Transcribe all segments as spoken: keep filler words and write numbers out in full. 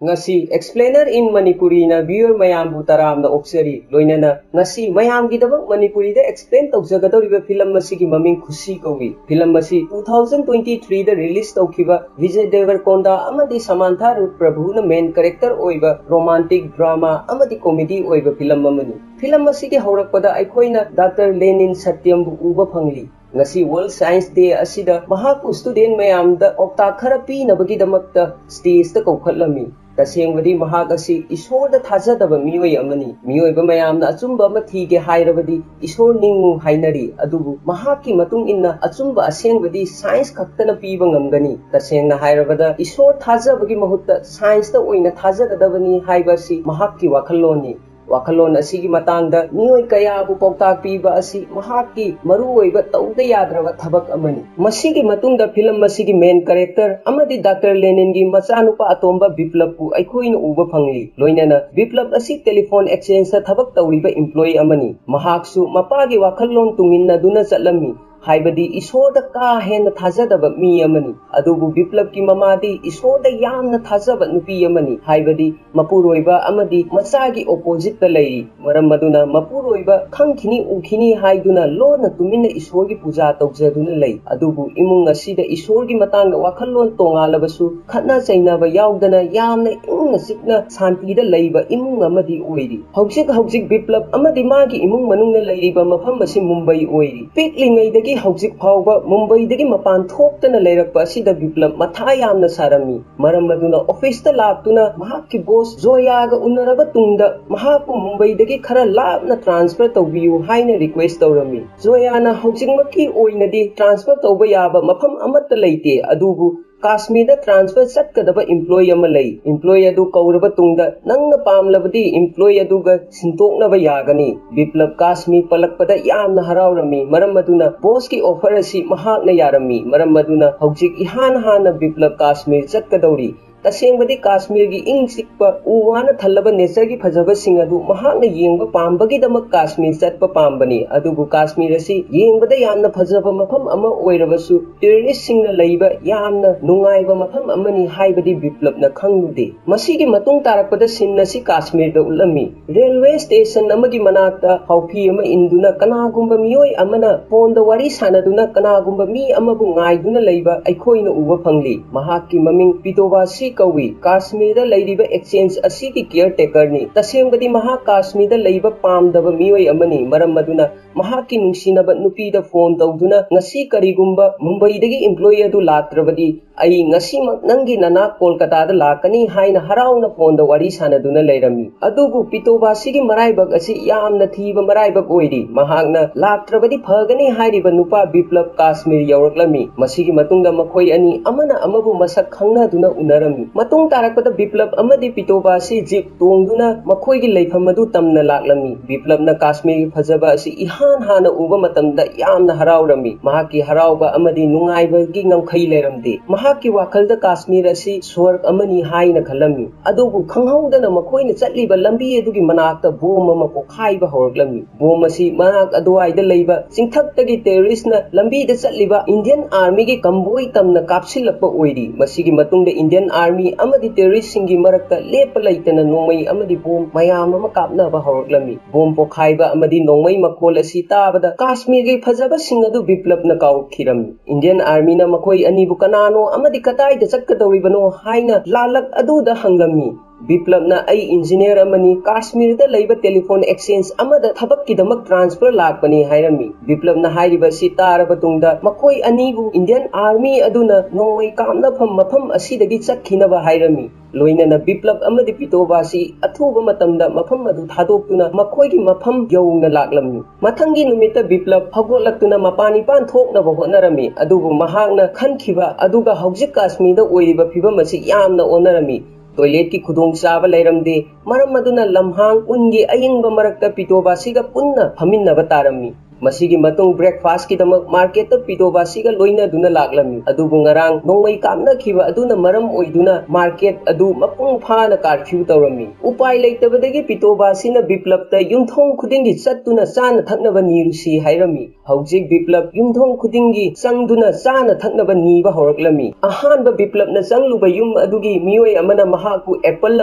ꯉꯁꯤ Explainer in Manipuri ꯅ viewer ꯃꯌꯥꯝꯕꯨ ꯇꯔꯥꯝꯅ ꯑꯣꯛꯆꯔꯤ꯫ ꯂꯣꯏꯅꯅ ꯉꯁꯤ ꯃꯌꯥꯝꯒꯤꯗꯃꯛ ꯃꯅꯤꯄꯨꯔꯤꯗ explain ꯇꯧꯖꯒꯗꯧꯔꯤꯕ film ꯑꯁꯤꯒꯤ ꯃꯃꯤꯡ ꯈꯨꯁꯤ ꯀꯧꯏ꯫ Film ꯑꯁꯤ two thousand twenty three ꯗ release ꯇꯧꯈꯤꯕ ꯕꯤꯖꯦ ꯗꯦꯕꯔꯀꯣꯟꯗꯥ ꯑꯃꯗꯤ ꯁꯃꯥꯟꯊꯥ ꯔꯨꯠ ꯄ꯭ꯔꯚꯨꯅ main character ꯑꯣꯏꯕ romantic drama ꯑꯃꯗꯤ comedy ꯑꯣꯏꯕ film ꯑꯃꯅꯤ꯫ Film ꯑꯁꯤꯒꯤ ꯍꯧꯔꯛꯄꯗ ꯑꯩꯈꯣꯏꯅ ꯗꯥꯛꯇꯔ ꯂꯦꯅꯤꯟ ꯁꯇ꯭ꯌꯝꯕꯨ ꯎꯕ ꯐꯪꯂꯤ꯫ ꯉꯁꯤ World Science Day ꯑꯁꯤꯗ ꯃꯍꯥꯛꯄꯨ student ꯃꯌꯥꯝꯗ ꯄꯥꯎꯇꯥꯛ ꯈꯔ ꯄꯤꯅꯕꯒꯤꯗꯃꯛꯇ stage ꯇ ꯀꯧꯈꯠꯂꯝꯃꯤ꯫ ꯇꯁꯦꯡꯕꯗꯤ ꯃꯍꯥꯛ ꯑꯁꯤ ꯏꯁꯣꯔꯗ ꯊꯥꯖꯗꯕ ꯃꯤꯑꯣꯏ ꯑꯃꯅꯤ꯫ ꯃꯤꯑꯣꯏꯕ ꯃꯌꯥꯝꯅ ꯑꯆꯨꯝꯕ ꯑꯃ ꯊꯤꯒꯦ ꯍꯥꯏꯔꯕꯗꯤ ꯏꯁꯣꯔ ꯅꯤꯡꯉꯨ ꯍꯥꯏꯅꯔꯤ꯫ ꯑꯗꯨꯕꯨ ꯃꯍꯥꯛꯀꯤ ꯃꯇꯨꯡ ꯏꯟꯅ ꯑꯆꯨꯝꯕ ꯑꯁꯦꯡꯕꯗꯤ science ꯈꯛꯇꯅ ꯄꯤꯕ ꯉꯝꯒꯅꯤ꯫ ꯇꯁꯦꯡꯅ ꯍꯥꯏꯔꯕꯗ ꯏꯁꯣꯔ ꯊꯥꯖꯕꯒꯤ ꯃꯍꯨꯠꯇ science ꯇ ꯑꯣꯏꯅ ꯊꯥꯖꯒꯗꯕꯅꯤ ꯍꯥꯏꯕ ꯑꯁꯤ ꯃꯍꯥꯛꯀꯤ ꯋꯥꯈꯜꯂꯣꯟꯅꯤ꯫ ꯋꯥꯈꯜꯂꯣꯟ ꯑꯁꯤꯒꯤ ꯃꯇꯥꯡꯗ ꯃꯤꯑꯣꯏ ꯀꯌꯥꯕꯨ ꯄꯥꯎꯇꯥꯛ ꯄꯤꯕ ꯑꯁꯤ ꯃꯍꯥꯛꯀꯤ ꯃꯔꯨꯑꯣꯏꯕ ꯇꯧꯗ ꯌꯥꯗ꯭ꯔꯕ ꯊꯕꯛ ꯑꯃꯅꯤ꯫ ꯃꯁꯤꯒꯤ ꯃꯇꯨꯡꯗ film ꯑꯁꯤꯒꯤ main character ꯑꯃꯗꯤ ꯗꯥꯛꯇꯔ ꯂꯦꯅꯤꯟꯒꯤ ꯃꯆꯥꯅꯨꯄꯥ ꯑꯇꯣꯝꯕ ꯕꯤꯄ꯭ꯂꯕꯄꯨ ꯑꯩꯈꯣꯏꯅ ꯎꯕ ꯐꯪꯂꯤ꯫ ꯂꯣꯏꯅꯅ ꯕꯤꯄ꯭ꯂꯕ ꯑꯁꯤ telephone exchange ꯇ ꯊꯕꯛ ꯇꯧꯔꯤꯕ employee ꯑꯃꯅꯤ꯫ ꯃꯍꯥꯛꯁꯨ ꯃꯄꯥꯒꯤ ꯋꯥꯈꯜꯂꯣꯟ ꯇꯨꯡꯏꯟꯅꯗꯨꯅ ꯆꯠꯂꯝꯃꯤ꯫ ꯍꯥꯏꯕꯗꯤ ꯏꯁꯣꯔꯗ ꯀꯥ ꯍꯦꯟꯅ ꯊꯥꯖꯗꯕ ꯃꯤ ꯑꯃꯅꯤ꯫ ꯑꯗꯨꯕꯨ ꯕꯤꯄ꯭ꯂꯕꯀꯤ ꯃꯃꯥꯗꯤ ꯏꯁꯣꯔꯗ ꯌꯥꯝꯅ ꯊꯥꯖꯕ ꯅꯨꯄꯤ ꯑꯃꯅꯤ꯫ ꯍꯥꯏꯕꯗꯤ ꯃꯄꯨꯔꯣꯏꯕ ꯑꯃꯗꯤ ꯃꯆꯥꯒꯤ opposite ꯇ ꯂꯩꯔꯤ꯫ ꯃꯔꯝ ꯑꯗꯨꯅ ꯃꯄꯨꯔꯣꯏꯕ ꯈꯪꯈꯤꯅꯤ ꯎꯈꯤꯅꯤ ꯍꯥꯏꯗꯨꯅ ꯂꯣꯟꯅ ꯇꯨꯃꯤꯟꯅ ꯏꯁꯣꯔꯒꯤ ꯄꯨꯖꯥ ꯇꯧꯖꯗꯨꯅ ꯂꯩ꯫ ꯑꯗꯨꯕꯨ ꯏꯃꯨꯡ ꯑꯁꯤꯗ ꯏꯁꯣꯔꯒꯤ ꯃꯇꯥꯡꯗ ꯋꯥꯈꯜꯂꯣꯟ ꯇꯣꯉꯥꯜꯂꯕꯁꯨ ꯈꯠꯅ ꯆꯩꯅꯕ ꯌꯥꯎꯗꯅ ꯌꯥꯝꯅ ꯏꯪꯅ ꯆꯤꯛꯅ ꯁꯥꯟꯇꯤꯗ ꯂꯩꯕ ꯏꯃꯨꯡ ꯑꯃꯗꯤ ꯑꯣꯏꯔꯤ꯫ ꯍꯧꯖꯤꯛ ꯍꯧꯖꯤꯛ ꯕꯤꯄ꯭ꯂꯕ ꯑꯃꯗꯤ ꯃꯥꯒꯤ ꯏꯃꯨꯡ ꯃꯅꯨꯡꯅ ꯂꯩꯔꯤꯕ ꯃꯐꯝ ꯑꯁꯤ ꯃꯨꯝꯕꯩ ꯑꯣꯏꯔꯤ꯫ ꯄꯤꯛꯂꯤꯉꯩꯗꯒꯤ ꯍꯧꯖꯤꯛ ꯐꯥꯎꯕ ꯃꯨꯝꯕꯩꯗꯒꯤ ꯃꯄꯥꯟ ꯊꯣꯛꯇꯅ ꯂꯩꯔꯛꯄ ꯑꯁꯤꯗ ꯕꯤꯄ꯭ꯂꯕ ꯃꯊꯥ ꯌꯥꯝꯅ ꯁꯥꯔꯝꯃꯤ꯫ ꯃꯔꯝ ꯑꯗꯨꯅ office ꯇ ꯂꯥꯛꯇꯨꯅ ꯃꯍꯥꯛꯀꯤ boss ꯖꯣꯌꯥꯒ ꯎꯅꯔꯕ ꯇꯨꯡꯗ ꯃꯍꯥꯛꯄꯨ ꯃꯨꯝꯕꯩꯗꯒꯤ ꯈꯔ ꯂꯥꯞꯅ transfer ꯇꯧꯕꯤꯌꯨ ꯍꯥꯏꯅ request ꯇꯧꯔꯝꯃꯤ꯫ ꯖꯣꯌꯥꯅ ꯍꯧꯖꯤꯛꯃꯛꯀꯤ ꯑꯣꯏꯅꯗꯤ transfer ꯇꯧꯕ ꯌꯥꯕ ꯃꯐꯝ ꯑꯃꯠꯇ ꯂꯩꯇꯦ, ꯑꯗꯨꯕꯨ ꯀꯥꯁꯃꯤꯔꯗ transfer ꯆꯠꯀꯗꯕ employee ꯑꯃ ꯂꯩ꯫ Employee ꯑꯗꯨ ꯀꯧꯔꯕ ꯇꯨꯡꯗ ꯅꯪꯅ ꯄꯥꯝꯂꯕꯗꯤ employee ꯑꯗꯨꯒ ꯁꯤꯟꯗꯣꯛꯅꯕ ꯌꯥꯒꯅꯤ꯫ ꯕꯤꯄ꯭ꯂꯕ ꯀꯥꯁꯃꯤꯔ ꯄꯜꯂꯛꯄꯗ ꯌꯥꯝꯅ ꯍꯔꯥꯎꯔꯝꯃꯤ, ꯃꯔꯝ ꯑꯗꯨꯅ boss ꯀꯤ offer ꯑꯁꯤ ꯃꯍꯥꯛꯅ ꯌꯥꯔꯝꯃꯤ꯫ ꯃꯔꯝ ꯑꯗꯨꯅ ꯍꯧꯖꯤꯛ ꯏꯍꯥꯟ ꯍꯥꯟꯅ ꯕꯤꯄ꯭ꯂꯕ ꯀꯥꯁꯃꯤꯔ ꯆꯠꯀꯗꯧꯔꯤ꯫ ꯇꯁꯦꯡꯕꯗꯤ ꯀꯥꯁꯃꯤꯔꯒꯤ ꯏꯪ ꯆꯤꯛꯄ ꯎ ꯋꯥꯅ ꯊꯜꯂꯕ ꯅꯦꯆꯔꯒꯤ ꯐꯖꯕꯁꯤꯡ ꯑꯗꯨ ꯃꯍꯥꯛꯅ ꯌꯦꯡꯕ ꯄꯥꯝꯕꯒꯤꯗꯃꯛ ꯀꯥꯁꯃꯤꯔ ꯆꯠꯄ ꯄꯥꯝꯕꯅꯤ꯫ ꯑꯗꯨꯕꯨ ꯀꯥꯁꯃꯤꯔ ꯑꯁꯤ ꯌꯦꯡꯕꯗ ꯌꯥꯝꯅ ꯐꯖꯕ ꯃꯐꯝ ꯑꯃ ꯑꯣꯏꯔꯕꯁꯨ ꯇꯨꯔꯤꯁꯁꯤꯡꯅ ꯂꯩꯕ ꯌꯥꯝꯅ ꯅꯨꯡꯉꯥꯏꯕ ꯃꯐꯝ ꯑꯃꯅꯤ ꯍꯥꯏꯕꯗꯤ ꯕꯤꯄ꯭ꯂꯕꯅ ꯈꯪꯂꯨꯗꯦ꯫ ꯃꯁꯤꯒꯤ ꯃꯇꯨꯡ ꯇꯥꯔꯛꯄꯗ ꯁꯤꯟ ꯑꯁꯤ ꯀꯥꯁꯃꯤꯔꯗ ꯎꯠꯂꯝꯃꯤ꯫ ꯔꯦꯜꯋꯦ ꯁ꯭ꯇꯦꯁꯟ ꯑꯃꯒꯤ ꯃꯅꯥꯛꯇ ꯍꯥꯎꯐꯤ ꯑꯃ ꯏꯟꯗꯨꯅ ꯀꯅꯥꯒꯨꯝꯕ ꯃꯤꯑꯣꯏ ꯑꯃꯅ ꯐꯣꯟꯗ ꯋꯥꯔꯤ ꯁꯥꯟꯅꯗꯨꯅ ꯀꯅꯥꯒꯨꯝꯕ ꯃꯤ ꯑꯃꯕꯨ ꯉꯥꯏꯗꯨꯅ ꯂꯩꯕ ꯑꯩꯈꯣꯏꯅ ꯎꯕ ꯐꯪꯂꯤ꯫ ꯃꯍꯥꯛꯀꯤ ꯃꯃꯤꯡ ꯄꯤꯇꯣꯕꯥꯁꯤ ꯀꯧꯏ꯫ ꯀꯥꯁꯃꯤꯔꯗ ꯂꯩꯔꯤꯕ ꯑꯦꯛꯁꯆꯦꯟꯖ ꯑꯁꯤꯒꯤ ꯀꯤꯌꯔ ꯇꯦꯀꯔꯅꯤ꯫ ꯇꯁꯦꯡꯕꯗꯤ ꯃꯍꯥꯛ ꯀꯥꯁꯃꯤꯔꯗ ꯂꯩꯕ ꯄꯥꯝꯗꯕ ꯃꯤꯑꯣꯏ ꯑꯃꯅꯤ꯫ ꯃꯔꯝ ꯑꯗꯨꯅ ꯃꯍꯥꯛꯀꯤ ꯅꯨꯡꯁꯤꯅꯕ ꯅꯨꯄꯤꯗ ꯐꯣꯟ ꯇꯧꯗꯨꯅ, "ꯉꯁꯤ ꯀꯔꯤꯒꯨꯝꯕ ꯃꯨꯝꯕꯩꯗꯒꯤ ꯏꯝꯄ꯭ꯂꯣꯌꯤ ꯑꯗꯨ ꯂꯥꯛꯇ꯭ꯔꯕꯗꯤ ꯑꯩ ꯉꯁꯤꯃꯛ ꯅꯪꯒꯤ ꯅꯅꯥꯛ ꯀꯣꯜꯀꯇꯥꯗ ꯂꯥꯛꯀꯅꯤ" ꯍꯥꯏꯅ ꯍꯔꯥꯎꯅ ꯐꯣꯟꯗ ꯋꯥꯔꯤ ꯁꯥꯟꯅꯗꯨꯅ ꯂꯩꯔꯝꯃꯤ꯫ ꯑꯗꯨꯕꯨ ꯄꯤꯇꯣꯕꯥꯁꯤꯒꯤ ꯃꯔꯥꯏꯕꯛ ꯑꯁꯤ ꯌꯥꯝꯅ ꯊꯤꯕ ꯃꯔꯥꯏꯕꯛ ꯑꯣꯏꯔꯤ꯫ ꯃꯍꯥꯛꯅ ꯂꯥꯛꯇ꯭ꯔꯕꯗꯤ ꯐꯒꯅꯤ ꯍꯥꯏꯔꯤꯕ ꯅꯨꯄꯥ ꯕꯤꯄ꯭ꯂꯕ ꯀꯥꯁꯃꯤꯔ ꯌꯧꯔꯛꯂꯝꯃꯤ꯫ ꯃꯁꯤꯒꯤ ꯃꯇꯨꯡꯗ ꯃꯈꯣꯏ ꯑꯅꯤ ꯑꯃꯅ ꯑꯃꯕꯨ ꯃꯁꯛ ꯈꯪꯅꯗꯨꯅ ꯎꯅꯔꯝꯃꯤ꯫ ꯃꯇꯨꯡ ꯇꯥꯔꯛꯄꯗ ꯕꯤꯄ꯭ꯂꯕ ꯑꯃꯗꯤ ꯄꯤꯇꯣꯕꯥꯁꯤ ꯖꯤꯞ ꯇꯣꯡꯗꯨꯅ ꯃꯈꯣꯏꯒꯤ ꯂꯩꯐꯝ ꯑꯗꯨ ꯇꯝꯅ ꯂꯥꯛꯂꯝꯃꯤ꯫ ꯕꯤꯄ꯭ꯂꯕꯅ ꯀꯥꯁꯃꯤꯔꯒꯤ ꯐꯖꯕ ꯑꯁꯤ ꯏꯍꯥꯟ ꯍꯥꯟꯅ ꯎꯕ ꯃꯇꯝꯗ ꯌꯥꯝꯅ ꯍꯔꯥꯎꯔꯝꯃꯤ꯫ ꯃꯍꯥꯛꯀꯤ ꯍꯔꯥꯎꯕ ꯑꯃꯗꯤ ꯅꯨꯡꯉꯥꯏꯕꯒꯤ ꯉꯝꯈꯩ ꯂꯩꯔꯝꯗꯦ꯫ ꯃꯍꯥꯛꯀꯤ ꯋꯥꯈꯜꯗ ꯀꯥꯁꯃꯤꯔ ꯑꯁꯤ ꯁ꯭ꯋꯔꯒ ꯑꯃꯅꯤ ꯍꯥꯏꯅ ꯈꯜꯂꯝꯃꯤ꯫ ꯑꯗꯨꯕꯨ ꯈꯪꯍꯧꯗꯅ ꯃꯈꯣꯏꯅ ꯆꯠꯂꯤꯕ ꯂꯝꯕꯤ ꯑꯗꯨꯒꯤ ꯃꯅꯥꯛꯇ ꯕꯣꯝ ꯑꯃ ꯄꯣꯈꯥꯏꯕ ꯍꯧꯔꯛꯂꯝꯃꯤ꯫ ꯕꯣꯝ ꯑꯁꯤ ꯃꯅꯥꯛ ꯑꯗꯨꯋꯥꯏꯗ ꯂꯩꯕ ꯆꯤꯡꯊꯛꯇꯒꯤ ꯇꯦꯔꯣꯔꯤꯁꯅ ꯂꯝꯕꯤꯗ ꯆꯠꯂꯤꯕ ꯏꯟꯗꯤꯌꯟ ꯑꯥꯔꯃꯤꯒꯤ ꯀꯝꯕꯣꯏ ꯇꯝꯅ ꯀꯥꯞꯁꯤꯜꯂꯛꯄ ꯑꯣꯏꯔꯤ꯫ ꯃꯁꯤꯒꯤ ꯃꯇꯨꯡꯗ ꯏꯟꯗꯤꯌꯟ ꯑꯥꯔꯃꯤ ꯑꯃꯗꯤ ꯇꯦꯔꯣꯔꯤꯁꯁꯤꯡꯒꯤ ꯃꯔꯛꯇ ꯂꯦꯞꯄ ꯂꯩꯇꯅ ꯅꯣꯡꯃꯩ ꯑꯃꯗꯤ ꯕꯣꯝ ꯃꯌꯥꯝ ꯑꯃ ꯀꯥꯞꯅꯕ ꯍꯧꯔꯛꯂꯝꯃꯤ꯫ ꯕꯣꯝ ꯄꯣꯈꯥꯏꯕ ꯑꯃꯗꯤ ꯅꯣꯡꯃꯩ ꯃꯈꯣꯜ ꯑꯁꯤ ꯇꯥꯕꯗ ꯀꯥꯁꯃꯤꯔꯒꯤ ꯐꯖꯕꯁꯤꯡ ꯑꯗꯨ ꯕꯤꯄ꯭ꯂꯕꯅ ꯀꯥꯎꯈꯤꯔꯝꯃꯤ꯫ ꯏꯟꯗꯤꯌꯟ ꯑꯥꯔꯃꯤꯅ ꯃꯈꯣꯏ ꯑꯅꯤꯕꯨ ꯀꯅꯥꯅꯣ ꯑꯃꯗꯤ ꯀꯗꯥꯏꯗ ꯆꯠꯀꯗꯧꯔꯤꯕꯅꯣ ꯍꯥꯏꯅ ꯂꯥꯂꯛ ꯑꯗꯨꯗ ꯍꯪꯂꯝꯃꯤ꯫ ꯕꯤꯄ꯭ꯂꯕꯅ, "ꯑꯩ ꯏꯟꯖꯤꯅꯤꯌꯔ ꯑꯃꯅꯤ, ꯀꯥꯁꯃꯤꯔꯗ ꯂꯩꯕ ꯇꯦꯂꯤꯐꯣꯟ ꯑꯦꯛꯁꯆꯦꯟꯖ ꯑꯃꯗ ꯊꯕꯛꯀꯤꯗꯃꯛ ꯇ꯭ꯔꯥꯟꯁꯐꯔ ꯂꯥꯛꯄꯅꯤ" ꯍꯥꯏꯔꯝꯃꯤ꯫ ꯕꯤꯄ꯭ꯂꯕꯅ ꯍꯥꯏꯔꯤꯕ ꯑꯁꯤ ꯇꯥꯔꯕ ꯇꯨꯡꯗ ꯃꯈꯣꯏ ꯑꯅꯤꯕꯨ ꯏꯟꯗꯤꯌꯟ ꯑꯥꯔꯃꯤ ꯑꯗꯨꯅ ꯅꯣꯡꯃꯩ ꯀꯥꯞꯅꯐꯝ ꯃꯐꯝ ꯑꯁꯤꯗꯒꯤ ꯆꯠꯈꯤꯅꯕ ꯍꯥꯏꯔꯝꯃꯤ꯫ ꯂꯣꯏꯅꯅ ꯕꯤꯄ꯭ꯂꯕ ꯑꯃꯗꯤ ꯄꯤꯇꯣꯕꯥꯁꯤ ꯑꯊꯨꯕ ꯃꯇꯝꯗ ꯃꯐꯝ ꯑꯗꯨ ꯊꯥꯗꯣꯛꯇꯨꯅ ꯃꯈꯣꯏꯒꯤ ꯃꯐꯝ ꯌꯧꯅ ꯂꯥꯛꯂꯝꯃꯤ꯫ ꯃꯊꯪꯒꯤ ꯅꯨꯃꯤꯠꯇ ꯕꯤꯄ꯭ꯂꯕ ꯍꯧꯒꯠꯂꯛꯇꯨꯅ ꯃꯄꯥꯟ ꯏꯄꯥꯟ ꯊꯣꯛꯅꯕ ꯍꯣꯠꯅꯔꯝꯃꯤ, ꯑꯗꯨꯕꯨ ꯃꯍꯥꯛꯅ ꯈꯟꯈꯤꯕ ꯑꯗꯨꯒ ꯍꯧꯖꯤꯛ ꯀꯥꯁꯃꯤꯔꯗ ꯑꯣꯏꯔꯤꯕ ꯐꯤꯕꯝ ꯑꯁꯤ ꯌꯥꯝꯅ ꯑꯣꯟꯅꯔꯝꯃꯤ꯫ ꯇꯣꯏꯂꯦꯠꯀꯤ ꯈꯨꯗꯣꯡꯆꯥꯕ ꯂꯩꯔꯝꯗꯦ꯫ ꯃꯔꯝ ꯑꯗꯨꯅ ꯂꯝꯍꯥꯡ ꯎꯟꯒꯤ ꯑꯌꯤꯡꯕ ꯃꯔꯛꯇ ꯄꯤꯇꯣꯕꯥꯁꯤꯒ ꯄꯨꯟꯅ ꯐꯝꯃꯤꯟꯅꯕ ꯇꯥꯔꯝꯃꯤ꯫ ꯃꯁꯤꯒꯤ ꯃꯇꯨꯡ breakfastꯀꯤꯗꯃꯛ marketꯇ ꯄꯤꯇꯣꯕꯥꯁꯤꯒ ꯂꯣꯏꯅꯗꯨꯅ ꯂꯥꯛꯂꯝꯃꯤ꯫ ꯑꯗꯨꯕꯨ ꯉꯔꯥꯡ ꯅꯣꯡꯃꯩ ꯀꯥꯞꯅꯈꯤꯕ ꯑꯗꯨꯅ ꯃꯔꯝ ꯑꯣꯏꯗꯨꯅ market ꯑꯗꯨ ꯃꯄꯨꯡ ꯐꯥꯅ curfew ꯇꯧꯔꯝꯃꯤ꯫ ꯎꯄꯥꯏ ꯂꯩꯇꯕꯗꯒꯤ ꯄꯤꯇꯣꯕꯥꯁꯤꯅ ꯕꯤꯄ꯭ꯂꯕꯇ ꯌꯨꯝꯊꯣꯡ ꯈꯨꯗꯤꯡꯒꯤ ꯆꯠꯇꯨꯅ ꯆꯥꯅ ꯊꯛꯅꯕ ꯅꯤꯔꯨꯁꯤ ꯍꯥꯏꯔꯝꯃꯤ꯫ ꯍꯧꯖꯤꯛ ꯕꯤꯄ꯭ꯂꯕ ꯌꯨꯝꯊꯣꯡ ꯈꯨꯗꯤꯡꯒꯤ ꯆꯪꯗꯨꯅ ꯆꯥꯅ ꯊꯛꯅꯕ ꯅꯤꯕ ꯍꯧꯔꯛꯂꯝꯃꯤ꯫ ꯑꯍꯥꯟꯕ ꯕꯤꯄ꯭ꯂꯕꯅ ꯆꯪꯂꯨꯕ ꯌꯨꯝ ꯑꯗꯨꯒꯤ ꯃꯤꯑꯣꯏ ꯑꯃꯅ ꯃꯍꯥꯛꯄꯨ apple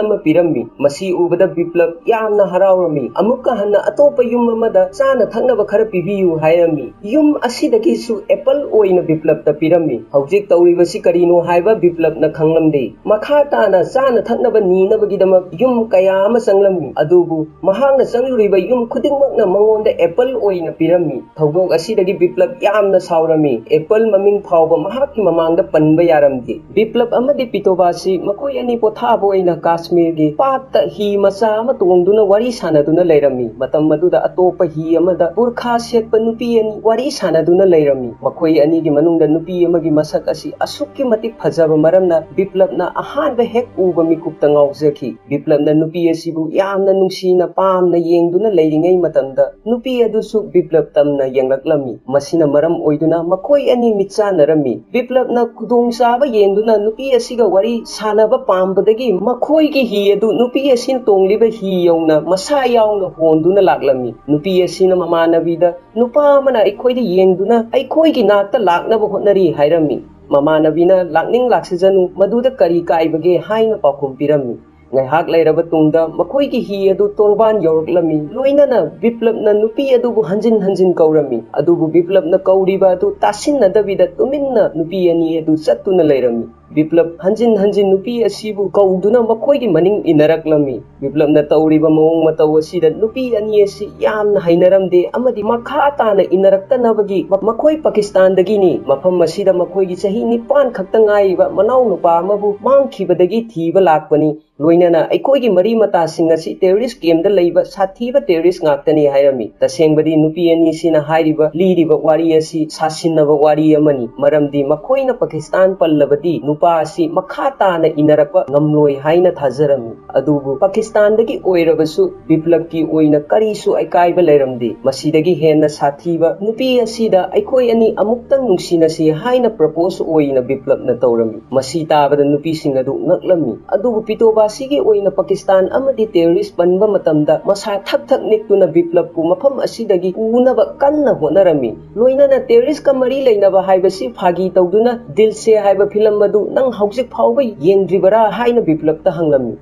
ꯑꯃ ꯄꯤꯔꯝꯃꯤ꯫ ꯃꯁꯤ ꯎꯕꯗ ꯕꯤꯄ꯭ꯂꯕ ꯌꯥꯝꯅ ꯍꯔꯥꯎꯔꯝꯃꯤ꯫ ꯑꯃꯨꯛꯀ ꯍꯟꯅ ꯑꯇꯣꯞꯄ ꯌꯨꯝ ꯑꯃꯗ ꯆꯥꯅ ꯊꯛꯅꯕ ꯈꯔ ꯄꯤꯕꯤꯌꯨ ꯍꯥꯏꯔꯝꯃꯤ꯫ ꯌꯨꯝ ꯑꯁꯤꯗꯒꯤꯁꯨ apple ꯑꯣꯏꯅ ꯕꯤꯄ꯭ꯂꯕꯇ ꯄꯤꯔꯝꯃꯤ꯫ ꯍꯧꯖꯤꯛ ꯇꯧꯔꯤꯕꯁꯤ ꯀꯔꯤꯅꯣ ꯍꯥꯏꯕ ꯕꯤꯄ꯭ꯂꯕꯅ ꯈꯪꯂꯝꯗꯦ꯫ ꯃꯈꯥ ꯇꯥꯅ ꯆꯥꯅ ꯊꯛꯅꯕ ꯅꯤꯅꯕꯒꯤꯗꯃꯛ ꯌꯨꯝ ꯀꯌꯥ ꯑꯃ ꯆꯪꯂꯝꯃꯤ꯫ ꯑꯗꯨꯕꯨ ꯃꯍꯥꯛꯅ ꯆꯪꯂꯨꯔꯤꯕ ꯌꯨꯝ ꯈꯨꯗꯤꯡꯃꯛꯅ ꯃꯉꯣꯟꯗ apple ꯑꯣꯏꯅ ꯄꯤꯔꯝꯃꯤ꯫ ꯊꯧꯗꯣꯛ ꯑꯁꯤꯗꯒꯤ ꯕꯤꯄ꯭ꯂꯕ ꯌꯥꯝꯅ ꯁꯥꯎꯔꯝꯃꯤ꯫ Apple ꯃꯃꯤꯡ ꯐꯥꯎꯕ ꯃꯍꯥꯛꯀꯤ ꯃꯃꯥꯡꯗ ꯄꯟꯕ ꯌꯥꯔꯝꯗꯦ꯫ ꯕꯤꯄ꯭ꯂꯕ ꯑꯃꯗꯤ ꯄꯤꯇꯣꯕꯥꯁꯤ ꯃꯈꯣꯏ ꯑꯅꯤ ꯄꯣꯊꯥꯕ ꯑꯣꯏꯅ ꯀꯥꯁꯃꯤꯔꯒꯤ ꯄꯥꯠꯇ ꯍꯤ ꯃꯆꯥ ꯑꯃ ꯇꯣꯡꯗꯨꯅ ꯋꯥꯔꯤ ꯁꯥꯟꯅꯗꯨꯅ ꯂꯩꯔꯝꯃꯤ꯫ ꯃꯇꯝ ꯑꯗꯨꯗ ꯑꯇꯣꯞꯄ ꯍꯤ ꯑꯃꯗ ꯕꯨꯔꯈꯥ ꯁꯦꯠꯄ ꯅꯨꯄꯤ ꯑꯅꯤ ꯋꯥꯔꯤ ꯁꯥꯟꯅꯗꯨꯅ ꯂꯩꯔꯝꯃꯤ꯫ ꯃꯈꯣꯏ ꯑꯅꯤꯒꯤ ꯃꯅꯨꯡꯗ ꯅꯨꯄꯤ ꯑꯃꯒꯤ ꯃꯁꯛ ꯑꯁꯤ ꯑꯁꯨꯛꯀꯤ ꯃꯇꯤꯛ ꯐꯖꯕ ꯃꯔꯝꯅ ꯕꯤꯄ꯭ꯂꯕꯅ ꯑꯍꯥꯟꯕ ꯍꯦꯛ ꯎꯕ ꯃꯤꯀꯨꯞꯇ ꯉꯥꯎꯖꯈꯤ꯫ ꯕꯤꯄ꯭ꯂꯕꯅ ꯅꯨꯄꯤ ꯑꯁꯤꯕꯨ ꯌꯥꯝꯅ ꯅꯨꯡꯁꯤꯅ ꯄꯥꯝꯅ ꯌꯦꯡꯗꯨꯅ ꯂꯩꯔꯤꯉꯩ ꯃꯇꯝꯗ ꯅꯨꯄꯤ ꯑꯗꯨꯁꯨ ꯕꯤꯄ꯭ꯂꯕ ꯇꯝꯅ ꯌꯦꯡꯂꯛꯂꯝꯃꯤ꯫ ꯃꯁꯤꯅ ꯃꯔꯝ ꯑꯣꯏꯗꯨꯅ ꯃꯈꯣꯏ ꯑꯅꯤ ꯃꯤꯠꯆꯥꯟꯅꯔꯝꯃꯤ꯫ ꯕꯤꯄ꯭ꯂꯕꯅ ꯈꯨꯗꯣꯡꯆꯥꯕ ꯌꯦꯡꯗꯨꯅ ꯅꯨꯄꯤ ꯑꯁꯤꯒ ꯋꯥꯔꯤ ꯁꯥꯟꯅꯕ ꯄꯥꯝꯕꯗꯒꯤ ꯃꯈꯣꯏꯒꯤ ꯍꯤ ꯑꯗꯨ ꯅꯨꯄꯤ ꯑꯁꯤꯅ ꯇꯣꯡꯂꯤꯕ ꯍꯤ ꯌꯧꯅ ꯃꯁꯥ ꯌꯥꯎꯅ ꯍꯣꯟꯗꯨꯅ ꯂꯥꯛꯂꯝꯃꯤ꯫ ꯅꯨꯄꯤ ꯑꯁꯤꯅ ꯃꯃꯥꯟꯅꯕꯤꯗ, "ꯅꯨꯄꯥ ꯑꯃꯅ ꯑꯩꯈꯣꯏꯗ ꯌꯦꯡꯗꯨꯅ ꯑꯩꯈꯣꯏꯒꯤ ꯅꯥꯛꯇ ꯂꯥꯛꯅꯕ ꯍꯣꯠꯅꯔꯤ" ꯍꯥꯏꯔꯝꯃꯤ꯫ ꯃꯃꯥꯟꯅꯕꯤꯅ, "ꯂꯥꯛꯅꯤꯡ ꯂꯥꯛꯁꯤꯖꯅꯨ, ꯃꯗꯨꯗ ꯀꯔꯤ ꯀꯥꯏꯕꯒꯦ?" ꯍꯥꯏꯅ ꯄꯥꯎꯈꯨꯝ ꯄꯤꯔꯝꯃꯤ꯫ ꯉꯥꯏꯍꯥꯛ ꯂꯩꯔꯕ ꯇꯨꯡꯗ ꯃꯈꯣꯏꯒꯤ ꯍꯤ ꯑꯗꯨ ꯇꯣꯔꯕꯥꯟ ꯌꯧꯔꯛꯂꯝꯃꯤ꯫ ꯂꯣꯏꯅꯅ ꯕꯤꯄ꯭ꯂꯕꯅ ꯅꯨꯄꯤ ꯑꯗꯨꯕꯨ ꯍꯟꯖꯤꯟ ꯍꯟꯖꯤꯟ ꯀꯧꯔꯝꯃꯤ, ꯑꯗꯨꯕꯨ ꯕꯤꯄ꯭ꯂꯕꯅ ꯀꯧꯔꯤꯕ ꯑꯗꯨ ꯇꯥꯁꯤꯟꯅꯗꯕꯤꯗ ꯇꯨꯃꯤꯟꯅ ꯅꯨꯄꯤ ꯑꯅꯤ ꯑꯗꯨ ꯆꯠꯇꯨꯅ ꯂꯩꯔꯝꯃꯤ꯫ ꯕꯤꯄ꯭ꯂꯕ ꯍꯟꯖꯤꯟ ꯍꯟꯖꯤꯟ ꯅꯨꯄꯤ ꯑꯁꯤꯕꯨ ꯀꯧꯗꯨꯅ ꯃꯈꯣꯏꯒꯤ ꯃꯅꯤꯡ ꯏꯟꯅꯔꯛꯂꯝꯃꯤ꯫ ꯕꯤꯄ꯭ꯂꯕꯅ ꯇꯧꯔꯤꯕ ꯃꯑꯣꯡ ꯃꯇꯧ ꯑꯁꯤꯗ ꯅꯨꯄꯤ ꯑꯅꯤ ꯑꯁꯤ ꯌꯥꯝꯅ ꯍꯩꯅꯔꯝꯗꯦ ꯑꯃꯗꯤ ꯃꯈꯥ ꯇꯥꯅ ꯏꯟꯅꯔꯛꯇꯅꯕꯒꯤ ꯃ-, ꯃꯈꯣꯏ ꯄꯥꯀꯤꯁꯇꯥꯟꯗꯒꯤꯅꯤ꯫ ꯃꯐꯝ ꯑꯁꯤꯗ ꯃꯈꯣꯏꯒꯤ ꯆꯍꯤ ꯅꯤꯄꯥꯟ ꯈꯛꯇ ꯉꯥꯏꯔꯤꯕ ꯃꯅꯥꯎ ꯅꯨꯄꯥ ꯑꯃꯕꯨ ꯃꯥꯡꯈꯤꯕꯗꯒꯤ ꯊꯤꯕ ꯂꯥꯛꯄꯅꯤ꯫ ꯂꯣꯏꯅꯅ ꯑꯩꯈꯣꯏꯒꯤ ꯃꯔꯤ ꯃꯇꯥꯁꯤꯡ ꯑꯁꯤ terrorist campꯇ ꯂꯩꯕ ꯁꯥꯊꯤꯕ terrorist ꯉꯥꯛꯇꯅꯤ ꯍꯥꯏꯔꯝꯃꯤ꯫ ꯇꯁꯦꯡꯕꯗꯤ ꯅꯨꯄꯤ ꯑꯅꯤꯁꯤꯅ ꯍꯥꯏꯔꯤꯕ, ꯂꯤꯔꯤꯕ ꯋꯥꯔꯤ ꯑꯁꯤ ꯁꯥꯁꯤꯟꯅꯕ ꯋꯥꯔꯤ ꯑꯃꯅꯤ, ꯃꯔꯝꯗꯤ ꯃꯈꯣꯏꯅ ꯄꯥꯀꯤꯁꯇꯥꯟ ꯄꯜꯂꯕꯗꯤ ꯅꯨ-, ꯅꯨꯄꯥ ꯑꯁꯤ ꯃꯈꯥ ꯇꯥꯅ ꯏꯟꯅꯔꯛꯄ ꯉꯝꯂꯣꯏ ꯍꯥꯏꯅ ꯊꯥꯖꯔꯝꯃꯤ꯫ ꯑꯗꯨꯕꯨ ꯄꯥꯀꯤꯁꯇꯥꯟꯗꯒꯤ ꯑꯣꯏꯔꯕꯁꯨ ꯕꯤꯄ꯭ꯂꯕꯀꯤ ꯑꯣꯏꯅ ꯀꯔꯤꯁꯨ ꯑꯀꯥꯏꯕ ꯂꯩꯔꯝꯗꯦ꯫ ꯃꯁꯤꯗꯒꯤ ꯍꯦꯟꯅ ꯁꯥꯊꯤꯕ, ꯅꯨꯄꯤ ꯑꯁꯤꯗ ꯑꯩꯈꯣꯏ ꯑꯅꯤ ꯑꯃꯨꯛꯇꯪ ꯅꯨꯡꯁꯤꯅꯁꯤ ꯍꯥꯏꯅ ꯄ꯭ꯔꯄꯣꯖ ꯑꯣꯏꯅ ꯕꯤꯄ꯭ꯂꯕꯅ ꯇꯧꯔꯝꯃꯤ꯫ ꯃꯁꯤ ꯇꯥꯕꯗ ꯅꯨꯄꯤꯁꯤꯡ ꯑꯗꯨ ꯉꯛꯂꯝꯃꯤ꯫ ꯑꯗꯨꯕꯨ ꯄꯤꯇꯣꯕꯥꯁꯤꯒꯤ ꯑꯣꯏꯅ ꯄꯥꯀꯤꯁꯇꯥꯟ ꯑꯃꯗꯤ ꯇꯦꯔꯣꯔꯤꯁ ꯄꯟꯕ ꯃꯇꯝꯗ ꯃꯁꯥ ꯊꯛ ꯊꯛ ꯅꯤꯛꯇꯨꯅ ꯕꯤꯄ꯭ꯂꯕꯄꯨ ꯃꯐꯝ ꯑꯁꯤꯗꯒꯤ ꯄꯨꯅꯕ ꯀꯟꯅ ꯍꯣꯠꯅꯔꯝꯃꯤ꯫ ꯂꯣꯏꯅꯅ ꯇꯦꯔꯣꯔꯤꯁꯀ ꯃꯔꯤ ꯂꯩꯅꯕ ꯍꯥꯏꯕꯁꯤ ꯐꯥꯒꯤ ꯇꯧꯗꯨꯅ ꯗꯤꯜꯁꯦ ꯍꯥꯏꯕ ꯐꯤꯂꯝ ꯑꯗꯨ ꯅꯪ ꯍꯧꯖꯤꯛ ꯐꯥꯎꯕ ꯌꯦꯡꯗ꯭ꯔꯤꯕꯔꯥ ꯍꯥꯏꯅ ꯕꯤꯄ꯭ꯂꯕꯇ ꯍꯪꯂꯝꯃꯤ꯫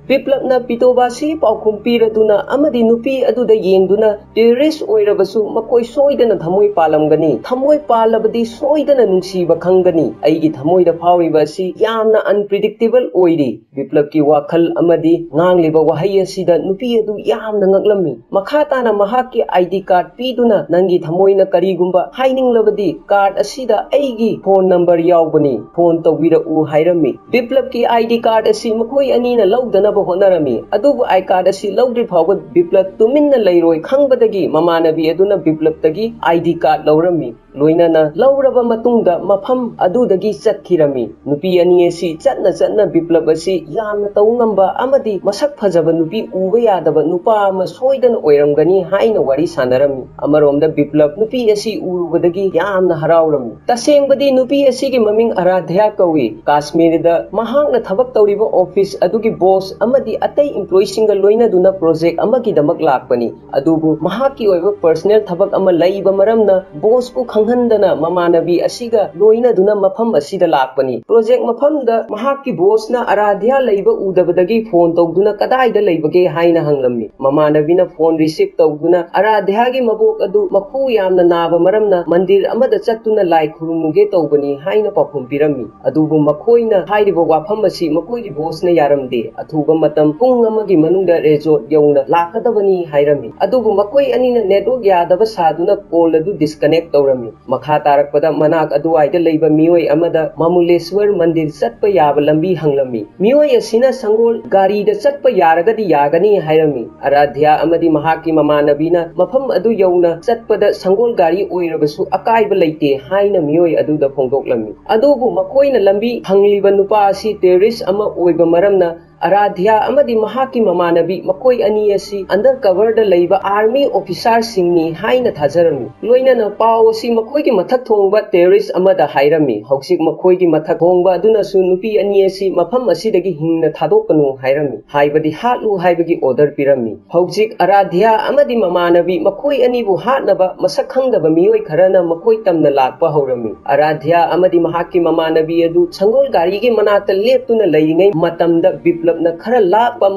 ꯕꯤꯄ꯭ꯂꯕꯅ ꯄꯤꯇꯣꯕꯥꯁꯤꯒꯤ ꯄꯥꯎꯈꯨꯝ ꯄꯤꯔꯗꯨꯅ ꯑꯃꯗꯤ ꯅꯨꯄꯤ ꯑꯗꯨꯗ ꯌꯦꯡꯗꯨꯅ ꯇꯦꯔꯣꯔꯤꯁ ꯑꯣꯏꯔꯕꯁꯨ ꯃꯈꯣꯏ ꯁꯣꯏꯗꯅ ꯊꯃꯣꯏ ꯄꯥꯜꯂꯝꯒꯅꯤ꯫ ꯊꯃꯣꯏ ꯄꯥꯜꯂꯕꯗꯤ ꯁꯣꯏꯗꯅ ꯅꯨꯡꯁꯤꯕ ꯈꯪꯒꯅꯤ꯫ ꯑꯩꯒꯤ ꯊꯃꯣꯏꯗ ꯐꯥꯎꯔꯤꯕ ꯑꯁꯤ ꯌꯥꯝꯅ ꯑꯟꯄ꯭ꯔꯤꯗꯤꯛꯇꯦꯕꯜ ꯑꯣꯏꯔꯤ꯫ ꯕꯤꯄ꯭ꯂꯕꯀꯤ ꯋꯥꯈꯜ ꯑꯃꯗꯤ ꯉꯥꯡꯂꯤꯕ ꯋꯥꯍꯩ ꯑꯁꯤꯗ ꯅꯨꯄꯤ ꯑꯗꯨ ꯌꯥꯝꯅ ꯉꯛꯂꯝꯃꯤ꯫ ꯃꯈꯥ ꯇꯥꯅ ꯃꯍꯥꯛꯀꯤ ꯑꯥꯏ ꯗꯤ ꯀꯥꯔꯗ ꯄꯤꯗꯨꯅ, "ꯅꯪꯒꯤ ꯊꯃꯣꯏꯅ ꯀꯔꯤꯒꯨꯝꯕ ꯍꯥꯏꯅꯤꯡꯂꯕꯗꯤ ꯀꯥꯔꯗ ꯑꯁꯤꯗ ꯑꯩꯒꯤ ꯐꯣꯟ ꯅꯝꯕꯔ ꯌꯥꯎꯕꯅꯤ, ꯐꯣꯟ ꯇꯧꯕꯤꯔꯛꯎ" ꯍꯥꯏꯔꯝꯃꯤ꯫ ꯕꯤꯄ꯭ꯂꯕꯀꯤ ꯑꯥꯏ ꯗꯤ ꯀꯥꯔꯗ ꯑꯁꯤ ꯃꯈꯣꯏ ꯑꯅꯤꯅ ꯂꯧꯗꯅꯕ ꯍꯣꯠꯅꯔꯝꯃꯤ꯫ ꯑꯗꯨꯕꯨ ꯑꯥꯏ ꯀꯥꯔꯗ ꯑꯁꯤ ꯂꯧꯗ꯭ꯔꯤ ꯐꯥꯎꯕ ꯕꯤꯄ꯭ꯂꯕ ꯇꯨꯃꯤꯟꯅ ꯂꯩꯔꯣꯏ ꯈꯪꯕꯗꯒꯤ ꯃꯃꯥꯟꯅꯕꯤ ꯑꯗꯨꯅ ꯕꯤꯄ꯭ꯂꯕꯇꯒꯤ ꯑꯥꯏ ꯗꯤ ꯀꯥꯔꯗ ꯂꯧꯔꯝꯃꯤ꯫ ꯂꯣꯏꯅꯅ ꯂꯧꯔꯕ ꯃꯇꯨꯡꯗ ꯃꯐꯝ ꯑꯗꯨꯗꯒꯤ ꯆꯠꯈꯤꯔꯝꯃꯤ꯫ ꯅꯨꯄꯤ ꯑꯅꯤ ꯑꯁꯤ ꯆꯠꯅ ꯆꯠꯅ ꯕꯤꯄ꯭ꯂꯕ ꯑꯁꯤ ꯌꯥꯝꯅ ꯇꯧ ꯉꯝꯕ ꯑꯃꯗꯤ ꯃꯁꯛ ꯐꯖꯕ ꯅꯨꯄꯤ ꯎꯕ ꯌꯥꯗꯕ ꯅꯨꯄꯥ ꯑꯃ ꯁꯣꯏꯗꯅ ꯑꯣꯏꯔꯝꯒꯅꯤ ꯍꯥꯏꯅ ꯋꯥꯔꯤ ꯁꯥꯟꯅꯔꯝꯃꯤ꯫ ꯑꯃꯔꯣꯝꯗ ꯕꯤꯄ꯭ꯂꯕ ꯅꯨꯄꯤ ꯑꯁꯤ ꯎꯔꯨꯕꯗꯒꯤ ꯌꯥꯝꯅ ꯍꯔꯥꯎꯔꯝꯃꯤ꯫ ꯇꯁꯦꯡꯕꯗꯤ ꯅꯨꯄꯤ ꯑꯁꯤꯒꯤ ꯃꯃꯤꯡ ꯑꯔꯥꯙ꯭ꯌꯥ ꯀꯧꯏ꯫ ꯀꯥꯁꯃꯤꯔꯗ ꯃꯍꯥꯛꯅ ꯊꯕꯛ ꯇꯧꯔꯤꯕ ꯑꯣꯐꯤꯁ ꯑꯗꯨꯒꯤ ꯕꯣꯁ ꯑꯃꯗꯤ ꯑꯇꯩ ꯏꯝꯄ꯭ꯂꯣꯌꯤꯁꯤꯡꯒ ꯂꯣꯏꯅꯗꯨꯅ ꯄ꯭ꯔꯣꯖꯦꯛ ꯑꯃꯒꯤꯗꯃꯛ ꯂꯥꯛꯄꯅꯤ꯫ ꯑꯗꯨꯕꯨ ꯃꯍꯥꯛꯀꯤ ꯑꯣꯏꯕ ꯄꯔꯁꯅꯦꯜ ꯊꯕꯛ ꯑꯃ ꯂꯩꯕ ꯃꯔꯝꯅ ꯕꯣꯁꯄꯨ ꯈꯪꯍꯟꯗꯅ ꯃꯃꯥꯟꯅꯕꯤ ꯑꯁꯤꯒ ꯂꯣꯏꯅꯗꯨꯅ ꯃꯐꯝ ꯑꯁꯤꯗ ꯂꯥꯛꯄꯅꯤ꯫ ꯄ꯭ꯔꯣꯖꯦꯛ ꯃꯐꯝꯗ ꯃꯍꯥꯛꯀꯤ ꯕꯣꯁꯅ ꯑꯔꯥꯙ꯭ꯌꯥ ꯂꯩꯕ ꯎꯗꯕꯗꯒꯤ ꯐꯣꯟ ꯇꯧꯗꯨꯅ "ꯀꯗꯥꯏꯗ ꯂꯩꯕꯒꯦ?" ꯍꯥꯏꯅ ꯍꯪꯂꯝꯃꯤ꯫ ꯃꯃꯥꯟꯅꯕꯤꯅ ꯐꯣꯟ ꯔꯤꯁꯤꯚ ꯇꯧꯗꯨꯅ ꯑꯔꯥꯙ꯭ꯌꯥꯒꯤ ꯃꯕꯣꯛ ꯑꯗꯨ ꯃꯈꯨ ꯌꯥꯝꯅ ꯅꯥꯕ ꯃꯔꯝꯅ ꯃꯟꯗꯤꯔ ꯑꯃꯗ ꯆꯠꯇꯨꯅ ꯂꯥꯏ ꯈꯨꯔꯨꯝꯃꯨꯒꯦ ꯇꯧꯕꯅꯤ ꯍꯥꯏꯅ ꯄꯥꯎꯈꯨꯝ ꯄꯤꯔꯝꯃꯤ꯫ ꯑꯗꯨꯕꯨ ꯃꯈꯣꯏꯅ ꯍꯥꯏꯔꯤꯕ ꯋꯥꯐꯝ ꯑꯁꯤ ꯃꯈꯣꯏꯒꯤ ꯕꯣꯁꯅ ꯌꯥꯔꯝꯗꯦ꯫ ꯑꯊꯨꯕ ꯃꯇꯝ ꯄꯨꯡ ꯑꯃꯒꯤ ꯃꯅꯨꯡꯗ ꯔꯦꯖꯣꯔꯠ ꯌꯧꯅ ꯂꯥꯛꯀꯗꯕꯅꯤ ꯍꯥꯏꯔꯝꯃꯤ꯫ ꯑꯗꯨꯕꯨ ꯃꯈꯣꯏ ꯑꯅꯤꯅ ꯅꯦꯠꯋꯥꯔꯛ ꯌꯥꯗꯕ ꯁꯥꯗꯨꯅ ꯀꯣꯜ ꯑꯗꯨ ꯗꯤꯁꯀꯅꯦꯛ ꯇꯧꯔꯝꯃꯤ꯫ ꯃꯈꯥ ꯇꯥꯔꯛꯄꯗ ꯃꯅꯥꯛ ꯑꯗꯨꯋꯥꯏꯗ ꯂꯩꯕ ꯃꯤꯑꯣꯏ ꯑꯃꯗ ꯃꯥꯃꯨꯂꯦꯁ꯭ꯋꯔ ꯃꯟꯗꯤꯔ ꯆꯠꯄ ꯌꯥꯕ ꯂꯝꯕꯤ ꯍꯪꯂꯝꯃꯤ꯫ ꯃꯤꯑꯣꯏ ꯑꯁꯤꯅ ꯁꯪꯒꯣꯜ ꯒꯥꯔꯤꯗ ꯆꯠꯄ ꯌꯥꯔꯒꯗꯤ ꯌꯥꯒꯅꯤ ꯍꯥꯏꯔꯝꯃꯤ꯫ ꯑꯔꯥꯙ꯭ꯌꯥ ꯑꯃꯗꯤ ꯃꯍꯥꯛꯀꯤ ꯃꯃꯥꯟꯅꯕꯤꯅ ꯃꯐꯝ ꯑꯗꯨ ꯌꯧꯅ ꯆꯠꯄꯗ ꯁꯪꯒꯣꯜ ꯒꯥꯔꯤ ꯑꯣꯏꯔꯕꯁꯨ ꯑꯀꯥꯏꯕ ꯂꯩꯇꯦ ꯍꯥꯏꯅ ꯃꯤꯑꯣꯏ ꯑꯗꯨꯗ ꯐꯣꯡꯗꯣꯛꯂꯝꯃꯤ꯫ ꯑꯗꯨꯕꯨ ꯃꯈꯣꯏꯅ ꯂꯝꯕꯤ ꯍꯤꯡꯂꯤꯕ ꯅꯨꯄꯥ ꯑꯁꯤ ꯇꯦꯔꯣꯔꯤꯁ ꯑꯃ ꯑꯣꯏꯕ ꯃꯔꯝꯅ ꯑꯔꯥꯙ꯭ꯌꯥ ꯑꯃꯗꯤ ꯃꯍꯥꯛꯀꯤ ꯃꯃꯥꯟꯅꯕꯤ ꯃꯈꯣꯏ ꯑꯅꯤ ꯑꯁꯤ ꯑꯟꯗꯔ ꯀꯚꯔꯗ ꯂꯩꯕ ꯑꯥꯔꯃꯤ ꯑꯣꯐꯤꯁꯥꯔꯁꯤꯡꯅꯤ ꯍꯥꯏꯅ ꯊꯥꯖꯔꯝꯃꯤ꯫ ꯂꯣꯏꯅꯅ ꯄꯥꯎ ꯑꯁꯤ ꯃꯈꯣꯏꯒꯤ ꯃꯊꯛ ꯊꯣꯡꯕ ꯇꯦꯔꯣꯔꯤꯁ ꯑꯃꯗ ꯍꯥꯏꯔꯝꯃꯤ꯫ ꯍꯧꯖꯤꯛ ꯃꯈꯣꯏꯒꯤ ꯃꯊꯛ ꯊꯣꯡꯕ ꯑꯗꯨꯅꯁꯨ ꯅꯨꯄꯤ ꯑꯅꯤ ꯑꯁꯤ ꯃꯐꯝ ꯑꯁꯤꯗꯒꯤ ꯍꯤꯡꯅ ꯊꯥꯗꯣꯛꯀꯅꯨ ꯍꯥꯏꯔꯝꯃꯤ, ꯍꯥꯏꯕꯗꯤ ꯍꯥꯠꯂꯨ ꯍꯥꯏꯕꯒꯤ ꯑꯣꯔꯗꯔ ꯄꯤꯔꯝꯃꯤ꯫ ꯍꯧꯖꯤꯛ ꯑꯔꯥꯙ꯭ꯌꯥ ꯑꯃꯗꯤ ꯃꯃꯥꯟꯅꯕꯤ ꯃꯈꯣꯏ ꯑꯅꯤꯕꯨ ꯍꯥꯠꯅꯕ ꯃꯁꯛ ꯈꯪꯗꯕ ꯃꯤꯑꯣꯏ ꯈꯔꯅ ꯃꯈꯣꯏ ꯇꯝꯅ ꯂꯥꯛꯄ ꯍꯧꯔꯝꯃꯤ꯫ ꯑꯔꯥꯙ꯭ꯌꯥ ꯑꯃꯗꯤ ꯃꯍꯥꯛꯀꯤ ꯃꯃꯥꯟꯅꯕꯤ ꯑꯗꯨ ꯁꯪꯒꯣꯜ ꯒꯥꯔꯤꯒꯤ ꯃꯅꯥꯛꯇ ꯂꯦꯞꯇꯨꯅ ꯂꯩꯔꯤꯉꯩ ꯃꯇꯝꯗ ꯕꯤꯄ꯭ꯂꯕꯅ ꯈꯔ ꯂꯥꯞꯄ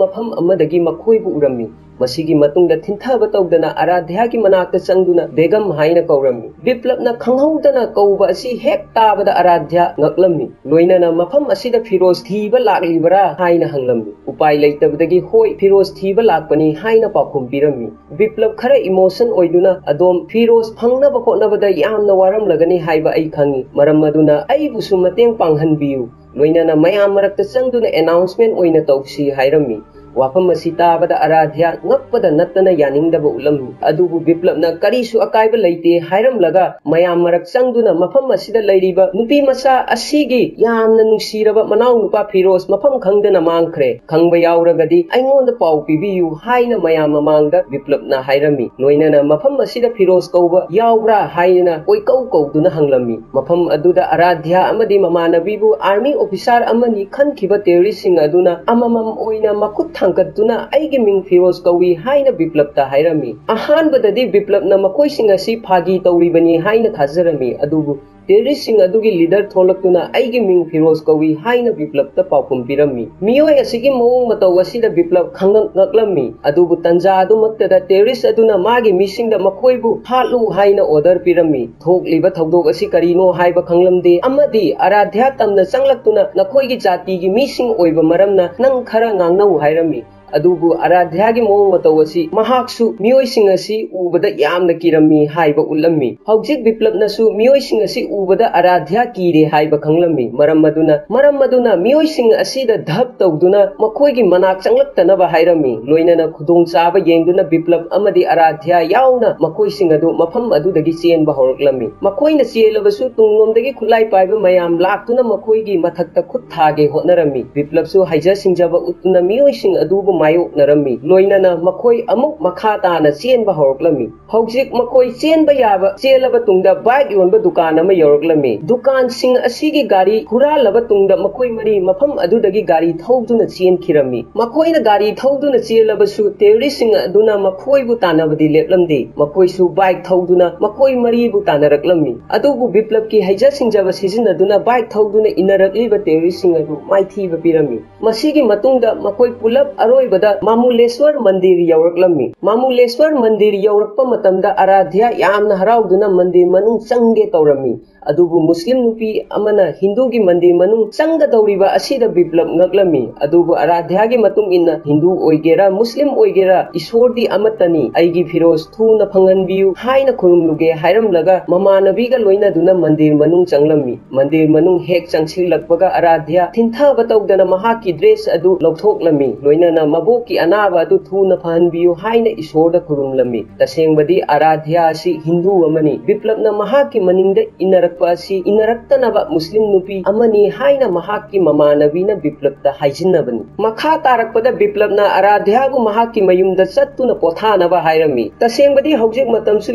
ꯃꯐꯝ ꯑꯃꯗꯒꯤ ꯃꯈꯣꯏꯕꯨ ꯎꯔꯝꯃꯤ꯫ ꯃꯁꯤꯒꯤ ꯃꯇꯨꯡꯗ ꯊꯤꯟꯊꯕ ꯇꯧꯗꯅ ꯑꯔꯥꯙ꯭ꯌꯥꯒꯤ ꯃꯅꯥꯛꯇ ꯆꯪꯗꯨꯅ ꯕꯦꯒꯝ ꯍꯥꯏꯅ ꯀꯧꯔꯝꯃꯤ꯫ ꯕꯤꯄ꯭ꯂꯕꯅ ꯈꯪꯍꯧꯗꯅ ꯀꯧꯕ ꯑꯁꯤ ꯍꯦꯛ ꯇꯥꯕꯗ ꯑꯔꯥꯙ꯭ꯌꯥ ꯉꯛꯂꯝꯃꯤ꯫ ꯂꯣꯏꯅꯅ ꯃꯐꯝ ꯑꯁꯤꯗ ꯐꯤꯔꯣꯖ ꯊꯤꯕ ꯂꯥꯛꯂꯤꯕ꯭ꯔꯥ ꯍꯥꯏꯅ ꯍꯪꯂꯝꯃꯤ꯫ ꯎꯄꯥꯏ ꯂꯩꯇꯕꯗꯒꯤ ꯍꯣꯏ, ꯐꯤꯔꯣꯖ ꯊꯤꯕ ꯂꯥꯛꯄꯅꯤ ꯍꯥꯏꯅ ꯄꯥꯎꯈꯨꯝ ꯄꯤꯔꯝꯃꯤ꯫ ꯕꯤꯄ꯭ꯂꯕ ꯈꯔ ꯏꯃꯣꯁꯟ ꯑꯣꯏꯗꯨꯅ, "ꯑꯗꯣꯝ ꯐꯤꯔꯣꯖ ꯐꯪꯅꯕ ꯍꯣꯠꯅꯕꯗ ꯌꯥꯝꯅ ꯋꯥꯔꯝꯂꯒꯅꯤ ꯍꯥꯏꯕ ꯑꯩ ꯈꯪꯏ꯫ ꯃꯔꯝ ꯑꯗꯨꯅ ꯑꯩꯕꯨꯁꯨ ꯃꯇꯦꯡ ꯄꯥꯡꯍꯟꯕꯤꯌꯨ꯫ ꯂꯣꯏꯅꯅ ꯃꯌꯥꯝ ꯃꯔꯛꯇ ꯆꯪꯗꯨꯅ ꯑꯦꯅꯥꯎꯟꯁꯃꯦꯟ ꯑꯣꯏꯅ ꯇꯧꯁꯤ" ꯍꯥꯏꯔꯝꯃꯤ꯫ ꯋꯥꯐꯝ ꯑꯁꯤ ꯇꯥꯕꯗ ꯑꯔꯥꯙ꯭ꯌꯥ ꯉꯛꯄꯗ ꯅꯠꯇꯅ ꯌꯥꯅꯤꯡꯗꯕ ꯎꯠꯂꯝꯃꯤ꯫ ꯑꯗꯨꯕꯨ ꯕꯤꯄ꯭ꯂꯕꯅ ꯀꯔꯤꯁꯨ ꯑꯀꯥꯏꯕ ꯂꯩꯇꯦ ꯍꯥꯏꯔꯝꯂꯒ ꯃꯌꯥꯝ ꯃꯔꯛ ꯆꯪꯗꯨꯅ ꯃꯐꯝ ꯑꯁꯤꯗ ꯂꯩꯔꯤꯕ ꯅꯨꯄꯤ ꯃꯆꯥ ꯑꯁꯤꯒꯤ ꯌꯥꯝꯅ ꯅꯨꯡꯁꯤꯔꯕ ꯃꯅꯥꯎꯅꯨꯄꯥ ꯐꯤꯔꯣꯖ ꯃꯐꯝ ꯈꯪꯗꯅ ꯃꯥꯡꯈ꯭ꯔꯦ꯫ ꯈꯪꯕ ꯌꯥꯎꯔꯒꯗꯤ ꯑꯩꯉꯣꯟꯗ ꯄꯥꯎ ꯄꯤꯕꯤꯌꯨ ꯍꯥꯏꯅ ꯃꯌꯥꯝ ꯃꯃꯥꯡꯗ ꯕꯤꯄ꯭ꯂꯕꯅ ꯍꯥꯏꯔꯝꯃꯤ꯫ ꯂꯣꯏꯅꯅ ꯃꯐꯝ ꯑꯁꯤꯗ ꯐꯤꯔꯣꯖ ꯀꯧꯕ ꯌꯥꯎꯕ꯭ꯔꯥ ꯍꯥꯏꯅ ꯀꯣꯏꯀꯧ ꯀꯧꯗꯨꯅ ꯍꯪꯂꯝꯃꯤ꯫ ꯃꯐꯝ ꯑꯗꯨꯗ ꯑꯔꯥꯙ꯭ꯌꯥ ꯑꯃꯗꯤ ꯃꯃꯥꯟꯅꯕꯤꯕꯨ ꯑꯥꯔꯃꯤ ꯑꯣꯐꯤꯁꯥꯔ ꯑꯃꯅꯤ ꯈꯟꯈꯤꯕ ꯇꯦꯔꯣꯔꯤꯁꯁꯤꯡ ꯑꯗꯨꯅ ꯑꯃꯃꯝ ꯑꯣꯏꯅ ꯃꯈꯨꯠ ꯊꯥꯡꯒꯠꯇꯨꯅ "ꯑꯩꯒꯤ ꯃꯤꯡ ꯐꯤꯔꯣꯖ ꯀꯧꯏ" ꯍꯥꯏꯅ ꯕꯤꯄ꯭ꯂꯕꯇ ꯍꯥꯏꯔꯝꯃꯤ꯫ ꯑꯍꯥꯟꯕꯗꯗꯤ ꯕꯤꯄ꯭ꯂꯕꯅ ꯃꯈꯣꯏꯁꯤꯡ ꯑꯁꯤ ꯐꯥꯒꯤ ꯇꯧꯔꯤꯕꯅꯤ ꯍꯥꯏꯅ ꯊꯥꯖꯔꯝꯃꯤ, ꯑꯗꯨꯕꯨ ꯇꯦꯔꯣꯔꯤꯁꯁꯤꯡ ꯑꯗꯨꯒꯤ ꯂꯤꯗꯔ ꯊꯣꯛꯂꯛꯇꯨꯅ "ꯑꯩꯒꯤ ꯃꯤꯡ ꯐꯤꯔꯣꯖ ꯀꯧꯏ" ꯍꯥꯏꯅ ꯕꯤꯄ꯭ꯂꯕꯇ ꯄꯥꯎꯈꯨꯝ ꯄꯤꯔꯝꯃꯤ꯫ ꯃꯤꯑꯣꯏ ꯑꯁꯤꯒꯤ ꯃꯑꯣꯡ ꯃꯇꯧ ꯑꯁꯤꯗ ꯕꯤꯄ꯭ꯂꯕ ꯈꯪꯉꯛ ꯉꯛꯂꯝꯃꯤ꯫ ꯑꯗꯨꯕꯨ ꯇꯟꯖꯥ ꯑꯗꯨꯃꯛꯇꯗ ꯇꯦꯔꯣꯔꯤꯁ ꯑꯗꯨꯅ ꯃꯥꯒꯤ ꯃꯤꯁꯤꯡꯗ ꯃꯈꯣꯏꯕꯨ ꯍꯥꯠꯂꯨ ꯍꯥꯏꯅ ꯑꯣꯔꯗꯔ ꯄꯤꯔꯝꯃꯤ꯫ ꯊꯣꯛꯂꯤꯕ ꯊꯧꯗꯣꯛ ꯑꯁꯤ ꯀꯔꯤꯅꯣ ꯍꯥꯏꯕ ꯈꯪꯂꯝꯗꯦ ꯑꯃꯗꯤ ꯑꯔꯥꯙ꯭ꯌꯥ ꯇꯝꯅ ꯆꯪꯂꯛꯇꯨꯅ "ꯅꯈꯣꯏꯒꯤ ꯖꯥꯇꯤꯒꯤ ꯃꯤꯁꯤꯡ ꯑꯣꯏꯕ ꯃꯔꯝꯅ ꯅꯪ ꯈꯔ ꯉꯥꯡꯅꯧ" ꯍꯥꯏꯔꯝꯃꯤ꯫ ꯑꯗꯨꯕꯨ ꯑꯔꯥꯙ꯭ꯌꯥꯒꯤ ꯃꯑꯣꯡ ꯃꯇꯧ ꯑꯁꯤ ꯃꯍꯥꯛꯁꯨ ꯃꯤꯑꯣꯏꯁꯤꯡ ꯑꯁꯤ ꯎꯕꯗ ꯌꯥꯝꯅ ꯀꯤꯔꯝꯃꯤ ꯍꯥꯏꯕ ꯎꯠꯂꯝꯃꯤ꯫ ꯍꯧꯖꯤꯛ ꯕꯤꯄ꯭ꯂꯞꯅꯁꯨ ꯃꯤꯑꯣꯏꯁꯤꯡ ꯑꯁꯤ ꯎꯕꯗ ꯑꯔꯥꯙ꯭ꯌꯥ ꯀꯤꯔꯦ ꯍꯥꯏꯕ ꯈꯪꯂꯝꯃꯤ꯫ ꯃꯔꯝ ꯑꯗꯨꯅ, ꯃꯔꯝ ꯑꯗꯨꯅ ꯃꯤꯑꯣꯏꯁꯤꯡ ꯑꯁꯤꯗ ꯙꯞ ꯇꯧꯗꯨꯅ ꯃꯈꯣꯏꯒꯤ ꯃꯅꯥꯛ ꯆꯪꯂꯛꯇꯅꯕ ꯍꯥꯏꯔꯝꯃꯤ꯫ ꯂꯣꯏꯅꯅ ꯈꯨꯗꯣꯡꯆꯥꯕ ꯌꯦꯡꯗꯨꯅ ꯕꯤꯄ꯭ꯂꯞ ꯑꯃꯗꯤ ꯑꯔꯥꯙ꯭ꯌꯥ ꯌꯥꯎꯅ ꯃꯈꯣꯏꯁꯤꯡ ꯑꯗꯨ ꯃꯐꯝ ꯑꯗꯨꯗꯒꯤ ꯆꯦꯟꯕ ꯍꯧꯔꯛꯂꯝꯃꯤ꯫ ꯃꯈꯣꯏꯅ ꯆꯦꯜꯂꯕꯁꯨ ꯇꯨꯡꯂꯣꯝꯗꯒꯤ ꯈꯨꯠꯂꯥꯏ ꯄꯥꯏꯕ ꯃꯌꯥꯝ ꯂꯥꯛꯇꯨꯅ ꯃꯈꯣꯏꯒꯤ ꯃꯊꯛꯇ ꯈꯨꯠ ꯊꯥꯒꯦ ꯍꯣꯠꯅꯔꯝꯃꯤ꯫ ꯕꯤꯄ꯭ꯂꯞꯁꯨ ꯍꯩꯖ ꯁꯤꯡꯖꯕ ꯎꯠꯇꯨꯅ ꯃꯤꯑꯣꯏꯁꯤꯡ ꯑꯗꯨꯕꯨ ꯃꯥꯌꯣꯛꯅꯔꯝꯃꯤ꯫ ꯂꯣꯏꯅꯅ ꯃꯈꯣꯏ ꯑꯃꯨꯛ ꯃꯈꯥ ꯇꯥꯅ ꯆꯦꯟꯕ ꯍꯧꯔꯛꯂꯝꯃꯤ꯫ ꯍꯧꯖꯤꯛ ꯃꯈꯣꯏ ꯆꯦꯟꯕ ꯌꯥꯕ ꯆꯦꯜꯂꯕ ꯇꯨꯡꯗ ꯕꯥꯏꯛ ꯌꯣꯟꯕ ꯗꯨꯀꯥꯟ ꯑꯃ ꯌꯧꯔꯛꯂꯝꯃꯤ꯫ ꯗꯨꯀꯥꯟꯁꯤꯡ ꯑꯁꯤꯒꯤ ꯒꯥꯔꯤ ꯍꯨꯔꯥꯜꯂꯕ ꯇꯨꯡꯗ ꯃꯈꯣꯏ ꯃꯔꯤ ꯃꯐꯝ ꯑꯗꯨꯗꯒꯤ ꯒꯥꯔꯤ ꯊꯧꯗꯨꯅ ꯆꯦꯟꯈꯤꯔꯝꯃꯤ꯫ ꯃꯈꯣꯏꯅ ꯒꯥꯔꯤ ꯊꯧꯗꯨꯅ ꯆꯦꯜꯂꯕꯁꯨ ꯇꯦꯔꯣꯔꯤꯁꯁꯤꯡ ꯑꯗꯨꯅ ꯃꯈꯣꯏꯕꯨ ꯇꯥꯟꯅꯕꯗꯤ ꯂꯦꯞꯂꯝꯗꯦ꯫ ꯃꯈꯣꯏꯁꯨ ꯕꯥꯏꯛ ꯊꯧꯗꯨꯅ ꯃꯈꯣꯏ ꯃꯔꯤꯕꯨ ꯇꯥꯟꯅꯔꯛꯂꯝꯃꯤ꯫ ꯑꯗꯨꯕꯨ ꯕꯤꯄ꯭ꯂꯞꯀꯤ ꯍꯩꯖ ꯁꯤꯡꯖꯕ ꯁꯤꯖꯤꯟꯅꯗꯨꯅ ꯕꯥꯏꯛ ꯊꯧꯗꯨꯅ ꯏꯟꯅꯔꯛꯂꯤꯕ ꯇꯦꯔꯣꯔꯤꯁꯁꯤꯡ ꯑꯗꯨ ꯃꯥꯏꯊꯤꯕ ꯄꯤꯔꯝꯃꯤ꯫ ꯃꯁꯤꯒꯤ ꯃꯇꯨꯡꯗ ꯃꯈꯣꯏ ꯄꯨꯂꯞ ꯑꯔꯣꯏꯕꯗ ꯃꯥꯃꯨꯂꯦꯁ꯭ꯋꯔ ꯃꯟꯗꯤꯔ ꯌꯧꯔꯛꯂꯝꯃꯤ꯫ ꯃꯥꯃꯨꯂꯦꯁ꯭ꯋꯔ ꯃꯟꯗꯤꯔ ꯌꯧꯔꯛꯄ ꯃꯇꯝꯗ ꯑꯔꯥꯙ꯭ꯌꯥ ꯌꯥꯝꯅ ꯍꯔꯥꯎꯗꯨꯅ ꯃꯟꯗꯤꯔ ꯃꯅꯨꯡ ꯆꯪꯒꯦ ꯇꯧꯔꯝꯃꯤ꯫ ꯑꯗꯨꯕꯨ ꯃꯨꯁꯂꯤꯝ ꯅꯨꯄꯤ ꯑꯃꯅ ꯍꯤꯟꯗꯨꯒꯤ ꯃꯟꯗꯤꯔ ꯃꯅꯨꯡ ꯆꯪꯒꯗꯧꯔꯤꯕ ꯑꯁꯤꯗ ꯕꯤꯄ꯭ꯂꯞ ꯉꯛꯂꯝꯃꯤ꯫ ꯑꯗꯨꯕꯨ ꯑꯔꯥꯙ꯭ꯌꯥꯒꯤ ꯃꯇꯨꯡ ꯏꯟꯅ ꯍꯤꯟꯗꯨ ꯑꯣꯏꯒꯦꯔꯥ ꯃꯨꯁꯂꯤꯝ ꯑꯣꯏꯒꯦꯔꯥ ꯏꯁꯣꯔꯗꯤ ꯑꯃꯠꯇꯅꯤ, ꯑꯩꯒꯤ ꯐꯤꯔꯣꯖ ꯊꯨꯅ ꯐꯪꯍꯟꯕꯤꯌꯨ ꯍꯥꯏꯅ ꯈꯨꯔꯨꯝꯂꯨꯒꯦ ꯍꯥꯏꯔꯝꯂꯒ ꯃꯃꯥꯟꯅꯕꯤꯒ ꯂꯣꯏꯅꯗꯨꯅ ꯃꯟꯗꯤꯔ ꯃꯅꯨꯡ ꯆꯪꯂꯝꯃꯤ꯫ ꯃꯟꯗꯤꯔ ꯃꯅꯨꯡ ꯍꯦꯛ ꯆꯪꯁꯤꯜꯂꯛꯄꯒ ꯑꯔꯥꯙ꯭ꯌꯥ ꯊꯤꯟꯊꯕ ꯇꯧꯗꯅ ꯃꯍꯥꯛꯀꯤ ꯗ꯭ꯔꯦꯁ ꯑꯗꯨ ꯂꯧꯊꯣꯛꯂꯝꯃꯤ꯫ ꯂꯣꯏꯅꯅ ꯃꯕꯣꯛꯀꯤ ꯑꯅꯥꯕ ꯑꯗꯨ ꯊꯨꯅ ꯐꯍꯟꯕꯤꯌꯨ ꯍꯥꯏꯅ ꯏꯁꯣꯔꯗ ꯈꯨꯔꯨꯝꯂꯝꯃꯤ꯫ ꯇꯁꯦꯡꯕꯗꯤ ꯑꯔꯥꯙ꯭ꯌꯥ ꯑꯁꯤ ꯍꯤꯟꯗꯨ ꯑꯃꯅꯤ꯫ ꯕꯤꯄ꯭ꯂꯞꯅ ꯃꯍꯥꯛꯀꯤ ꯃꯅꯤꯡꯗ ꯏꯟꯅꯔꯛꯄ ꯑꯁꯤ ꯏꯟꯅꯔꯛꯇꯅꯕ ꯃꯨꯁꯂꯤꯝ ꯅꯨꯄꯤ ꯑꯃꯅꯤ ꯍꯥꯏꯅ ꯃꯍꯥꯛꯀꯤ ꯃꯃꯥꯟꯅꯕꯤꯅ ꯕꯤꯄ꯭ꯂꯞꯇ ꯍꯥꯏꯖꯤꯟꯅꯕꯅꯤ꯫ ꯃꯈꯥ ꯇꯥꯔꯛꯄꯗ ꯕꯤꯄ꯭ꯂꯞꯅ ꯑꯔꯥꯙ꯭ꯌꯥꯕꯨ ꯃꯍꯥꯛꯀꯤ ꯃꯌꯨꯝꯗ ꯆꯠꯇꯨꯅ ꯄꯣꯊꯥꯅꯕ ꯍꯥꯏꯔꯝꯃꯤ꯫ ꯇꯁꯦꯡꯕꯗꯤ ꯍꯧꯖꯤꯛ ꯃꯇꯝꯁꯨ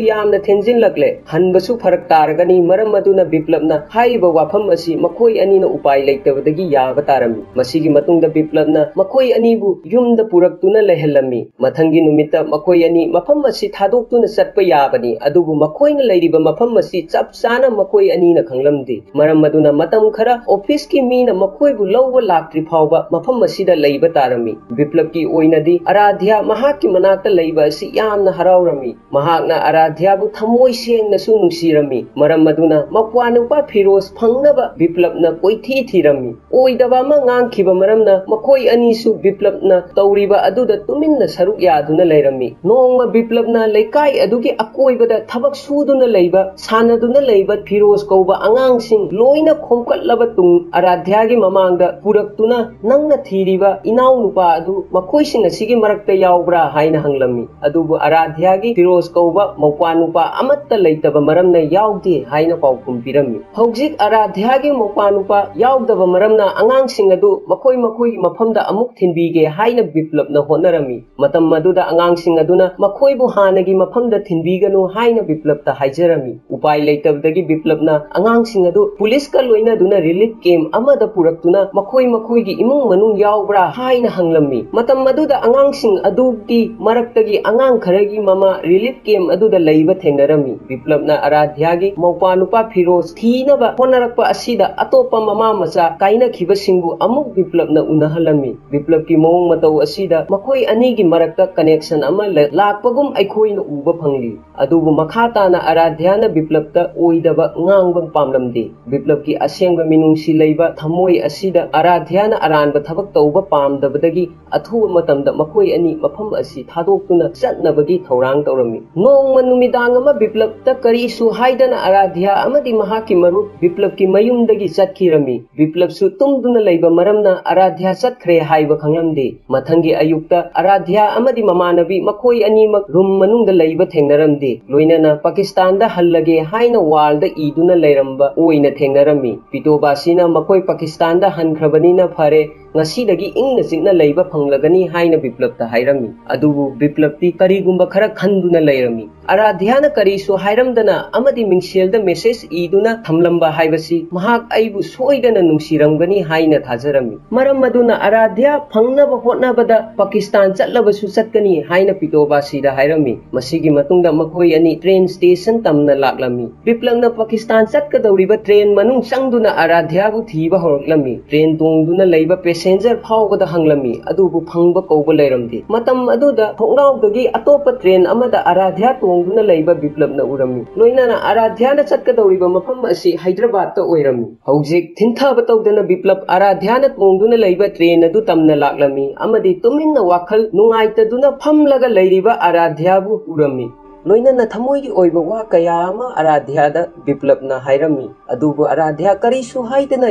ꯌꯥꯝꯅ ꯊꯦꯡꯖꯤꯜꯂꯛꯂꯦ, ꯍꯟꯕꯁꯨ ꯐꯔꯛ ꯇꯥꯔꯒꯅꯤ꯫ ꯃꯔꯝ ꯑꯗꯨꯅ ꯕꯤꯄ꯭ꯂꯞꯅ ꯍꯥꯏꯔꯤꯕ ꯋꯥꯐꯝ ꯑꯁꯤ ꯃꯈꯣꯏ ꯑꯅꯤꯅ ꯎꯄꯥꯏ ꯂꯩꯇꯕꯗꯒꯤ ꯌꯥꯕ ꯇꯥꯔꯝꯃꯤ꯫ ꯃꯁꯤꯒꯤ ꯃꯇꯨꯡꯗ ꯕꯤꯄ꯭ꯂꯞꯅ ꯃꯈꯣꯏ ꯑꯅꯤꯕꯨ ꯌꯨꯝꯗ ꯄꯨꯔꯛꯇꯨꯅ ꯂꯩꯍꯜꯂꯝꯃꯤ꯫ ꯃꯊꯪꯒꯤ ꯅꯨꯃꯤꯠꯇ ꯃꯈꯣꯏ ꯑꯅꯤ ꯃꯐꯝ ꯑꯁꯤ ꯊꯥꯗꯣꯛꯇꯨꯅ ꯆꯠꯄ ꯌꯥꯕꯅꯤ, ꯑꯗꯨꯕꯨ ꯃꯈꯣꯏꯅ ꯂꯩꯔꯤꯕ ꯃꯐꯝ ꯑꯁꯤ ꯆꯞ ꯆꯥꯅ ꯃꯈꯣꯏ ꯑꯅꯤꯅ ꯈꯪꯂꯝꯗꯦ꯫ ꯃꯔꯝ ꯑꯗꯨꯅ ꯃꯇꯝ ꯈꯔ ꯑꯣꯐꯤꯁꯀꯤ ꯃꯤꯅ ꯃꯈꯣꯏꯕꯨ ꯂꯧꯕ ꯂꯥꯛꯇ꯭ꯔꯤ ꯐꯥꯎꯕ ꯃꯐꯝ ꯑꯁꯤꯗ ꯂꯩꯕ ꯇꯥꯔꯝꯃꯤ꯫ ꯕꯤꯄ꯭ꯂꯕꯀꯤ ꯑꯣꯏꯅꯗꯤ ꯑꯔꯥꯙ꯭ꯌꯥ ꯃꯍꯥꯛꯀꯤ ꯃꯅꯥꯛꯇ ꯂꯩꯕ ꯑꯁꯤ ꯌꯥꯝꯅ ꯍꯔꯥꯎꯔꯝꯃꯤ꯫ ꯃꯍꯥꯛꯅ ꯑꯔꯥꯙ꯭ꯌꯥꯕꯨ ꯊꯃꯣꯏ ꯁꯦꯡꯅꯁꯨ ꯅꯨꯡꯁꯤꯔꯝꯃꯤ꯫ ꯃꯔꯝ ꯑꯗꯨꯅ ꯃꯧꯄ꯭ꯋꯥꯅꯨꯄꯥ ꯐꯤꯔꯣꯖ ꯐꯪꯅꯕ ꯕꯤꯄ꯭ꯂꯕꯅ ꯀꯣꯏꯊꯤ ꯊꯤꯔꯝꯃꯤ꯫ ꯑꯣꯏꯗꯕ ꯑꯃ ꯉꯥꯡꯈꯤꯕ ꯃꯔꯝꯅ ꯃꯈꯣꯏ ꯑꯅꯤꯁꯨ ꯕꯤꯄ꯭ꯂꯕꯅ ꯇꯧꯔꯤꯕ ꯑꯗꯨꯗ ꯇꯨꯃꯤꯟꯅ ꯁꯔꯨꯛ ꯌꯥꯗꯨꯅ ꯂꯩꯔꯝꯃꯤ꯫ ꯅꯣꯡꯃ ꯕꯤꯄ꯭ꯂꯕꯅ ꯂꯩꯀꯥꯏ ꯑꯗꯨꯒꯤ ꯑꯀꯣꯏꯕꯗ ꯊꯕꯛ ꯁꯨꯗꯨꯅ ꯂꯩꯕ, ꯁꯥꯟꯅꯗꯨꯅ ꯂꯩꯕ ꯐꯤꯔꯣꯖ ꯀꯧꯕ ꯑꯉꯥꯡꯁꯤꯡ ꯂꯣꯏꯅ ꯈꯣꯝꯀꯠꯂꯕ ꯇꯨꯡ ꯑꯔꯥꯙ꯭ꯌꯥꯒꯤ ꯃꯃꯥꯡꯗ ꯄꯨꯔꯛꯇꯨꯅ, "ꯅꯪꯅ ꯊꯤꯔꯤꯕ ꯏꯅꯥꯎꯅꯨꯄꯥ ꯑꯗꯨ ꯃꯈꯣꯏꯁꯤꯡ ꯑꯁꯤꯒꯤ ꯃꯔꯛꯇ ꯌꯥꯎꯕ꯭ꯔꯥ?" ꯍꯥꯏꯅ ꯍꯪꯂꯝꯃꯤ꯫ ꯑꯗꯨꯕꯨ ꯑꯔꯥꯙ꯭ꯌꯥꯒꯤ ꯐꯤꯔꯣꯖ ꯀꯧꯕ ꯃꯧꯄ꯭ꯋꯥꯅꯨꯄꯥ ꯑꯃꯠꯇ ꯂꯩꯇꯕ ꯃꯔꯝꯅ ꯌꯥꯎꯗꯦ ꯍꯥꯏꯅ ꯄꯥꯎꯈꯨꯝ ꯄꯤꯔꯝꯃꯤ꯫ ꯍꯧꯖꯤꯛ ꯑꯔꯥꯙ꯭ꯌꯥꯒꯤ ꯃꯧꯄ꯭ꯋꯥꯅꯨꯄꯥ ꯌꯥꯎꯗꯕ ꯃꯔꯝꯅ ꯑꯉꯥꯡꯁꯤꯡ ꯑꯗꯨ ꯃꯈꯣꯏ ꯃꯈꯣꯏꯒꯤ ꯃꯐꯝꯗ ꯑꯃꯨꯛ ꯊꯤꯟꯕꯤꯒꯦ ꯍꯥꯏꯅ ꯕꯤꯄ꯭ꯂꯕꯅ ꯍꯣꯠꯅꯔꯝꯃꯤ꯫ ꯃꯇꯝ ꯑꯗꯨꯗ ꯑꯉꯥꯡꯁꯤꯡ ꯑꯗꯨꯅ ꯃꯈꯣꯏꯕꯨ ꯍꯥꯟꯅꯒꯤ ꯃꯐꯝꯗ ꯊꯤꯟꯕꯤꯒꯅꯨ ꯍꯥꯏꯅ ꯕꯤꯄ꯭ꯂꯕꯇ ꯍꯥꯏꯖꯔꯝꯃꯤ꯫ ꯎꯄꯥꯏ ꯂꯩꯇꯕꯗꯒꯤ ꯕꯤꯄ꯭ꯂꯕꯅ ꯑꯉꯥꯡꯁꯤꯡ ꯑꯗꯨ ꯄꯨꯂꯤꯁꯀ ꯂꯣꯏꯅꯗꯨꯅ ꯔꯤꯂꯤꯐ ꯀꯦꯝꯞ ꯑꯃꯗ ꯄꯨꯔꯛꯇꯨꯅ ꯃꯈꯣꯏ ꯃꯈꯣꯏꯒꯤ ꯏꯃꯨꯡ ꯃꯅꯨꯡ ꯌꯥꯎꯕ꯭ꯔꯥ ꯍꯥꯏꯅ ꯍꯪꯂꯝꯃꯤ꯫ ꯃꯇꯝ ꯑꯗꯨꯗ ꯑꯉꯥꯡꯁꯤꯡ ꯑꯗꯨꯒꯤ ꯃꯔꯛꯇꯒꯤ ꯑꯉꯥꯡ ꯈꯔꯒꯤ ꯃꯃꯥ ꯔꯤꯂꯤꯐ ꯀꯦꯝꯞ ꯑꯗꯨꯗ ꯂꯩꯕ ꯊꯦꯡꯅꯔꯝꯃꯤ꯫ ꯕꯤꯄ꯭ꯂꯕꯅ ꯑꯔꯥꯙ꯭ꯌꯥꯒꯤ ꯃꯧꯄ꯭ꯋꯥꯅꯨꯄꯥ ꯐꯤꯔꯣꯖ ꯊꯤꯅꯕ ꯍꯣꯠꯅꯔꯛꯄ ꯑꯁꯤꯗ ꯑꯇꯣꯞꯄ ꯃꯃꯥ ꯃꯆꯥ ꯀꯥꯏꯅꯈꯤꯕꯁꯤꯡꯕꯨ ꯑꯃꯨꯛ ꯕꯤꯄ꯭ꯂꯕꯅ ꯎꯅꯍꯜꯂꯝꯃꯤ꯫ ꯕꯤꯄ꯭ꯂꯕꯀꯤ ꯃꯑꯣꯡ ꯃꯇꯧ ꯑꯁꯤꯗ ꯃꯈꯣꯏ ꯑꯅꯤꯒꯤ ꯃꯔꯛꯇ ꯀꯅꯦꯛꯁꯟ ꯑꯃ ꯂ-, ꯂꯥꯛꯄꯒꯨꯝ ꯑꯩꯈꯣꯏꯅ ꯎꯕ ꯐꯪꯂꯤ꯫ ꯑꯗꯨꯕꯨ ꯃꯈꯥ ꯇꯥꯅ ꯑꯔꯥꯙ꯭ꯌꯥꯅ ꯕꯤꯄ꯭ꯂꯕꯇ ꯑꯣꯏꯗꯕ ꯉꯥꯡꯕ ꯄꯥꯝꯂꯝꯗꯦ꯫ ꯕꯤꯄ꯭ꯂꯕꯀꯤ ꯑꯁꯦꯡꯕ ꯃꯤꯅꯨꯡꯁꯤ ꯂꯩꯕ ꯊꯃꯣꯏ ꯑꯁꯤꯗ ꯑꯔꯥꯙ꯭ꯌꯥꯅ ꯑꯔꯥꯟꯕ ꯊꯕꯛ ꯇꯧꯕ ꯄꯥꯝꯗꯕꯗꯒꯤ ꯑꯊꯨꯕ ꯃꯇꯝꯗ ꯃꯈꯣꯏ ꯑꯅꯤ ꯃꯐꯝ ꯑꯁꯤ ꯊꯥꯗꯣꯛꯇꯨꯅ ꯆꯠꯅꯕꯒꯤ ꯊꯧꯔꯥꯡ ꯇꯧꯔꯝꯃꯤ꯫ ꯅꯣꯡꯃ ꯅꯨꯃꯤꯗꯥꯡ ꯑꯃ ꯕꯤꯄ꯭ꯂꯕꯇ ꯀꯔꯤꯁꯨ ꯍꯥꯏꯗꯅ ꯑꯔꯥꯙ꯭ꯌꯥ ꯑꯃꯗꯤ ꯃꯍꯥꯛꯀꯤ ꯃꯔꯨꯞ ꯕꯤꯄ꯭ꯂꯕꯀꯤ ꯃꯌꯨꯝꯗꯒꯤ ꯆꯠꯈꯤꯔꯝꯃꯤ꯫ ꯕꯤꯄ꯭ꯂꯕꯁꯨ ꯇꯨꯝꯗꯨꯅ ꯂꯩꯕ ꯃꯔꯝꯅ ꯑꯔꯥꯙ꯭ꯌꯥ ꯆꯠꯈ꯭ꯔꯦ ꯍꯥꯏꯕ ꯈꯪꯂꯝꯗꯦ꯫ ꯃꯊꯪꯒꯤ ꯑꯌꯨꯛꯇ ꯑꯔꯥꯙ꯭ꯌꯥ ꯑꯃꯗꯤ ꯃꯃꯥꯟꯅꯕꯤ ꯃꯈꯣꯏ ꯑꯅꯤꯃꯛ ꯔꯨꯝ ꯃꯅꯨꯡꯗ ꯂꯩꯕ ꯊꯦꯡꯅꯔꯝꯗꯦ꯫ ꯂꯣꯏꯅꯅ ꯄꯥꯀꯤꯁꯇꯥꯟꯗ ꯍꯜꯂꯒꯦ ꯍꯥꯏꯅ ꯋꯥꯜꯗ ꯏꯗꯨꯅ ꯂꯩꯔꯝꯕ ꯑꯣꯏꯅ ꯊꯦꯡꯅꯔꯝꯃꯤ꯫ ꯄꯤꯇꯣꯕꯥꯁꯤꯅ ꯃꯈꯣꯏ ꯄꯥꯀꯤꯁꯇꯥꯟꯗ ꯍꯟꯈ꯭ꯔꯕꯅꯤꯅ ꯐꯔꯦ, ꯉꯁꯤꯗꯒꯤ ꯏꯪꯅ ꯆꯤꯛꯅ ꯂꯩꯕ ꯐꯪꯂꯒꯅꯤ ꯍꯥꯏꯅ ꯕꯤꯄ꯭ꯂꯕꯇ ꯍꯥꯏꯔꯝꯃꯤ꯫ ꯑꯗꯨꯕꯨ ꯕꯤꯄ꯭ꯂꯕꯇꯤ ꯀꯔꯤꯒꯨꯝꯕ ꯈꯔ ꯈꯟꯗꯨꯅ ꯂꯩꯔꯝꯃꯤ꯫ ꯑꯔꯥꯙ꯭ꯌꯥꯅ ꯀꯔꯤꯁꯨ ꯍꯥꯏꯔꯝꯗꯅ ꯑꯃꯗꯤ ꯃꯤꯡꯁꯦꯜꯗ ꯃꯦꯁꯦꯖ ꯏꯗꯨꯅ ꯊꯝꯂꯝꯕ ꯍꯥꯏꯕꯁꯤ ꯃꯍꯥꯛ ꯑꯩꯕꯨ ꯁꯣꯏꯗꯅ ꯅꯨꯡꯁꯤꯔꯝꯒꯅꯤ ꯍꯥꯏꯅ ꯊꯥꯖꯔꯝꯃꯤ꯫ ꯃꯔꯝ ꯑꯗꯨꯅ ꯑꯔꯥꯙ꯭ꯌꯥ ꯐꯪꯅꯕ ꯍꯣꯠꯅꯕꯗ ꯄꯥꯀꯤꯁꯇꯥꯟ ꯆꯠꯂꯕꯁꯨ ꯆꯠꯀꯅꯤ ꯍꯥꯏꯅ ꯄꯤꯇꯣꯕꯥꯁꯤꯗ ꯍꯥꯏꯔꯝꯃꯤ꯫ ꯃꯁꯤꯒꯤ ꯃꯇꯨꯡꯗ ꯃꯈꯣꯏ ꯑꯅꯤ ꯇ꯭ꯔꯦꯟ ꯁ꯭ꯇꯦꯁꯟ ꯇꯝꯅ ꯂꯥꯛꯂꯝꯃꯤ꯫ ꯕꯤꯄ꯭ꯂꯕꯅ ꯄꯥꯀꯤꯁꯇꯥꯟ ꯆꯠꯀꯗꯧꯔꯤꯕ ꯇ꯭ꯔꯦꯟ ꯃꯅꯨꯡ ꯆꯪꯗꯨꯅ ꯑꯔꯥꯙ꯭ꯌꯥꯕꯨ ꯊꯤꯕ ꯍꯧꯔꯛꯂꯝꯃꯤ꯫ ꯇ꯭ꯔꯦꯟ ꯇꯣꯡꯗꯨꯅ ꯂꯩꯕ ꯄꯦꯁꯦꯟꯖꯔ ꯐꯥꯎꯕꯗ ꯍꯪꯂꯝꯃꯤ, ꯑꯗꯨꯕꯨ ꯐꯪꯕ ꯀꯧꯕ ꯂꯩꯔꯝꯗꯦ꯫ ꯃꯇꯝ ꯑꯗꯨꯗ ꯊꯣꯡꯅꯥꯎꯗꯒꯤ ꯑꯇꯣꯞꯄ ꯇ꯭ꯔꯦꯟ ꯑꯃꯗ ꯑꯔꯥꯙ꯭ꯌꯥ ꯇꯣꯡꯗꯨꯅ ꯂꯩꯕ ꯕꯤꯄ꯭ꯂꯕꯅ ꯎꯔꯝꯃꯤ꯫ ꯂꯣꯏꯅꯅ ꯑꯔꯥꯙ꯭ꯌꯥꯅ ꯆꯠꯀꯗꯧꯔꯤꯕ ꯃꯐꯝ ꯑꯁꯤ ꯍꯥꯏꯗ꯭ꯔꯕꯥꯗꯇ ꯑꯣꯏꯔꯝꯃꯤ꯫ ꯍꯧꯖꯤꯛ ꯊꯤꯟꯊꯕ ꯇꯧꯗꯅ ꯕꯤꯄ꯭ꯂꯕ ꯑꯔꯥꯙ꯭ꯌꯥꯅ ꯇꯣꯡꯗꯨꯅ ꯂꯩꯕ ꯇ꯭ꯔꯦꯟ ꯑꯗꯨ ꯇꯝꯅ ꯂꯥꯛꯂꯝꯃꯤ ꯑꯃꯗꯤ ꯇꯨꯃꯤꯟꯅ ꯋꯥꯈꯜ ꯅꯨꯡꯉꯥꯏꯇꯗꯨꯅ ꯐꯝꯂꯒ ꯂꯩꯔꯤꯕ ꯑꯔꯥꯙ꯭ꯌꯥꯕꯨ ꯎꯔꯝꯃꯤ꯫ ꯂꯣꯏꯅꯅ ꯊꯃꯣꯏꯒꯤ ꯑꯣꯏꯕ ꯋꯥ ꯀꯌꯥ ꯑꯃ ꯑꯔꯥꯙ꯭ꯌꯥꯗ ꯕꯤꯄ꯭ꯂꯕꯅ ꯍꯥꯏꯔꯝꯃꯤ꯫ ꯑꯗꯨꯕꯨ ꯑꯔꯥꯙ꯭ꯌꯥ ꯀꯔꯤꯁꯨ ꯍꯥꯏꯗꯅ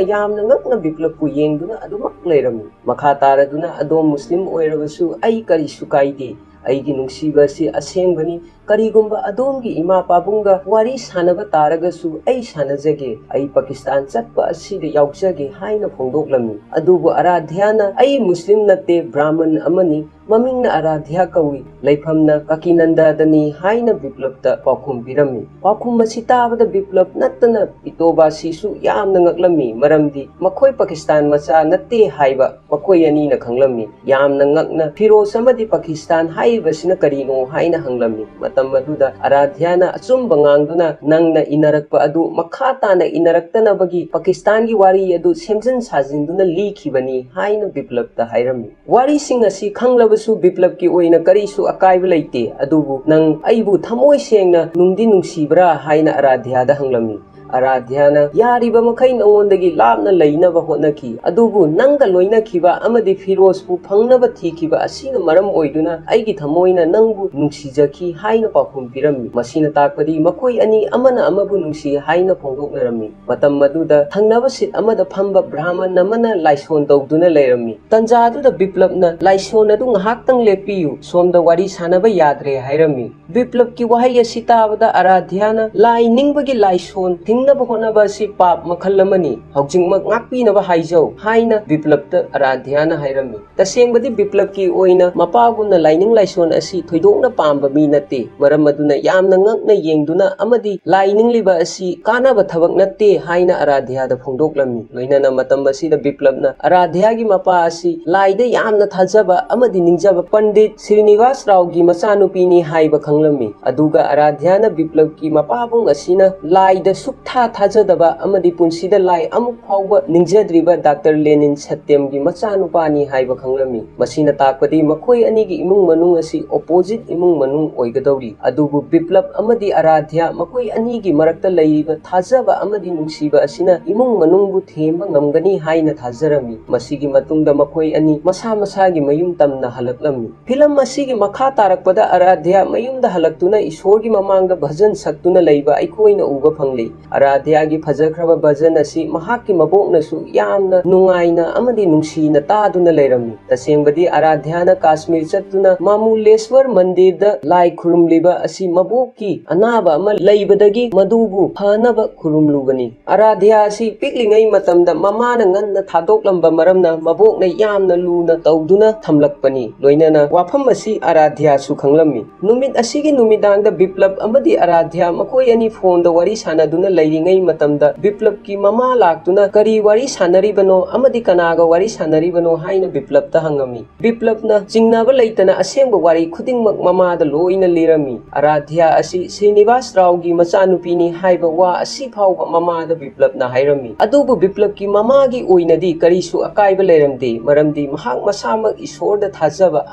ꯌꯥꯝꯅ ꯉꯛꯅ ꯕꯤꯄ꯭ꯂꯕꯄꯨ ꯌꯦꯡꯗꯨꯅ ꯑꯗꯨꯃꯛ ꯂꯩꯔꯝꯃꯤ꯫ ꯃꯈꯥ ꯇꯥꯔꯗꯨꯅ, "ꯑꯗꯣꯝ ꯃꯨꯁꯂꯤꯝ ꯑꯣꯏꯔꯕꯁꯨ ꯑꯩ ꯀꯔꯤꯁꯨ ꯀꯥꯏꯗꯦ꯫ ꯑꯩꯒꯤ ꯅꯨꯡꯁꯤꯕ ꯑꯁꯤ ꯑꯁꯦꯡꯕꯅꯤ꯫ ꯀꯔꯤꯒꯨꯝꯕ ꯑꯗꯣꯝꯒꯤ ꯏꯃꯥ ꯄꯥꯕꯨꯡꯒ ꯋꯥꯔꯤ ꯁꯥꯟꯅꯕ ꯇꯥꯔꯒꯁꯨ ꯑꯩ ꯁꯥꯟꯅꯖꯒꯦ꯫ ꯑꯩ ꯄꯥꯀꯤꯁꯇꯥꯟ ꯆꯠꯄ ꯑꯁꯤꯗ ꯌꯥꯎꯖꯒꯦ" ꯍꯥꯏꯅ ꯐꯣꯡꯗꯣꯛꯂꯝꯃꯤ꯫ ꯑꯗꯨꯕꯨ ꯑꯔꯥꯙ꯭ꯌꯥꯅ, "ꯑꯩ ꯃꯨꯁꯂꯤꯝ ꯅꯠꯇꯦ, ꯕ꯭ꯔꯥꯍꯃꯟ ꯑꯃꯅꯤ꯫ ꯃꯃꯤꯡꯅ ꯑꯔꯥꯙ꯭ꯌꯥ ꯀꯧꯏ꯫ ꯂꯩꯐꯝꯅ ꯀꯥꯀꯤꯅꯟꯗꯥꯗꯅꯤ" ꯍꯥꯏꯅ ꯕꯤꯄ꯭ꯂꯕꯇ ꯄꯥꯎꯈꯨꯝ ꯄꯤꯔꯝꯃꯤ꯫ ꯄꯥꯎꯈꯨꯝ ꯑꯁꯤ ꯇꯥꯕꯗ ꯕꯤꯄ꯭ꯂꯕ ꯅꯠꯇꯅ ꯄꯤꯇꯣꯕꯥꯁꯤꯁꯨ ꯌꯥꯝꯅ ꯉꯛꯂꯝꯃꯤ, ꯃꯔꯝꯗꯤ ꯃꯈꯣꯏ ꯄꯥꯀꯤꯁꯇꯥꯟ ꯃꯆꯥ ꯅꯠꯇꯦ ꯍꯥꯏꯕ ꯃꯈꯣꯏ ꯑꯅꯤꯅ ꯈꯪꯂꯝꯃꯤ꯫ ꯌꯥꯝꯅ ꯉꯛꯅ, "ꯐꯤꯔꯣꯖ ꯑꯃꯗꯤ ꯄꯥꯀꯤꯁꯇꯥꯟ ꯍꯥꯏꯔꯤꯕꯁꯤꯅ ꯀꯔꯤꯅꯣ?" ꯍꯥꯏꯅ ꯍꯪꯂꯝꯃꯤ꯫ ꯃꯇꯝ ꯑꯗꯨꯗ ꯑꯔꯥꯙ꯭ꯌꯥꯅ ꯑꯆꯨꯝꯕ ꯉꯥꯡꯗꯨꯅ, "ꯅꯪꯅ ꯏꯅꯔꯛꯄ ꯑꯗꯨ ꯃꯈꯥ ꯇꯥꯅ ꯏꯅꯔꯛꯇꯅꯕꯒꯤ ꯄꯥꯀꯤꯁꯇꯥꯟꯒꯤ ꯋꯥꯔꯤ ꯑꯗꯨ ꯁꯦꯝꯖꯤꯟ ꯁꯥꯖꯤꯟꯗꯨꯅ ꯂꯤꯈꯤꯕꯅꯤ" ꯍꯥꯏꯅ ꯕꯤꯄ꯭ꯂꯕꯇ ꯍꯥꯏꯔꯝꯃꯤ꯫ ꯋꯥꯔꯤꯁꯤꯡ ꯑꯁꯤ ꯈꯪꯂꯕꯁꯨ ꯕꯤꯄ꯭ꯂꯕꯀꯤ ꯑꯣꯏꯅ ꯀꯔꯤꯁꯨ ꯑꯀꯥꯏꯕ ꯂꯩꯇꯦ, ꯑꯗꯨꯕꯨ ꯅꯪ ꯑꯩꯕꯨ ꯊꯃꯣꯏ ꯁꯦꯡꯅ ꯅꯨꯡꯗꯤ ꯅꯨꯡꯁꯤꯕ꯭ꯔꯥ ꯍꯥꯏꯅ ꯑꯔꯥꯙ꯭ꯌꯥꯗ ꯍꯪꯂꯝꯃꯤ꯫ ꯑꯔꯥꯙ꯭ꯌꯥꯅ ꯌꯥꯔꯤꯕ ꯃꯈꯩ ꯅꯉꯣꯟꯗꯒꯤ ꯂꯥꯞꯅ ꯂꯩꯅꯕ ꯍꯣꯠꯅꯈꯤ, ꯑꯗꯨꯕꯨ ꯅꯪꯒ ꯂꯣꯏꯅꯈꯤꯕ ꯑꯃꯗꯤ ꯐꯤꯔꯣꯖꯄꯨ ꯐꯪꯅꯕ ꯊꯤꯈꯤꯕ ꯑꯁꯤꯅ ꯃꯔꯝ ꯑꯣꯏꯗꯨꯅ ꯑꯩꯒꯤ ꯊꯃꯣꯏꯅ ꯅꯪꯕꯨ ꯅꯨꯡꯁꯤꯖꯈꯤ ꯍꯥꯏꯅ ꯄꯥꯎꯈꯨꯝ ꯄꯤꯔꯝꯃꯤ꯫ ꯃꯁꯤꯅ ꯇꯥꯛꯄꯗꯤ ꯃꯈꯣꯏ ꯑꯅꯤ ꯑꯃꯅ ꯑꯃꯕꯨ ꯅꯨꯡꯁꯤ ꯍꯥꯏꯅ ꯐꯣꯡꯗꯣꯛꯅꯔꯝꯃꯤ꯫ ꯃꯇꯝ ꯑꯗꯨꯗ ꯊꯪꯅꯕ ꯁꯤꯠ ꯑꯃꯗ ꯐꯝꯕ ꯕ꯭ꯔꯥꯍꯃꯟ ꯑꯃꯅ ꯂꯥꯏꯁꯣꯟ ꯇꯧꯗꯨꯅ ꯂꯩꯔꯝꯃꯤ꯫ ꯇꯟꯖꯥ ꯑꯗꯨꯗ ꯕꯤꯄ꯭ꯂꯕꯅ, "ꯂꯥꯏꯁꯣꯟ ꯑꯗꯨ ꯉꯥꯏꯍꯥꯛꯇꯪ ꯂꯦꯞꯄꯤꯌꯨ, ꯁꯣꯝꯗ ꯋꯥꯔꯤ ꯁꯥꯟꯅꯕ ꯌꯥꯗ꯭ꯔꯦ" ꯍꯥꯏꯔꯝꯃꯤ꯫ ꯕꯤꯄ꯭ꯂꯕꯀꯤ ꯋꯥꯍꯩ ꯑꯁꯤ ꯇꯥꯕꯗ ꯑꯔꯥꯙ꯭ꯌꯥꯅ, "ꯂꯥꯏ ꯅꯤꯡꯕꯒꯤ ꯂꯥꯏꯁꯣꯟ ꯊꯤꯡꯅꯕ ꯍꯣꯠꯅꯕ ꯑꯁꯤ ꯄꯥꯞ ꯃꯈꯜ ꯑꯃꯅꯤ, ꯍꯧꯖꯤꯛꯃꯛ ꯉꯥꯛꯄꯤꯅꯕ ꯍꯥꯏꯖꯧ" ꯍꯥꯏꯅ ꯕꯤꯄ꯭ꯂꯕꯇ ꯑꯔꯥꯙ꯭ꯌꯥꯅ ꯍꯥꯏꯔꯝꯃꯤ꯫ ꯇꯁꯦꯡꯕꯗꯤ ꯕꯤꯄ꯭ꯂꯕꯀꯤ ꯑꯣꯏꯅ ꯃꯄꯥꯒꯨꯝꯅ ꯂꯥꯏꯅꯤꯡ ꯂꯥꯏꯁꯣꯟ ꯑꯁꯤ ꯊꯣꯏꯗꯣꯛꯅ ꯄꯥꯝꯕ ꯃꯤ ꯅꯠꯇꯦ꯫ ꯃꯔꯝ ꯑꯗꯨꯅ ꯌꯥꯝꯅ ꯉꯛꯅ ꯌꯦꯡꯗꯨꯅ ꯑꯃꯗꯤ ꯂꯥꯏ ꯅꯤꯡꯂꯤꯕ ꯑꯁꯤ ꯀꯥꯟꯅꯕ ꯊꯕꯛ ꯅꯠꯇꯦ ꯍꯥꯏꯅ ꯑꯔꯥꯙ꯭ꯌꯥꯗ ꯐꯣꯡꯗꯣꯛꯂꯝꯃꯤ꯫ ꯂꯣꯏꯅꯅ ꯃꯇꯝ ꯑꯁꯤꯗ ꯕꯤꯄ꯭ꯂꯕꯅ ꯑꯔꯥꯙ꯭ꯌꯥꯒꯤ ꯃꯄꯥ ꯑꯁꯤ ꯂꯥꯏꯗ ꯌꯥꯝꯅ ꯊꯥꯖꯕ ꯑꯃꯗꯤ ꯅꯤꯡꯖꯕ ꯄꯟꯗꯤꯠ ꯁ꯭ꯔꯤꯅꯤꯋꯥꯁ ꯔꯥꯎꯒꯤ ꯃꯆꯥꯅꯨꯄꯤꯅꯤ ꯍꯥꯏꯕ ꯈꯪꯂꯝꯃꯤ꯫ ꯑꯗꯨꯒ ꯑꯔꯥꯙ꯭ꯌꯥꯅ ꯕꯤꯄ꯭ꯂꯕꯀꯤ ꯃꯄꯥꯕꯨꯡ ꯑꯁꯤꯅ ꯂꯥꯏꯗ ꯁꯨꯛꯊꯥ ꯊꯥꯖꯗꯕ ꯑꯃꯗꯤ ꯄꯨꯟꯁꯤꯗ ꯂꯥꯏ ꯑꯃꯨꯛ ꯐꯥꯎꯕ ꯅꯤꯡꯖꯗ꯭ꯔꯤꯕ ꯗꯥꯛꯇꯔ ꯂꯦꯅꯤꯟ ꯁꯇ꯭ꯌꯝꯒꯤ ꯃꯆꯥꯅꯨꯄꯥꯅꯤ ꯍꯥꯏꯕ ꯈꯪꯂꯝꯃꯤ꯫ ꯃꯁꯤꯅ ꯇꯥꯛꯄꯗꯤ ꯃꯈꯣꯏ ꯑꯅꯤꯒꯤ ꯏꯃꯨꯡ ꯃꯅꯨꯡ ꯑꯁꯤ ꯑꯣꯄꯣꯖꯤꯠ ꯏꯃꯨꯡ ꯃꯅꯨꯡ ꯑꯣꯏꯒꯗꯧꯔꯤ꯫ ꯑꯗꯨꯕꯨ ꯕꯤꯄ꯭ꯂꯕ ꯑꯃꯗꯤ ꯑꯔꯥꯙ꯭ꯌꯥ ꯃꯈꯣꯏ ꯑꯅꯤꯒꯤ ꯃꯔꯛꯇ ꯂꯩꯔꯤꯕ ꯊꯥꯖꯕ ꯑꯃꯗꯤ ꯅꯨꯡꯁꯤꯕ ꯑꯁꯤꯅ ꯏꯃꯨꯡ ꯃꯅꯨꯡꯕꯨ ꯊꯦꯝꯕ ꯉꯝꯒꯅꯤ ꯍꯥꯏꯅ ꯊꯥꯖꯔꯝꯃꯤ꯫ ꯃꯁꯤꯒꯤ ꯃꯇꯨꯡꯗ ꯃꯈꯣꯏ ꯑꯅꯤ ꯃꯁꯥ ꯃꯁꯥꯒꯤ ꯃꯌꯨꯝ ꯇꯝꯅ ꯍꯜꯂꯛꯂꯝꯃꯤ꯫ ꯐꯤꯂꯝ ꯑꯁꯤꯒꯤ ꯃꯈꯥ ꯇꯥꯔꯛꯄꯗ ꯑꯔꯥꯙ꯭ꯌꯥ ꯃꯌꯨꯝꯗ ꯍꯜꯂꯛꯇꯨꯅ ꯏꯁꯣꯔꯒꯤ ꯃꯃꯥꯡꯗ ꯚꯖꯟ ꯁꯛꯇꯨꯅ ꯂꯩꯕ ꯑꯩꯈꯣꯏꯅ ꯎꯕ ꯐꯪꯂꯤ꯫ ꯑꯔꯥꯙ꯭ꯌꯥꯒꯤ ꯐꯖꯈ꯭ꯔꯕ ꯚꯖꯟ ꯑꯁꯤ ꯃꯍꯥꯛꯀꯤ ꯃꯕꯣꯛꯅꯁꯨ ꯌꯥꯝꯅ ꯅꯨꯡꯉꯥꯏꯅ ꯑꯃꯗꯤ ꯅꯨꯡꯁꯤꯅ ꯇꯥꯗꯨꯅ ꯂꯩꯔꯝꯃꯤ꯫ ꯇꯁꯦꯡꯕꯗꯤ ꯑꯔꯥꯙ꯭ꯌꯥꯅ ꯀꯥꯁꯃꯤꯔ ꯆꯠꯇꯨꯅ ꯃꯥꯃꯨꯂꯦꯁ꯭ꯋꯔ ꯃꯟꯗꯤꯔꯗ ꯂꯥꯏ ꯈꯨꯔꯨꯝꯂꯤꯕ ꯑꯁꯤ ꯃꯕꯣꯛꯀꯤ ꯑꯅꯥꯕ ꯑꯃ ꯂꯩꯕꯗꯒꯤ ꯃꯗꯨꯕꯨ ꯐꯅꯕ ꯈꯨꯔꯨꯝꯂꯨꯕꯅꯤ꯫ ꯑꯔꯥꯙ꯭ꯌꯥ ꯑꯁꯤ ꯄꯤꯛꯂꯤꯉꯩ ꯃꯇꯝꯗ ꯃꯃꯥꯅ ꯉꯟꯅ ꯊꯥꯗꯣꯛꯂꯝꯕ ꯃꯔꯝꯅ ꯃꯕꯣꯛꯅ ꯌꯥꯝꯅ ꯂꯨꯅ ꯇꯧꯗꯨꯅ ꯊꯝꯂꯛꯄꯅꯤ꯫ ꯂꯣꯏꯅꯅ ꯋꯥꯐꯝ ꯑꯁꯤ ꯑꯔꯥꯙ꯭ꯌꯥꯁꯨ ꯈꯪꯂꯝꯃꯤ꯫ ꯅꯨꯃꯤꯠ ꯑꯁꯤꯒꯤ ꯅꯨꯃꯤꯗꯥꯡꯗ ꯕꯤꯄ꯭ꯂꯕ ꯑꯃꯗꯤ ꯑꯔꯥꯙ꯭ꯌꯥ ꯃꯈꯣꯏ ꯑꯅꯤ ꯐꯣꯟꯗ ꯋꯥꯔꯤ ꯁꯥꯟꯅꯗꯨꯅ ꯂꯩꯔꯤꯉꯩ ꯃꯇꯝꯗ ꯕꯤꯄ꯭ꯂꯕꯀꯤ ꯃꯃꯥ ꯂꯥꯛꯇꯨꯅ ꯀꯔꯤ ꯋꯥꯔꯤ ꯁꯥꯟꯅꯔꯤꯕꯅꯣ ꯑꯃꯗꯤ ꯀꯅꯥꯒ ꯋꯥꯔꯤ ꯁꯥꯟꯅꯔꯤꯕꯅꯣ ꯍꯥꯏꯅ ꯕꯤꯄ꯭ꯂꯕꯇ ꯍꯪꯉꯝꯃꯤ꯫ ꯕꯤꯄ꯭ꯂꯕꯅ ꯆꯤꯡꯅꯕ ꯂꯩꯇꯅ ꯑꯁꯦꯡꯕ ꯋꯥꯔꯤ ꯈꯨꯗꯤꯡꯃꯛ ꯃꯃꯥꯗ ꯂꯣꯏꯅ ꯂꯤꯔꯝꯃꯤ꯫ ꯑꯔꯥꯙ꯭ꯌꯥ ꯑꯁꯤ ꯁ꯭ꯔꯤꯅꯤꯋꯥꯁ ꯔꯥꯎꯒꯤ ꯃꯆꯥꯅꯨꯄꯤꯅꯤ ꯍꯥꯏꯕ ꯋꯥ ꯑꯁꯤ ꯐꯥꯎꯕ ꯃꯃꯥꯗ ꯕꯤꯄ꯭ꯂꯕꯅ ꯍꯥꯏꯔꯝꯃꯤ꯫ ꯑꯗꯨꯕꯨ ꯕꯤꯄ꯭ꯂꯕꯀꯤ ꯃꯃꯥꯒꯤ ꯑꯣꯏꯅꯗꯤ ꯀꯔꯤꯁꯨ ꯑꯀꯥꯏꯕ ꯂꯩꯔꯝꯗꯦ, ꯃꯔꯝꯗꯤ ꯃꯍꯥꯛ ꯃꯁꯥꯃꯛ ꯏꯁꯣꯔꯗ ꯊꯥꯖꯕ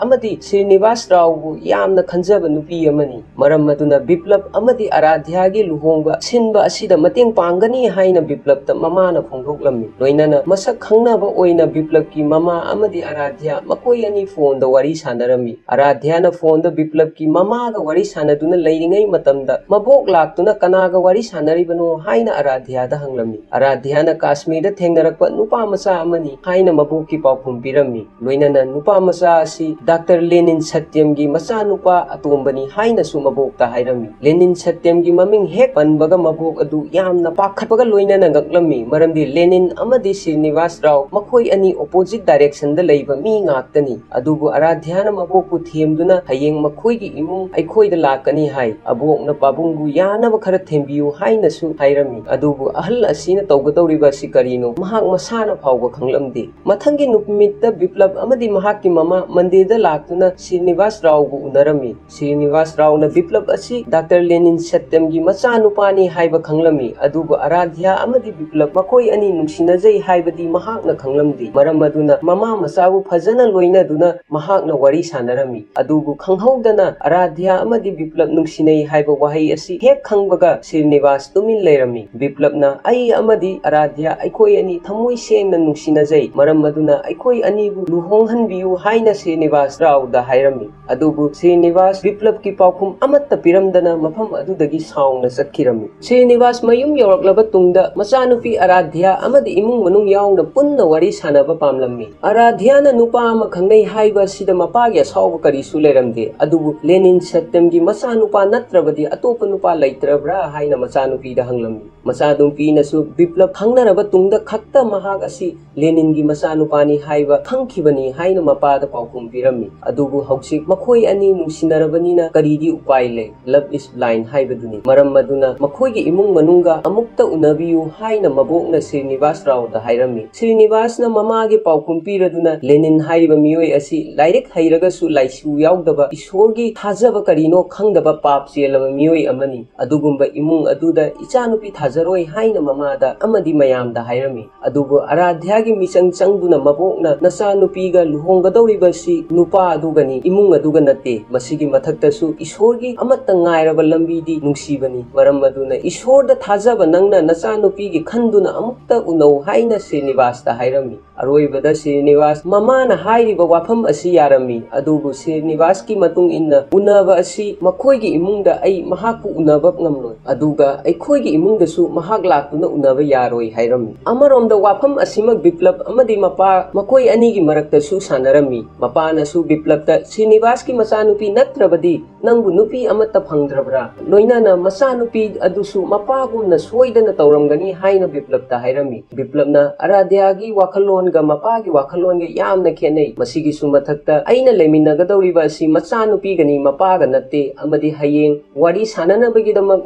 ꯑꯃꯗꯤ ꯁ꯭ꯔꯤꯅꯤꯋꯥꯁ ꯔꯥꯎꯕꯨ ꯌꯥꯝꯅ ꯈꯟꯖꯕ ꯅꯨꯄꯤ ꯑꯃꯅꯤ꯫ ꯃꯔꯝ ꯑꯗꯨꯅ ꯕꯤꯄ꯭ꯂꯕ ꯑꯃꯗꯤ ꯑꯔꯥꯙ꯭ꯌꯥꯒꯤ ꯂꯨꯍꯣꯡꯕ ꯁꯤꯟꯕ ꯑꯁꯤꯗ ꯃꯇꯦꯡ ꯄꯥꯡꯒꯅꯤ ꯍꯥꯏꯅ ꯕꯤꯄ꯭ꯂꯕꯇ ꯃꯃꯥꯅ ꯐꯣꯡꯗꯣꯛꯂꯝꯃꯤ꯫ ꯂꯣꯏꯅꯅ ꯃꯁꯛ ꯈꯪꯅꯕ ꯑꯣꯏꯅ ꯕꯤꯄ꯭ꯂꯕꯀꯤ ꯃꯃꯥ ꯑꯃꯗꯤ ꯑꯔꯥꯙ꯭ꯌꯥ ꯃꯈꯣꯏ ꯑꯅꯤ ꯐꯣꯟꯗ ꯋꯥꯔꯤ ꯁꯥꯟꯅꯔꯝꯃꯤ꯫ ꯑꯔꯥꯙ꯭ꯌꯥꯅ ꯐꯣꯟꯗ ꯕꯤꯄ꯭ꯂꯕꯀꯤ ꯃꯃꯥꯒ ꯋꯥꯔꯤ ꯁꯥꯟꯅꯗꯨꯅ ꯂꯩꯔꯤꯉꯩ ꯃꯇꯝꯗ ꯃꯕꯣꯛ ꯂꯥꯛꯇꯨꯅ ꯀꯅꯥꯒ ꯋꯥꯔꯤ ꯁꯥꯟꯅꯔꯤꯕꯅꯣ ꯍꯥꯏꯅ ꯑꯔꯥꯙ꯭ꯌꯥꯗ ꯍꯪꯂꯝꯃꯤ꯫ ꯑꯔꯥꯙ꯭ꯌꯥꯅ ꯀꯥꯁꯃꯤꯔꯗ ꯊꯦꯡꯅꯔꯛꯄ ꯅꯨꯄꯥ ꯃꯆꯥ ꯑꯃꯅꯤ ꯍꯥꯏꯅ ꯃꯕꯣꯛꯀꯤ ꯄꯥꯎꯈꯨꯝ ꯄꯤꯔꯝꯃꯤ꯫ ꯂꯣꯏꯅꯅ ꯅꯨꯄꯥ ꯃꯆꯥ ꯑꯁꯤ ꯗꯥꯛꯇꯔ ꯂꯦꯅꯤꯟ ꯁꯇ꯭ꯌꯝꯒꯤ ꯃꯆꯥꯅꯨꯄꯥ ꯑꯇꯣꯝꯕꯅꯤ ꯍꯥꯏꯅꯁꯨ ꯃꯕꯣꯛꯇ ꯍꯥꯏꯔꯝꯃꯤ꯫ ꯂꯦꯅꯤꯟ ꯁꯇ꯭ꯌꯝꯒꯤ ꯃꯃꯤꯡ ꯍꯦꯛ ꯄꯟꯕꯒ ꯃꯕꯣꯛ ꯑꯗꯨ ꯌꯥꯝꯅ ꯄꯥꯈꯠꯄꯒ ꯂꯣꯏꯅꯅ ꯉꯛꯂꯝꯃꯤ, ꯃꯔꯝꯗꯤ ꯂꯦꯅꯤꯟ ꯑꯃꯗꯤ ꯁ꯭ꯔꯤꯅꯤꯋꯥꯁ ꯔꯥꯎ ꯃꯈꯣꯏ ꯑꯅꯤ opposite directionꯗ ꯂꯩꯕ ꯃꯤ ꯉꯥꯛꯇꯅꯤ꯫ ꯑꯗꯨꯕꯨ ꯑꯔꯥꯙ꯭ꯌꯥꯅ ꯃꯕꯣꯛꯄꯨ ꯊꯦꯝꯗꯨꯅ ꯍꯌꯦꯡ ꯃꯈꯣꯏꯒꯤ ꯏꯃꯨꯡ ꯑꯩꯈꯣꯏꯗ ꯂꯥꯛꯀꯅꯤ ꯍꯥꯏ꯫ ꯑꯕꯣꯛꯅ ꯄꯥꯕꯨꯡꯕꯨ ꯌꯥꯅꯕ ꯈꯔ ꯊꯦꯝꯕꯤꯌꯨ ꯍꯥꯏꯅꯁꯨ ꯍꯥꯏꯔꯝꯃꯤ꯫ ꯑꯗꯨꯕꯨ ꯑꯍꯜ ꯑꯁꯤꯅ ꯇꯧꯒꯗꯧꯔꯤꯕ ꯑꯁꯤ ꯀꯔꯤꯅꯣ ꯃꯍꯥꯛ ꯃꯁꯥꯅ ꯐꯥꯎꯕ ꯈꯪꯂꯝꯗꯦ꯫ ꯃꯊꯪꯒꯤ ꯅꯨꯃꯤꯠꯇ ꯕꯤꯄ꯭ꯂꯕ ꯑꯃꯗꯤ ꯃꯍꯥꯛꯀꯤ ꯃꯃꯥ ꯃꯟꯗꯤꯔꯗ ꯂꯥꯛꯇꯨꯅ ꯁ꯭ꯔꯤꯅꯤꯋꯥꯁ ꯔꯥꯎꯕꯨ ꯎꯅꯔꯝꯃꯤ꯫ ꯁ꯭ꯔꯤꯅꯤꯋꯥꯁ ꯔꯥꯎꯅ ꯕꯤꯄ꯭ꯂꯕ ꯑꯁꯤ ꯗꯥꯛꯇꯔ ꯂꯦꯅꯤꯟ ꯁꯇ꯭ꯌꯝꯒꯤ ꯃꯆꯥꯅꯨꯄꯥꯅꯤ ꯍꯥꯏꯕ ꯈꯪꯂꯝꯃꯤ, ꯑꯗꯨꯕꯨ ꯑꯔꯥꯙ꯭ꯌꯥ ꯑꯃꯗꯤ ꯕꯤꯄ꯭ꯂꯕ ꯃꯈꯣꯏ ꯑꯅꯤ ꯅꯨꯡꯁꯤꯅꯖꯩ ꯍꯥꯏꯕꯗꯤ ꯃꯍꯥꯛꯅ ꯈꯪꯂꯝꯗꯦ꯫ ꯃꯔꯝ ꯑꯗꯨꯅ ꯃꯃꯥ ꯃꯆꯥꯕꯨ ꯐꯖꯅ ꯂꯣꯏꯅꯗꯨꯅ ꯃꯍꯥꯛꯅ ꯋꯥꯔꯤ ꯁꯥꯟꯅꯔꯝꯃꯤ꯫ ꯑꯗꯨꯕꯨ ꯈꯪꯍꯧꯗꯅ ꯑꯔꯥꯙ꯭ꯌꯥ ꯑꯃꯗꯤ ꯕꯤꯄ꯭ꯂꯕ ꯅꯨꯡꯁꯤꯅꯩ ꯍꯥꯏꯕ ꯋꯥꯍꯩ ꯑꯁꯤ ꯍꯦꯛ ꯈꯪꯕꯒ ꯁ꯭ꯔꯤꯅꯤꯋꯥꯁ ꯇꯨꯃꯤꯟ ꯂꯩꯔꯝꯃꯤ꯫ ꯕꯤꯄ꯭ꯂꯕꯅ "ꯑꯩ ꯑꯃꯗꯤ ꯑꯔꯥꯙ꯭ꯌꯥ ꯑꯩꯈꯣꯏ ꯑꯅꯤ ꯊꯃꯣꯏ ꯁꯦꯡꯅ ꯅꯨꯡꯁꯤꯅꯖꯩ, ꯃꯔꯝ ꯑꯗꯨꯅ ꯑꯩꯈꯣꯏ ꯑꯅꯤꯕꯨ ꯂꯨꯍꯣꯡꯍꯟꯕꯤꯌꯨ" ꯍꯥꯏꯅ ꯁ꯭ꯔꯤꯅꯤꯋꯥꯁ ꯔꯥꯎꯗ ꯍꯥꯏꯔꯝꯃꯤ꯫ ꯑꯗꯨꯕꯨ ꯁ꯭ꯔꯤꯅꯤꯋꯥꯁ ꯕꯤꯄ꯭ꯂꯕꯀꯤ ꯄꯥꯎꯈꯨꯝ ꯑꯃꯠꯇ ꯄꯤꯔꯝꯗꯅ ꯃꯐꯝ ꯑꯗꯨꯗꯒꯤ ꯁꯥꯎꯅ ꯆꯠꯈꯤꯔꯝꯃꯤ꯫ ꯁ꯭ꯔꯤꯅꯤꯋꯥꯁ ꯃꯌꯨꯝ ꯌꯧꯔꯛꯂꯕ ꯇꯨꯡꯗ ꯃꯆꯥꯅꯨꯄꯤ ꯑꯔꯥꯙ꯭ꯌꯥ ꯑꯃꯗꯤ ꯏꯃꯨꯡ ꯃꯅꯨꯡ ꯌꯥꯎꯅ ꯄꯨꯟꯅ ꯋꯥꯔꯤ ꯁꯥꯟꯅꯕ ꯄꯥꯝꯂꯝꯃꯤ꯫ ꯑꯔꯥꯙ꯭ꯌꯥꯅ ꯅꯨꯄꯥ ꯑꯃ ꯈꯪꯅꯩ ꯍꯥꯏꯕ ꯑꯁꯤꯗ ꯃꯄꯥꯒꯤ ꯑꯁꯥꯎꯕ ꯀꯔꯤꯁꯨ ꯂꯩꯔꯝꯗꯦ, ꯑꯗꯨꯕꯨ ꯂꯦꯅꯤꯟ ꯁꯇ꯭ꯌꯝꯒꯤ ꯃꯆꯥꯅꯨꯄꯥ ꯅꯠꯇ꯭ꯔꯕꯗꯤ ꯑꯇꯣꯞꯄ ꯅꯨꯄꯥ ꯂꯩꯇ꯭ꯔꯕ꯭ꯔꯥ ꯍꯥꯏꯅ ꯃꯆꯥꯅꯨꯄꯤꯗ ꯍꯪꯂꯝꯃꯤ꯫ ꯃꯆꯥꯅꯨꯄꯤꯅꯁꯨ ꯕꯤꯄ꯭ꯂꯕ ꯈꯪꯅꯔꯕ ꯇꯨꯡꯗ ꯈꯛꯇ ꯃꯍꯥꯛ ꯑꯁꯤ ꯂꯦꯅꯤꯟꯒꯤ ꯃꯆꯥꯅꯨꯄꯥꯅꯤ ꯍꯥꯏꯕ ꯈꯪꯈꯤꯕꯅꯤ ꯍꯥꯏꯅ ꯃꯄꯥꯗ ꯄꯥꯎꯈꯨꯝ ꯄꯤꯔꯝꯃꯤ꯫ ꯑꯗꯨꯕꯨ ꯍꯧꯖꯤꯛ ꯃꯈꯣꯏ ꯑꯅꯤ ꯅꯨꯡꯁꯤꯅꯔꯕꯅꯤꯅ ꯀꯔꯤꯗꯤ ꯎꯄꯥꯏ ꯂꯩ? Love is blind ꯍꯥꯏꯕꯗꯨꯅꯤ꯫ ꯃꯔꯝ ꯑꯗꯨꯅ ꯃꯈꯣꯏꯒꯤ ꯏꯃꯨꯡ ꯃꯅꯨꯡꯒ ꯑꯃꯨꯛꯇ ꯎꯅꯕꯤꯌꯨ ꯍꯥꯏꯅ ꯃꯕꯣꯛꯅ ꯁ꯭ꯔꯤꯅꯤꯋꯥꯁ ꯔꯥꯎꯗ ꯍꯥꯏꯔꯝꯃꯤ꯫ ꯁ꯭ꯔꯤꯅꯤꯋꯥꯁꯅ ꯃꯃꯥꯒꯤ ꯄꯥꯎꯈꯨꯝ ꯄꯤꯔꯗꯨꯅ, "ꯂꯦꯅꯤꯟ ꯍꯥꯏꯔꯤꯕ ꯃꯤꯑꯣꯏ ꯑꯁꯤ ꯂꯥꯏꯔꯤꯛ ꯍꯩꯔꯒꯁꯨ ꯂꯥꯏꯁꯨ ꯌꯥꯎꯗꯕ, ꯏꯁꯣꯔꯒꯤ ꯊꯥꯖꯕ ꯀꯔꯤꯅꯣ ꯈꯪꯗꯕ ꯄꯥꯞ ꯆꯦꯜꯂꯕ ꯃꯤꯑꯣꯏ ꯑꯃꯅꯤ꯫ ꯑꯗꯨꯒꯨꯝꯕ ꯏꯃꯨꯡ ꯑꯗꯨꯗ ꯏꯆꯥꯅꯨꯄꯤ ꯊꯥꯖꯔꯣꯏ" ꯍꯥꯏꯅ ꯃꯃꯥꯗ ꯑꯃꯗꯤ ꯃꯌꯥꯝꯗ ꯍꯥꯏꯔꯝꯃꯤ꯫ ꯑꯗꯨꯕꯨ ꯑꯔꯥꯙ꯭ꯌꯥꯒꯤ ꯃꯤꯆꯪ ꯆꯪꯗꯨꯅ ꯃꯕꯣꯛꯅ, "ꯅꯆꯥꯅꯨꯄꯤꯒ ꯂꯨꯍꯣꯡꯒꯗꯧꯔꯤꯕꯁꯤ ꯅꯨꯄꯥ ꯑꯗꯨꯒꯅꯤ, ꯏꯃꯨꯡ ꯑꯗꯨꯒ ꯅꯠꯇꯦ꯫ ꯃꯁꯤꯒꯤ ꯃꯊꯛꯇꯁꯨ ꯏꯁꯣꯔꯒꯤ ꯑꯃꯠꯇ ꯉꯥꯏꯔꯕ ꯂꯝꯕꯤꯗꯤ ꯅꯨꯡꯁꯤꯕꯅꯤ꯫ ꯃꯔꯝ ꯑꯗꯨꯅ ꯏꯁꯣꯔꯗ ꯊꯥꯖꯕ ꯅꯪꯅ ꯅꯆꯥꯅꯨꯄꯤꯒꯤ ꯈꯟꯗꯨꯅ ꯑꯃꯨꯛꯇ ꯎꯅꯧ" ꯍꯥꯏꯅ ꯁ꯭ꯔꯤꯅꯤꯋꯥꯁꯇ ꯍꯥꯏꯔꯝꯃꯤ꯫ ꯑꯔꯣꯏꯕꯗ ꯁ꯭ꯔꯤꯅꯤꯋꯥꯁ ꯃꯃꯥꯅ ꯍꯥꯏꯔꯤꯕ ꯋꯥꯐꯝ ꯑꯁꯤ ꯌꯥꯔꯝꯃꯤ, ꯑꯗꯨꯕꯨ ꯁ꯭ꯔꯤꯅꯤꯋꯥꯁꯀꯤ ꯃꯇꯨꯡ ꯏꯟꯅ ꯎꯅꯕ ꯑꯁꯤ ꯃꯈꯣꯏꯒꯤ ꯏꯃꯨꯡꯗ ꯑꯩ ꯃꯍꯥꯛꯄꯨ ꯎꯅꯕ ꯉꯝꯂꯣꯏ, ꯑꯗꯨꯒ ꯑꯩꯈꯣꯏꯒꯤ ꯏꯃꯨꯡꯗꯁꯨ ꯃꯍꯥꯛ ꯂꯥꯛꯇꯨꯅ ꯎꯅꯕ ꯌꯥꯔꯣꯏ ꯍꯥꯏꯔꯝꯃꯤ꯫ ꯑꯃꯔꯣꯝꯗ ꯋꯥꯐꯝ ꯑꯁꯤꯃꯛ ꯕꯤꯄ꯭ꯂꯕ ꯑꯃꯗꯤ ꯃꯄꯥ ꯃꯈꯣꯏ ꯑꯅꯤꯒꯤ ꯃꯔꯛꯇꯁꯨ ꯁꯥꯟꯅꯔꯝꯃꯤ꯫ ꯃꯄꯥꯅꯁꯨ ꯕꯤꯄ꯭ꯂꯕꯇ ꯁ꯭ꯔꯤꯅꯤꯋꯥꯁꯀꯤ ꯃꯆꯥꯅꯨꯄꯤ ꯅꯠꯇ꯭ꯔꯕꯗꯤ ꯅꯪꯕꯨ ꯅꯨꯄꯤ ꯑꯃꯠꯇ ꯐꯪꯗ꯭ꯔꯕ꯭ꯔꯥ? ꯂꯣꯏꯅꯅ ꯃꯆꯥꯅꯨꯄꯤ ꯑꯗꯨꯁꯨ ꯃꯄꯥꯒꯨꯝꯅ ꯁꯣꯏꯗꯅ ꯇꯧꯔꯝꯒꯅꯤ ꯍꯥꯏꯅ ꯕꯤꯄ꯭ꯂꯕꯇ ꯍꯥꯏꯔꯝꯃꯤ꯫ ꯕꯤꯄ꯭ꯂꯕꯅ ꯑꯔꯥꯙ꯭ꯌꯥꯒꯤ ꯋꯥꯈꯜꯂꯣꯟꯒ ꯃꯄꯥꯒꯤ ꯋꯥꯈꯜꯂꯣꯟꯒ ꯌꯥꯝꯅ ꯈꯦꯠꯅꯩ꯫ ꯃꯁꯤꯒꯤꯁꯨ ꯃꯊꯛꯇ ꯑꯩꯅ ꯂꯩꯃꯤꯟꯅꯒꯗꯧꯔꯤꯕ ꯑꯁꯤ ꯃꯆꯥꯅꯨꯄꯤꯒꯅꯤ, ꯃꯄꯥꯒ ꯅꯠꯇꯦ, ꯑꯃꯗꯤ ꯍꯌꯦꯡ ꯋꯥꯔꯤ ꯁꯥꯟꯅꯅꯕꯒꯤꯗꯃꯛ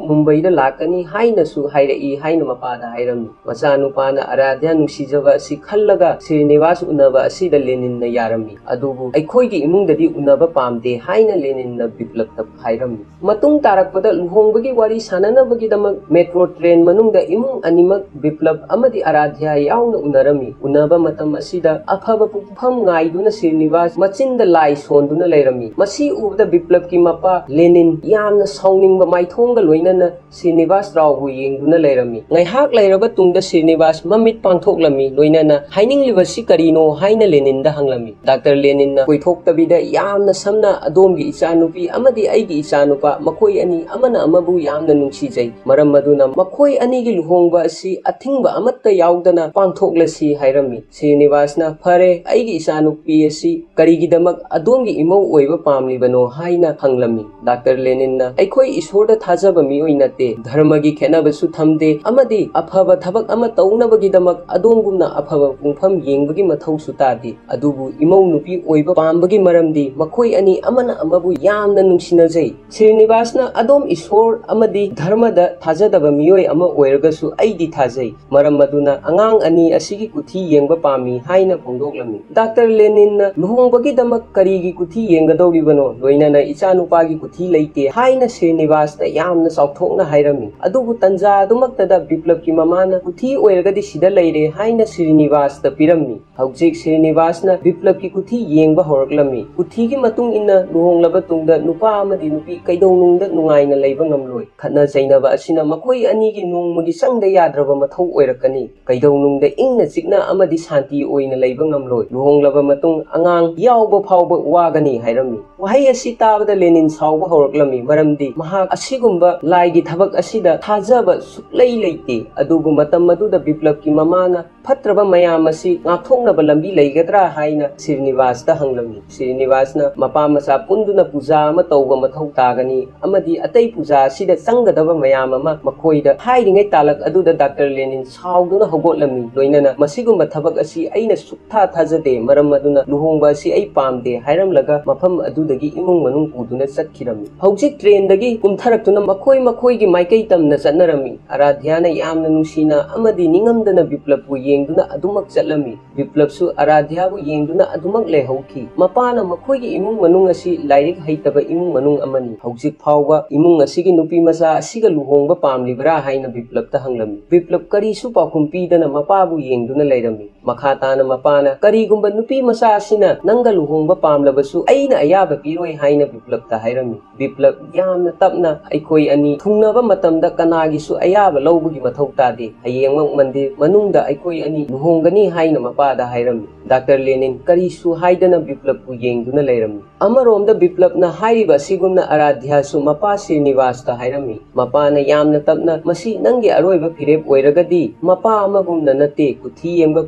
ꯃꯨꯝꯕꯩꯗ ꯂꯥꯛꯀꯅꯤ ꯍꯥꯏꯅꯁꯨ ꯍꯥꯏꯔꯛꯏ ꯍꯥꯏꯅ ꯃꯄꯥꯗ ꯍꯥꯏꯔꯝꯃꯤ꯫ ꯃꯆꯥꯅꯨꯄꯥꯅ ꯑꯔꯥꯙ꯭ꯌꯥ ꯅꯨꯡꯁꯤꯖꯕ ꯑꯁꯤ ꯈꯜꯂꯒ ꯁ꯭ꯔꯤꯅꯤꯋꯥꯁ ꯎꯅꯕ ꯑꯁꯤꯗ ꯂꯦꯅꯤꯟꯅ ꯌꯥꯔꯝꯃꯤ꯫ ꯑꯗꯨꯕꯨ ꯑꯩꯈꯣꯏꯒꯤ ꯏꯃꯨꯡꯗꯗꯤ ꯎꯅꯕ ꯄꯥꯝꯗꯦ ꯍꯥꯏꯅ ꯂꯦꯅꯤꯟꯅ ꯕꯤꯄ꯭ꯂꯕꯇ ꯍꯥꯏꯔꯝꯃꯤ꯫ ꯃꯇꯨꯡ ꯇꯥꯔꯛꯄꯗ ꯂꯨꯍꯣꯡꯕꯒꯤ ꯋꯥꯔꯤ ꯁꯥꯟꯅꯅꯕꯒꯤꯗꯃꯛ ꯃꯦꯇ꯭ꯔꯣ ꯇ꯭ꯔꯦꯟ ꯃꯅꯨꯡꯗ ꯏꯃꯨꯡ ꯑꯅꯤꯃꯛ ꯕꯤꯄ꯭ꯂꯕ ꯑꯃꯗꯤ ꯑꯔꯥꯙ꯭ꯌꯥ ꯌꯥꯎꯅ ꯎꯅꯔꯝꯃꯤ꯫ ꯎꯅꯕ ꯃꯇꯝ ꯑꯁꯤꯗ ꯑꯐꯕ ꯄꯨꯡꯐꯝ ꯉꯥꯏꯗꯨꯅ ꯁ꯭ꯔꯤꯅꯤꯋꯥꯁ ꯃꯆꯤꯟꯗ ꯂꯥꯏ ꯁꯣꯟꯗꯨꯅ ꯂꯩꯔꯝꯃꯤ꯫ ꯃꯁꯤ ꯎꯕꯗ ꯕꯤꯄ꯭ꯂꯕꯀꯤ ꯃꯄꯥ ꯂꯦꯅꯤꯟ ꯌꯥꯝꯅ ꯁꯥꯎꯅꯤꯡꯕ ꯃꯥꯏꯊꯣꯡꯒ ꯂꯣꯏꯅꯅ ꯁ꯭ꯔꯤꯅꯤꯋꯥꯁ ꯔꯥꯎꯕꯨ ꯌꯦꯡꯗꯨꯅ ꯂꯩꯔꯝꯃꯤ꯫ ꯉꯥꯏꯍꯥꯛ ꯂꯩꯔꯕ ꯇꯨꯡꯗ ꯁ꯭ꯔꯤꯅꯤꯋꯥꯁ ꯃꯃꯤꯠ ꯄꯥꯡꯊꯣꯛꯂꯝꯃꯤ, ꯂꯣꯏꯅꯅ ꯍꯥꯏꯅꯤꯡꯂꯤꯕꯁꯤ ꯀꯔꯤꯅꯣ ꯍꯥꯏꯅ ꯂꯦꯅꯤꯟꯗ ꯍꯪꯂꯝꯃꯤ꯫ ꯗꯥꯛꯇꯔ ꯂꯦꯅꯤꯟꯅ ꯀꯣꯏꯊꯣꯛꯇꯕꯤꯗ ꯌꯥꯝꯅ ꯁꯝꯅ ꯑꯗꯣꯝꯒꯤ ꯏꯆꯥꯅꯨꯄꯤ ꯑꯃꯗꯤ ꯑꯩꯒꯤ ꯏꯆꯥꯅꯨꯄꯥ ꯃꯈꯣꯏ ꯑꯅꯤ ꯑꯃꯅ ꯑꯃꯕꯨ ꯌꯥꯝꯅ ꯅꯨꯡꯁꯤꯖꯩ, ꯃꯔꯝ ꯑꯗꯨꯅ ꯃꯈꯣꯏ ꯑꯅꯤꯒꯤ ꯂꯨꯍꯣꯡꯕ ꯑꯁꯤ ꯑꯊꯤꯡꯕ ꯑꯃꯠꯇ ꯌꯥꯎꯗꯅ ꯄꯥꯡꯊꯣꯛꯂꯁꯤ ꯍꯥꯏꯔꯝꯃꯤ꯫ ꯁ꯭ꯔꯤꯅꯤꯋꯥꯁꯅ, "ꯐꯔꯦ, ꯑꯩꯒꯤ ꯏꯆꯥꯅꯨꯄꯤ ꯑꯁꯤ ꯀꯔꯤꯒꯤꯗꯃꯛ ꯑꯗꯣꯝꯒꯤ ꯏꯃꯧ ꯑꯣꯏꯕ ꯄꯥꯝꯂꯤꯕꯅꯣ?" ꯍꯥꯏꯅ ꯍꯪꯂꯝꯃꯤ꯫ ꯗꯥꯛꯇꯔ ꯂꯦꯅꯤꯟꯅ, "ꯑꯩꯈꯣꯏ ꯏꯁꯣꯔꯗ ꯊꯥꯖꯕ ꯃꯤꯑꯣꯏ ꯅꯠꯇꯦ, ꯙꯔꯃꯒꯤ ꯈꯦꯠꯅꯕꯁꯨ ꯊꯝꯗꯦ, ꯑꯃꯗꯤ ꯑꯐꯕ ꯊꯕꯛ ꯑꯃ ꯇꯧꯅꯕꯒꯤꯗꯃꯛ ꯑꯗꯣꯝꯒꯨꯝꯅ ꯑꯐꯕ ꯄꯨꯡꯐꯝ ꯌꯦꯡꯕꯒꯤ ꯃꯊꯧꯁꯨ ꯇꯥꯗꯦ꯫ ꯑꯗꯨꯕꯨ ꯏꯃꯧ ꯅꯨꯄꯤ ꯑꯣꯏꯕ ꯄꯥꯝꯕꯒꯤ ꯃꯔꯝꯗꯤ ꯃꯈꯣꯏ ꯑꯅꯤ ꯑꯃꯅ ꯑꯃꯕꯨ ꯌꯥꯝꯅ ꯅꯨꯡꯁꯤꯅꯖꯩ꯫ ꯁ꯭ꯔꯤꯅꯤꯋꯥꯁꯅ, ꯑꯗꯣꯝ ꯏꯁꯣꯔ ꯑꯃꯗꯤ ꯙꯔꯃꯗ ꯊꯥꯖꯗꯕ ꯃꯤꯑꯣꯏ ꯑꯃ ꯑꯣꯏꯔꯒꯁꯨ ꯑꯩꯗꯤ ꯊꯥꯖꯩ꯫ ꯃꯔꯝ ꯑꯗꯨꯅ ꯑꯉꯥꯡ ꯑꯅꯤ ꯑꯁꯤꯒꯤ ꯀꯨꯊꯤ ꯌꯦꯡꯕ ꯄꯥꯝꯃꯤ" ꯍꯥꯏꯅ ꯐꯣꯡꯗꯣꯛꯂꯝꯃꯤ꯫ ꯗꯥꯛꯇꯔ ꯂꯦꯅꯤꯟꯅ, "ꯂꯨꯍꯣꯡꯕꯒꯤꯗꯃꯛ ꯀꯔꯤꯒꯤ ꯀꯨꯊꯤ ꯌꯦꯡꯒꯗꯧꯔꯤꯕꯅꯣ? ꯂꯣꯏꯅꯅ ꯏꯆꯥꯅꯨꯄꯥꯒꯤ ꯀꯨꯊꯤ ꯂꯩꯇꯦ" ꯍꯥꯏꯅ ꯁ꯭ꯔꯤꯅꯤꯋꯥꯁꯅ ꯌꯥꯝꯅ ꯆꯥꯎꯊꯣꯛꯅ ꯍꯥꯏꯔꯝꯃꯤ꯫ ꯑꯗꯨꯕꯨ ꯇꯟꯖꯥ ꯑꯗꯨꯃꯛꯇꯗ ꯕꯤꯄ꯭ꯂꯕꯀꯤ ꯃꯃꯥꯅ, "ꯀꯨꯊꯤ ꯑꯣꯏꯔꯒꯗꯤ ꯁꯤꯗ ꯂꯩꯔꯦ" ꯍꯥꯏꯅ ꯁ꯭ꯔꯤꯅꯤꯋꯥꯁꯇ ꯄꯤꯔꯝꯃꯤ꯫ ꯍꯧꯖꯤꯛ ꯁ꯭ꯔꯤꯅꯤꯋꯥꯁꯅ ꯕꯤꯄ꯭ꯂꯕꯀꯤ ꯀꯨꯊꯤ ꯌꯦꯡꯕ ꯍꯧꯔꯛꯂꯝꯃꯤ꯫ ꯀꯨꯊꯤꯒꯤ ꯃꯇꯨꯡ ꯏꯟꯅ ꯂꯨꯍꯣꯡꯂꯕ ꯇꯨꯡꯗ ꯅꯨꯄꯥ ꯑꯃꯗꯤ ꯅꯨꯄꯤ ꯀꯩꯗꯧꯅꯨꯡꯗ ꯅꯨꯡꯉꯥꯏꯅ ꯂꯩꯕ ꯉꯝꯂꯣꯏ꯫ ꯈꯠꯅ ꯆꯩꯅꯕ ꯑꯁꯤꯅ ꯃꯈꯣꯏ ꯑꯅꯤꯒꯤ ꯅꯣꯡꯃꯒꯤ ꯆꯪꯗ ꯌꯥꯗ꯭ꯔꯕ ꯃꯊꯧ ꯑꯣꯏꯔꯛꯀꯅꯤ꯫ ꯀꯩꯗꯧꯅꯨꯡꯗ ꯏꯪꯅ ꯆꯤꯛꯅ ꯑꯃꯗꯤ ꯁꯥꯟꯅ ꯁꯥꯟꯇꯤ ꯑꯣꯏꯅ ꯂꯩꯕ ꯉꯝꯂꯣꯏ꯫ ꯂꯨꯍꯣꯡꯂꯕ ꯃꯇꯨꯡ ꯑꯉꯥꯡ ꯌꯥꯎꯕ ꯐꯥꯎꯕ ꯋꯥꯒꯅꯤ ꯍꯥꯏꯔꯝꯃꯤ꯫ ꯋꯥꯍꯩ ꯑꯁꯤ ꯇꯥꯕꯗ ꯂꯦꯅꯤꯟ ꯁꯥꯎꯕ ꯍꯧꯔꯛꯂꯝꯃꯤ, ꯃꯔꯝꯗꯤ ꯃꯍꯥꯛ ꯑꯁꯤꯒꯨꯝꯕ ꯂꯥꯏꯒꯤ ꯊꯕꯛ ꯑꯁꯤꯗ ꯊꯥꯖꯕ ꯁꯨꯛꯂꯩ ꯂꯩꯇꯦ꯫ ꯑꯗꯨꯕꯨ ꯃꯇꯝ ꯑꯗꯨꯗ ꯕꯤꯄ꯭ꯂꯕꯀꯤ ꯃꯃꯥꯅ ꯐꯠꯇ꯭ꯔꯕ ꯃꯌꯥꯝ ꯑꯁꯤ ꯉꯥꯛꯊꯣꯛꯅꯕ ꯂꯝꯕꯤ ꯂꯩꯒꯗ꯭ꯔꯥ ꯍꯥꯏꯅ ꯁ꯭ꯔꯤꯅꯤꯋꯥꯁꯇ ꯍꯪꯂꯝꯃꯤ꯫ ꯁ꯭ꯔꯤꯅꯤꯋꯥꯁꯅ ꯃꯄꯥ ꯃꯆꯥ ꯄꯨꯟꯗꯨꯅ ꯄꯨꯖꯥ ꯑꯃ ꯇꯧꯕ ꯃꯊꯧ ꯇꯥꯒꯅꯤ ꯑꯃꯗꯤ ꯑꯇꯩ ꯄꯨꯖꯥ ꯑꯁꯤꯗ ꯆꯪꯒꯗꯕ ꯃꯌꯥꯝ ꯑꯃ ꯃꯈꯣꯏꯗ ꯍꯥꯏꯔꯤꯉꯩ ꯇꯥꯂꯛ ꯑꯗꯨꯗ ꯗꯥꯛꯇꯔ ꯂꯦꯅꯤꯟ ꯁꯥꯎꯗꯨꯅ ꯍꯧꯒꯠꯂꯝꯃꯤ꯫ ꯂꯣꯏꯅꯅ ꯃꯁꯤꯒꯨꯝꯕ ꯊꯕꯛ ꯑꯁꯤ ꯑꯩꯅ ꯁꯨꯛꯊꯥ ꯊꯥꯖꯗꯦ, ꯃꯔꯝ ꯑꯗꯨꯅ ꯂꯨꯍꯣꯡꯕ ꯑꯁꯤ ꯑꯩ ꯄꯥꯝꯗꯦ ꯍꯥꯏꯔꯝꯂꯒ ꯃꯐꯝ ꯑꯗꯨꯗꯒꯤ ꯏꯃꯨꯡ ꯃꯅꯨꯡ ꯄꯨꯗꯨꯅ ꯆꯠꯈꯤꯔꯝꯃꯤ꯫ ꯍꯧꯖꯤꯛ ꯇ꯭ꯔꯦꯟꯗꯒꯤ ꯀꯨꯝꯊꯔꯛꯇꯨꯅ ꯃꯈꯣꯏ ꯃꯈꯣꯏꯒꯤ ꯃꯥꯏꯀꯩ ꯇꯝꯅ ꯆꯠꯅꯔꯝꯃꯤ꯫ ꯑꯔꯥꯙ꯭ꯌꯥꯅ ꯌꯥꯝꯅ ꯅꯨꯡꯁꯤꯅ ꯑꯃꯗꯤ ꯅꯤꯡꯉꯝꯗꯅ ꯕꯤꯄ꯭ꯂꯕꯄꯨ ꯌꯦꯡꯗꯨꯅ ꯑꯗꯨꯃꯛ ꯆꯠꯂꯝꯃꯤ꯫ ꯕꯤꯄ꯭ꯂꯕꯁꯨ ꯑꯔꯥꯙ꯭ꯌꯥꯕꯨ ꯌꯦꯡꯗꯨꯅ ꯑꯗꯨꯃꯛ ꯂꯩꯍꯧꯈꯤ꯫ ꯃꯄꯥꯅ ꯃꯈꯣꯏꯒꯤ ꯏꯃꯨꯡ ꯃꯅꯨꯡ ꯑꯁꯤ ꯂꯥꯏꯔꯤꯛ ꯍꯩꯇꯕ ꯏꯃꯨꯡ ꯃꯅꯨꯡ ꯑꯃꯅꯤ꯫ ꯍꯧꯖꯤꯛ ꯐꯥꯎꯕ ꯏꯃꯨꯡ ꯑꯁꯤꯒꯤ ꯅꯨꯄꯤ ꯃꯆꯥ ꯑꯁꯤꯒ ꯂꯨꯍꯣꯡꯕ ꯄꯥꯝꯂꯤꯕ꯭ꯔꯥ ꯍꯥꯏꯅ ꯕꯤꯄ꯭ꯂꯕꯇ ꯍꯪꯂꯝꯃꯤ꯫ ꯕꯤꯄ꯭ꯂꯕ ꯀꯔꯤꯁꯨ ꯄꯥꯎꯈꯨꯝ ꯄꯤꯗꯅ ꯃꯄꯥꯕꯨ ꯌꯦꯡꯗꯨꯅ ꯂꯩꯔꯝꯃꯤ꯫ ꯃꯈꯥ ꯇꯥꯅ ꯃꯄꯥꯅ, "ꯀꯔꯤꯒꯨꯝꯕ ꯅꯨꯄꯤ ꯃꯆꯥ ꯑꯁꯤꯅ ꯅꯪꯒ ꯂꯨꯍꯣꯡꯕ ꯄꯥꯝꯂꯕꯁꯨ ꯑꯩꯅ ꯑꯌꯥꯕ ꯄꯤꯔꯣꯏ" ꯍꯥꯏꯅ ꯕꯤꯄ꯭ꯂꯕꯇ ꯍꯥꯏꯔꯝꯃꯤ꯫ ꯕꯤꯄ꯭ꯂꯕ ꯌꯥꯝꯅ ꯇꯞꯅ, "ꯑꯩꯈꯣꯏ ꯑꯅꯤ ꯊꯨꯡꯅꯕ ꯃꯇꯝꯗ ꯀꯅꯥꯒꯤꯁꯨ ꯑꯌꯥꯕ ꯂꯧꯕꯒꯤ ꯃꯊꯧ ꯇꯥꯗꯦ꯫ ꯍꯌꯦꯡꯃꯛ ꯃꯟꯗꯤꯔ ꯃꯅꯨꯡꯗ ꯑꯩꯈꯣꯏ ꯑꯅꯤ ꯂꯨꯍꯣꯡꯒꯅꯤ" ꯍꯥꯏꯅ ꯃꯄꯥꯗ ꯍꯥꯏꯔꯝꯃꯤ꯫ ꯗꯥꯛꯇꯔ ꯂꯦꯅꯤꯟ ꯀꯔꯤꯁꯨ ꯍꯥꯏꯗꯅ ꯕꯤꯄ꯭ꯂꯕꯄꯨ ꯌꯦꯡꯗꯨꯅ ꯂꯩꯔꯝꯃꯤ꯫ ꯑꯃꯔꯣꯝꯗ ꯕꯤꯄ꯭ꯂꯕꯅ ꯍꯥꯏꯔꯤꯕ ꯑꯁꯤꯒꯨꯝꯅ ꯑꯔꯥꯙ꯭ꯌꯥꯁꯨ ꯃꯄꯥ ꯁ꯭ꯔꯤꯅꯤꯋꯥꯁꯇ ꯍꯥꯏꯔꯝꯃꯤ꯫ ꯃꯄꯥꯅ ꯌꯥꯝꯅ ꯇꯞꯅ, "ꯃꯁꯤ ꯅꯪꯒꯤ ꯑꯔꯣꯏꯕ ꯐꯤꯔꯦꯞ ꯑꯣꯏꯔꯒꯗꯤ ꯃꯄꯥ ꯑꯃꯒꯨꯝꯅ ꯅꯠꯇꯦ, ꯀꯨꯊꯤ ꯌꯦꯡꯕ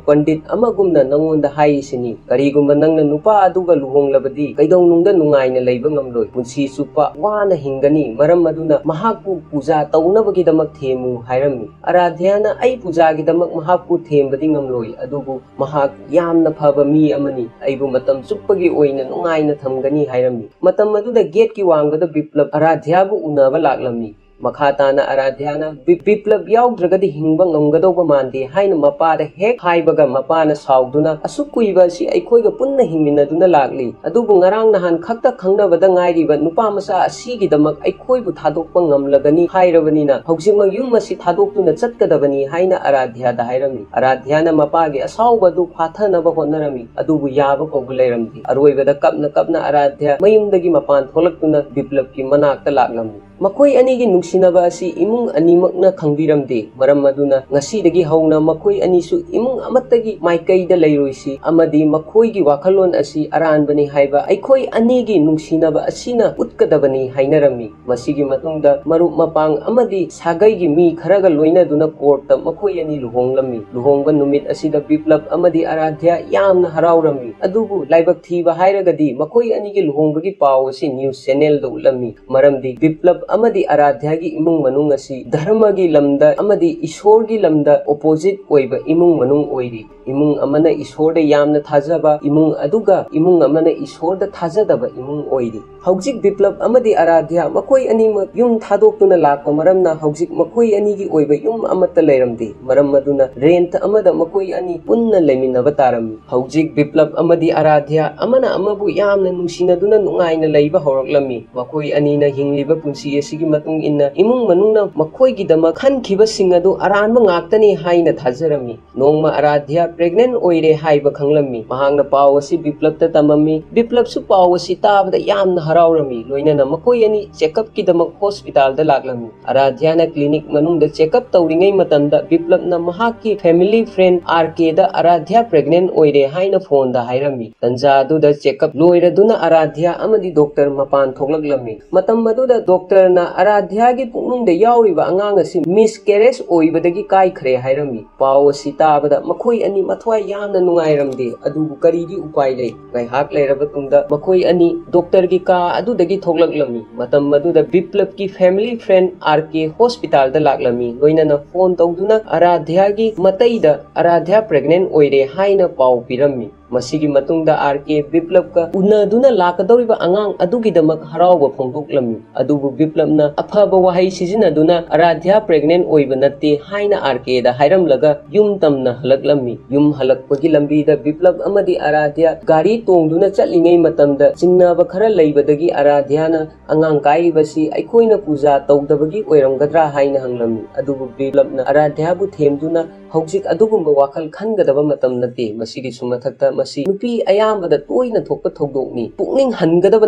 ꯄꯟꯗꯤꯠ ꯑꯃꯒꯨꯝꯅ ꯅꯪꯉꯣꯟꯗ ꯍꯥꯏꯔꯤꯁꯤꯅꯤ꯫ ꯀꯔꯤꯒꯨꯝꯕ ꯅꯪꯅ ꯅꯨꯄꯥ ꯑꯗꯨꯒ ꯂꯨꯍꯣꯡꯂꯕꯗꯤ ꯀꯩꯗꯧꯅꯨꯡꯗ ꯅꯨꯡꯉꯥꯏꯅ ꯂꯩꯕ ꯉꯝꯂꯣꯏ꯫ ꯄꯨꯟꯁꯤ ꯆꯨꯞꯄ ꯋꯥꯅ ꯍꯤꯡꯒꯅꯤ꯫ ꯃꯔꯝ ꯑꯗꯨꯅ ꯃꯍꯥꯛꯄꯨ ꯄꯨꯖꯥ ꯇꯧꯅꯕꯒꯤꯗꯃꯛ ꯊꯦꯝꯃꯨ" ꯍꯥꯏꯔꯝꯃꯤ꯫ ꯑꯔꯥꯙ꯭ꯌꯥꯅ, "ꯑꯩ ꯄꯨꯖꯥꯒꯤꯗꯃꯛ ꯃꯍꯥꯛꯄꯨ ꯊꯦꯝꯕꯗꯤ ꯉꯝꯂꯣꯏ, ꯑꯗꯨꯕꯨ ꯃꯍꯥꯛ ꯌꯥꯝꯅ ꯐꯕ ꯃꯤ ꯑꯃꯅꯤ꯫ ꯑꯩꯕꯨ ꯃꯇꯝ ꯆꯨꯞꯄꯒꯤ ꯑꯣꯏꯅ ꯅꯨꯡꯉꯥꯏꯅ ꯊꯝꯒꯅꯤ" ꯍꯥꯏꯔꯝꯃꯤ꯫ ꯃꯇꯝ ꯑꯗꯨꯗ ꯒꯦꯠꯀꯤ ꯋꯥꯡꯃꯗ ꯕꯤꯄ꯭ꯂꯕ ꯑꯔꯥꯙ꯭ꯌꯥꯕꯨ ꯎꯅꯕ ꯂꯥꯛꯂꯝꯃꯤ꯫ ꯃꯈꯥ ꯇꯥꯅ ꯑꯔꯥꯙ꯭ꯌꯥꯅ, "ꯕꯤ-, ꯕꯤꯄ꯭ꯂꯕ ꯌꯥꯎꯗ꯭ꯔꯒꯗꯤ ꯍꯤꯡꯕ ꯉꯝꯒꯗꯧꯕ ꯃꯥꯟꯗꯦ" ꯍꯥꯏꯅ ꯃꯄꯥꯗ ꯍꯦꯛ ꯍꯥꯏꯕꯒ, ꯃꯄꯥꯅ ꯁꯥꯎꯗꯨꯅ, "ꯑꯁꯨꯛ ꯀꯨꯏꯕ ꯑꯁꯤ ꯑꯩꯈꯣꯏꯒ ꯄꯨꯟꯅ ꯍꯤꯡꯃꯤꯟꯅꯗꯨꯅ ꯂꯥꯛꯂꯤ, ꯑꯗꯨꯕꯨ ꯉꯔꯥꯡ ꯅꯍꯥꯟ ꯈꯛꯇ ꯈꯪꯅꯕꯗ ꯉꯥꯏꯔꯤꯕ ꯅꯨꯄꯥ ꯃꯆꯥ ꯑꯁꯤꯒꯤꯗꯃꯛ ꯑꯩꯈꯣꯏꯕꯨ ꯊꯥꯗꯣꯛꯄ ꯉꯝꯂꯒꯅꯤ ꯍꯥꯏꯔꯕꯅꯤꯅ ꯍꯧꯖꯤꯛꯃꯛ ꯌꯨꯝ ꯑꯁꯤ ꯊꯥꯗꯣꯛꯇꯨꯅ ꯆꯠꯀꯗꯕꯅꯤ" ꯍꯥꯏꯅ ꯑꯔꯥꯙ꯭ꯌꯥꯗ ꯍꯥꯏꯔꯝꯃꯤ꯫ ꯑꯔꯥꯙ꯭ꯌꯥꯅ ꯃꯄꯥꯒꯤ ꯑꯁꯥꯎꯕ ꯑꯗꯨ ꯐꯥꯊꯅꯕ ꯍꯣꯠꯅꯔꯝꯃꯤ, ꯑꯗꯨꯕꯨ ꯌꯥꯕ ꯀꯧꯕ ꯂꯩꯔꯝꯗꯦ꯫ ꯑꯔꯣꯏꯕꯗ ꯀꯞꯅ ꯀꯞꯅ ꯑꯔꯥꯙ꯭ꯌꯥ ꯃꯌꯨꯝꯗꯒꯤ ꯃꯄꯥꯟ ꯊꯣꯛꯂꯛꯇꯨꯅ ꯕꯤꯄ꯭ꯂꯕꯀꯤ ꯃꯅꯥꯛꯇ ꯂꯥꯛꯂꯝꯃꯤ꯫ ꯃꯈꯣꯏ ꯑꯅꯤꯒꯤ ꯅꯨꯡꯁꯤꯅꯕ ꯑꯁꯤ ꯏꯃꯨꯡ ꯑꯅꯤꯃꯛꯅ ꯈꯪꯕꯤꯔꯝꯗꯦ꯫ ꯃꯔꯝ ꯑꯗꯨꯅ ꯉꯁꯤꯗꯒꯤ ꯍꯧꯅ ꯃꯈꯣꯏ ꯑꯅꯤꯁꯨ ꯏꯃꯨꯡ ꯑꯃꯠꯇꯒꯤ ꯃꯥꯏꯀꯩꯗ ꯂꯩꯔꯣꯏꯁꯤ ꯑꯃꯗꯤ ꯃꯈꯣꯏꯒꯤ ꯋꯥꯈꯜꯂꯣꯟ ꯑꯁꯤ ꯑꯔꯥꯟꯕꯅꯤ ꯍꯥꯏꯕ ꯑꯩꯈꯣꯏ ꯑꯅꯤꯒꯤ ꯅꯨꯡꯁꯤꯅꯕ ꯑꯁꯤꯅ ꯎꯠꯀꯗꯕꯅꯤ ꯍꯥꯏꯅꯔꯝꯃꯤ꯫ ꯃꯁꯤꯒꯤ ꯃꯇꯨꯡꯗ ꯃꯔꯨꯞ ꯃꯄꯥꯡ ꯑꯃꯗꯤ ꯁꯥꯒꯩꯒꯤ ꯃꯤ ꯈꯔꯒ ꯂꯣꯏꯅꯗꯨꯅ ꯀꯣꯔꯠꯇ ꯃꯈꯣꯏ ꯑꯅꯤ ꯂꯨꯍꯣꯡꯂꯝꯃꯤ꯫ ꯂꯨꯍꯣꯡꯕ ꯅꯨꯃꯤꯠ ꯑꯁꯤꯗ ꯕꯤꯄ꯭ꯂꯕ ꯑꯃꯗꯤ ꯑꯔꯥꯙ꯭ꯌꯥ ꯌꯥꯝꯅ ꯍꯔꯥꯎꯔꯝꯃꯤ꯫ ꯑꯗꯨꯕꯨ ꯂꯥꯏꯕꯛ ꯊꯤꯕ ꯍꯥꯏꯔꯒꯗꯤ ꯃꯈꯣꯏ ꯑꯅꯤꯒꯤ ꯂꯨꯍꯣꯡꯕꯒꯤ ꯄꯥꯎ ꯑꯁꯤ ꯅ꯭ꯌꯨꯁ ꯆꯦꯅꯦꯜꯗ ꯎꯠꯂꯝꯃꯤ꯫ ꯃꯔꯝꯗꯤ ꯕꯤꯄ꯭ꯂꯕ ꯑꯃꯗꯤ ꯑꯔꯥꯙ꯭ꯌꯥꯒꯤ ꯏꯃꯨꯡ ꯃꯅꯨꯡ ꯑꯁꯤ ꯙꯔꯃꯒꯤ ꯂꯝꯗ ꯑꯃꯗꯤ ꯏꯁꯣꯔꯒꯤ ꯂꯝꯗ ꯑꯣꯄꯣꯖꯤꯠ ꯑꯣꯏꯕ ꯏꯃꯨꯡ ꯃꯅꯨꯡ ꯑꯣꯏꯔꯤ꯫ ꯏꯃꯨꯡ ꯑꯃꯅ ꯏꯁꯣꯔꯗ ꯌꯥꯝꯅ ꯊꯥꯖꯕ ꯏꯃꯨꯡ ꯑꯗꯨꯒ ꯏꯃꯨꯡ ꯑꯃꯅ ꯏꯁꯣꯔꯗ ꯊꯥꯖꯗꯕ ꯏꯃꯨꯡ ꯑꯣꯏꯔꯤ꯫ ꯍꯧꯖꯤꯛ ꯕꯤꯄ꯭ꯂꯕ ꯑꯃꯗꯤ ꯑꯔꯥꯙ꯭ꯌꯥ ꯃꯈꯣꯏ ꯑꯅꯤꯃꯛ ꯌꯨꯝ ꯊꯥꯗꯣꯛꯇꯨꯅ ꯂꯥꯛꯄ ꯃꯔꯝꯅ ꯍꯧꯖꯤꯛ ꯃꯈꯣꯏ ꯑꯅꯤꯒꯤ ꯑꯣꯏꯕ ꯌꯨꯝ ꯑꯃꯠꯇ ꯂꯩꯔꯝꯗꯦ꯫ ꯃꯔꯝ ꯑꯗꯨꯅ ꯔꯦꯟꯠ ꯑꯃꯗ ꯃꯈꯣꯏ ꯑꯅꯤ ꯄꯨꯟꯅ ꯂꯩꯃꯤꯟꯅꯕ ꯇꯥꯔꯝꯃꯤ꯫ ꯍꯧꯖꯤꯛ ꯕꯤꯄ꯭ꯂꯕ ꯑꯃꯗꯤ ꯑꯔꯥꯙ꯭ꯌꯥ ꯑꯃꯅ ꯑꯃꯕꯨ ꯌꯥꯝꯅ ꯅꯨꯡꯁꯤꯅꯗꯨꯅ ꯅꯨꯡꯉꯥꯏꯅ ꯂꯩꯕ ꯍꯧꯔꯛꯂꯝꯃꯤ꯫ ꯃꯈꯣꯏ ꯑꯅꯤꯅ ꯍꯤꯡꯂꯤꯕ ꯄꯨꯟꯁꯤ ꯑꯁꯤꯒꯤ ꯃꯇꯨꯡ ꯏꯟꯅ ꯏꯃꯨꯡ ꯃꯅꯨꯡꯅ ꯃꯈꯣꯏꯒꯤꯗꯃꯛ ꯈꯟꯈꯤꯕꯁꯤꯡ ꯑꯗꯨ ꯑꯔꯥꯟꯕ ꯉꯥꯛꯇꯅꯤ ꯍꯥꯏꯅ ꯊꯥꯖꯔꯝꯃꯤ꯫ ꯅꯣꯡꯃ ꯑꯔꯥꯙ꯭ꯌꯥ ꯄ꯭ꯔꯦꯒꯅꯦꯟ ꯑꯣꯏꯔꯦ ꯍꯥꯏꯕ ꯈꯪꯂꯝꯃꯤ꯫ ꯃꯍꯥꯛꯅ ꯄꯥꯎ ꯑꯁꯤ ꯕꯤꯄ꯭ꯂꯕꯇ ꯇꯝꯃꯝꯃꯤ꯫ ꯕꯤꯄ꯭ꯂꯕꯁꯨ ꯄꯥꯎ ꯑꯁꯤ ꯇꯥꯕꯗ ꯌꯥꯝꯅ ꯍꯔꯥꯎꯔꯝꯃꯤ꯫ ꯂꯣꯏꯅꯅ ꯃꯈꯣꯏ ꯑꯅꯤ ꯆꯦꯛꯑꯞꯀꯤꯗꯃꯛ ꯍꯣꯁꯄꯤꯇꯥꯜꯗ ꯂꯥꯛꯂꯝꯃꯤ꯫ ꯑꯔꯥꯙ꯭ꯌꯥꯅ ꯀ꯭ꯂꯤꯅꯤꯛ ꯃꯅꯨꯡꯗ ꯆꯦꯛꯑꯞ ꯇꯧꯔꯤꯉꯩ ꯃꯇꯝꯗ ꯕꯤꯄ꯭ꯂꯕꯅ ꯃꯍꯥꯛꯀꯤ ꯐꯦꯃꯤꯂꯤ ꯐ꯭ꯔꯦꯟ ꯑꯥꯔ ꯀꯦꯗ ꯑꯔꯥꯙ꯭ꯌꯥ ꯄ꯭ꯔꯦꯒꯅꯦꯟ ꯑꯣꯏꯔꯦ ꯍꯥꯏꯅ ꯐꯣꯟꯗ ꯍꯥꯏꯔꯝꯃꯤ꯫ ꯇꯟꯖꯥ ꯑꯗꯨꯗ ꯆꯦꯛꯑꯞ ꯂꯣꯏꯔꯗꯨꯅ ꯑꯔꯥꯙ꯭ꯌꯥ ꯑꯃꯗꯤ ꯗꯣꯛꯇꯔ ꯃꯄꯥꯟ ꯊꯣꯛꯂꯛꯂꯝꯃꯤ꯫ ꯃꯇꯝ ꯑꯗꯨꯗ ꯗꯣꯛꯇꯔꯅ ꯑꯔꯥꯙ꯭ꯌꯥꯒꯤ ꯄꯨꯛꯅꯨꯡꯗ ꯌꯥꯎꯔꯤꯕ ꯑꯉꯥꯡ ꯑꯁꯤ ꯃꯤꯁꯀꯦꯔꯦꯖ ꯑꯣꯏꯕꯗꯒꯤ ꯀꯥꯏꯈ꯭ꯔꯦ ꯍꯥꯏꯔꯝꯃꯤ꯫ ꯄꯥꯎ ꯑꯁꯤ ꯇꯥꯕꯗ ꯃꯈꯣꯏ ꯑꯅꯤ ꯃꯊ꯭ꯋꯥꯏ ꯌꯥꯝꯅ ꯅꯨꯡꯉꯥꯏꯔꯝꯗꯦ꯫ ꯑꯗꯨꯕꯨ ꯀꯔꯤꯗꯤ ꯎꯄꯥꯏ ꯂꯩ? ꯉꯥꯏꯍꯥꯛ ꯂꯩꯔꯕ ꯇꯨꯡꯗ ꯃꯈꯣꯏ ꯑꯅꯤ ꯗꯣꯛꯇꯔꯒꯤ ꯀꯥ ꯑꯗꯨꯗꯒꯤ ꯊꯣꯛꯂꯛꯂꯝꯃꯤ꯫ ꯃꯇꯝ ꯑꯗꯨꯗ ꯕꯤꯄ꯭ꯂꯕꯀꯤ ꯐꯦꯃꯤꯂꯤ ꯐ꯭ꯔꯦꯟ ꯑꯥꯔ ꯀꯦ ꯍꯣꯁꯄꯤꯇꯥꯜꯗ ꯂꯥꯛꯂꯝꯃꯤ꯫ ꯂꯣꯏꯅꯅ ꯐꯣꯟ ꯇꯧꯗꯨꯅ ꯑꯔꯥꯙ꯭ꯌꯥꯒꯤ ꯃꯇꯩꯗ ꯑꯔꯥꯙ꯭ꯌꯥ ꯄ꯭ꯔꯦꯒꯅꯦꯟ ꯑꯣꯏꯔꯦ ꯍꯥꯏꯅ ꯄꯥꯎ ꯄꯤꯔꯝꯃꯤ꯫ ꯃꯁꯤꯒꯤ ꯃꯇꯨꯡꯗ ꯑꯥꯔ ꯀꯦ ꯕꯤꯄ꯭ꯂꯕꯀ ꯎꯅꯗꯨꯅ ꯂꯥꯛꯀꯗꯧꯔꯤꯕ ꯑꯉꯥꯡ ꯑꯗꯨꯒꯤꯗꯃꯛ ꯍꯔꯥꯎꯕ ꯐꯣꯡꯗꯣꯛꯂꯝꯃꯤ꯫ ꯑꯗꯨꯕꯨ ꯕꯤꯄ꯭ꯂꯕꯅ ꯑꯐꯕ ꯋꯥꯍꯩ ꯁꯤꯖꯤꯟꯅꯗꯨꯅ ꯑꯔꯥꯙ꯭ꯌꯥ ꯄ꯭ꯔꯦꯒꯅꯦꯟ ꯑꯣꯏꯕ ꯅꯠꯇꯦ ꯍꯥꯏꯅ ꯑꯥꯔ ꯀꯦꯗ ꯍꯥꯏꯔꯝꯂꯒ ꯌꯨꯝ ꯇꯝꯅ ꯍꯜꯂꯛꯂꯝꯃꯤ꯫ ꯌꯨꯝ ꯍꯜꯂꯛꯄꯒꯤ ꯂꯝꯕꯤꯗ ꯕꯤꯄ꯭ꯂꯕ ꯑꯃꯗꯤ ꯑꯔꯥꯙ꯭ꯌꯥ ꯒꯥꯔꯤ ꯇꯣꯡꯗꯨꯅ ꯆꯠꯂꯤꯉꯩ ꯃꯇꯝꯗ ꯆꯤꯡꯅꯕ ꯈꯔ ꯂꯩꯕꯗꯒꯤ ꯑꯔꯥꯙ꯭ꯌꯥꯅ ꯑꯉꯥꯡ ꯀꯥꯏꯔꯤꯕꯁꯤ ꯑꯩꯈꯣꯏꯅ ꯄꯨꯖꯥ ꯇꯧꯗꯕꯒꯤ ꯑꯣꯏꯔꯝꯒꯗ꯭ꯔꯥ ꯍꯥꯏꯅ ꯍꯪꯂꯝꯃꯤ꯫ ꯑꯗꯨꯕꯨ ꯕꯤꯄ꯭ꯂꯕꯅ ꯑꯔꯥꯙ꯭ꯌꯥꯕꯨ ꯊꯦꯝꯗꯨꯅ ꯍꯧꯖꯤꯛ ꯑꯗꯨꯒꯨꯝꯕ ꯋꯥꯈꯜ ꯈꯟꯒꯗꯕ ꯃꯇꯝ ꯅꯠꯇꯦ꯫ ꯃꯁꯤꯒꯤꯁꯨ ꯃꯊꯛꯇ ꯑꯁꯤ ꯅꯨꯄꯤ ꯑꯌꯥꯝꯕꯗ ꯇꯣꯏꯅ ꯊꯣꯛꯄ ꯊꯧꯗꯣꯛꯅꯤ꯫ ꯄꯨꯛꯅꯤꯡ ꯍꯟꯒꯗꯕ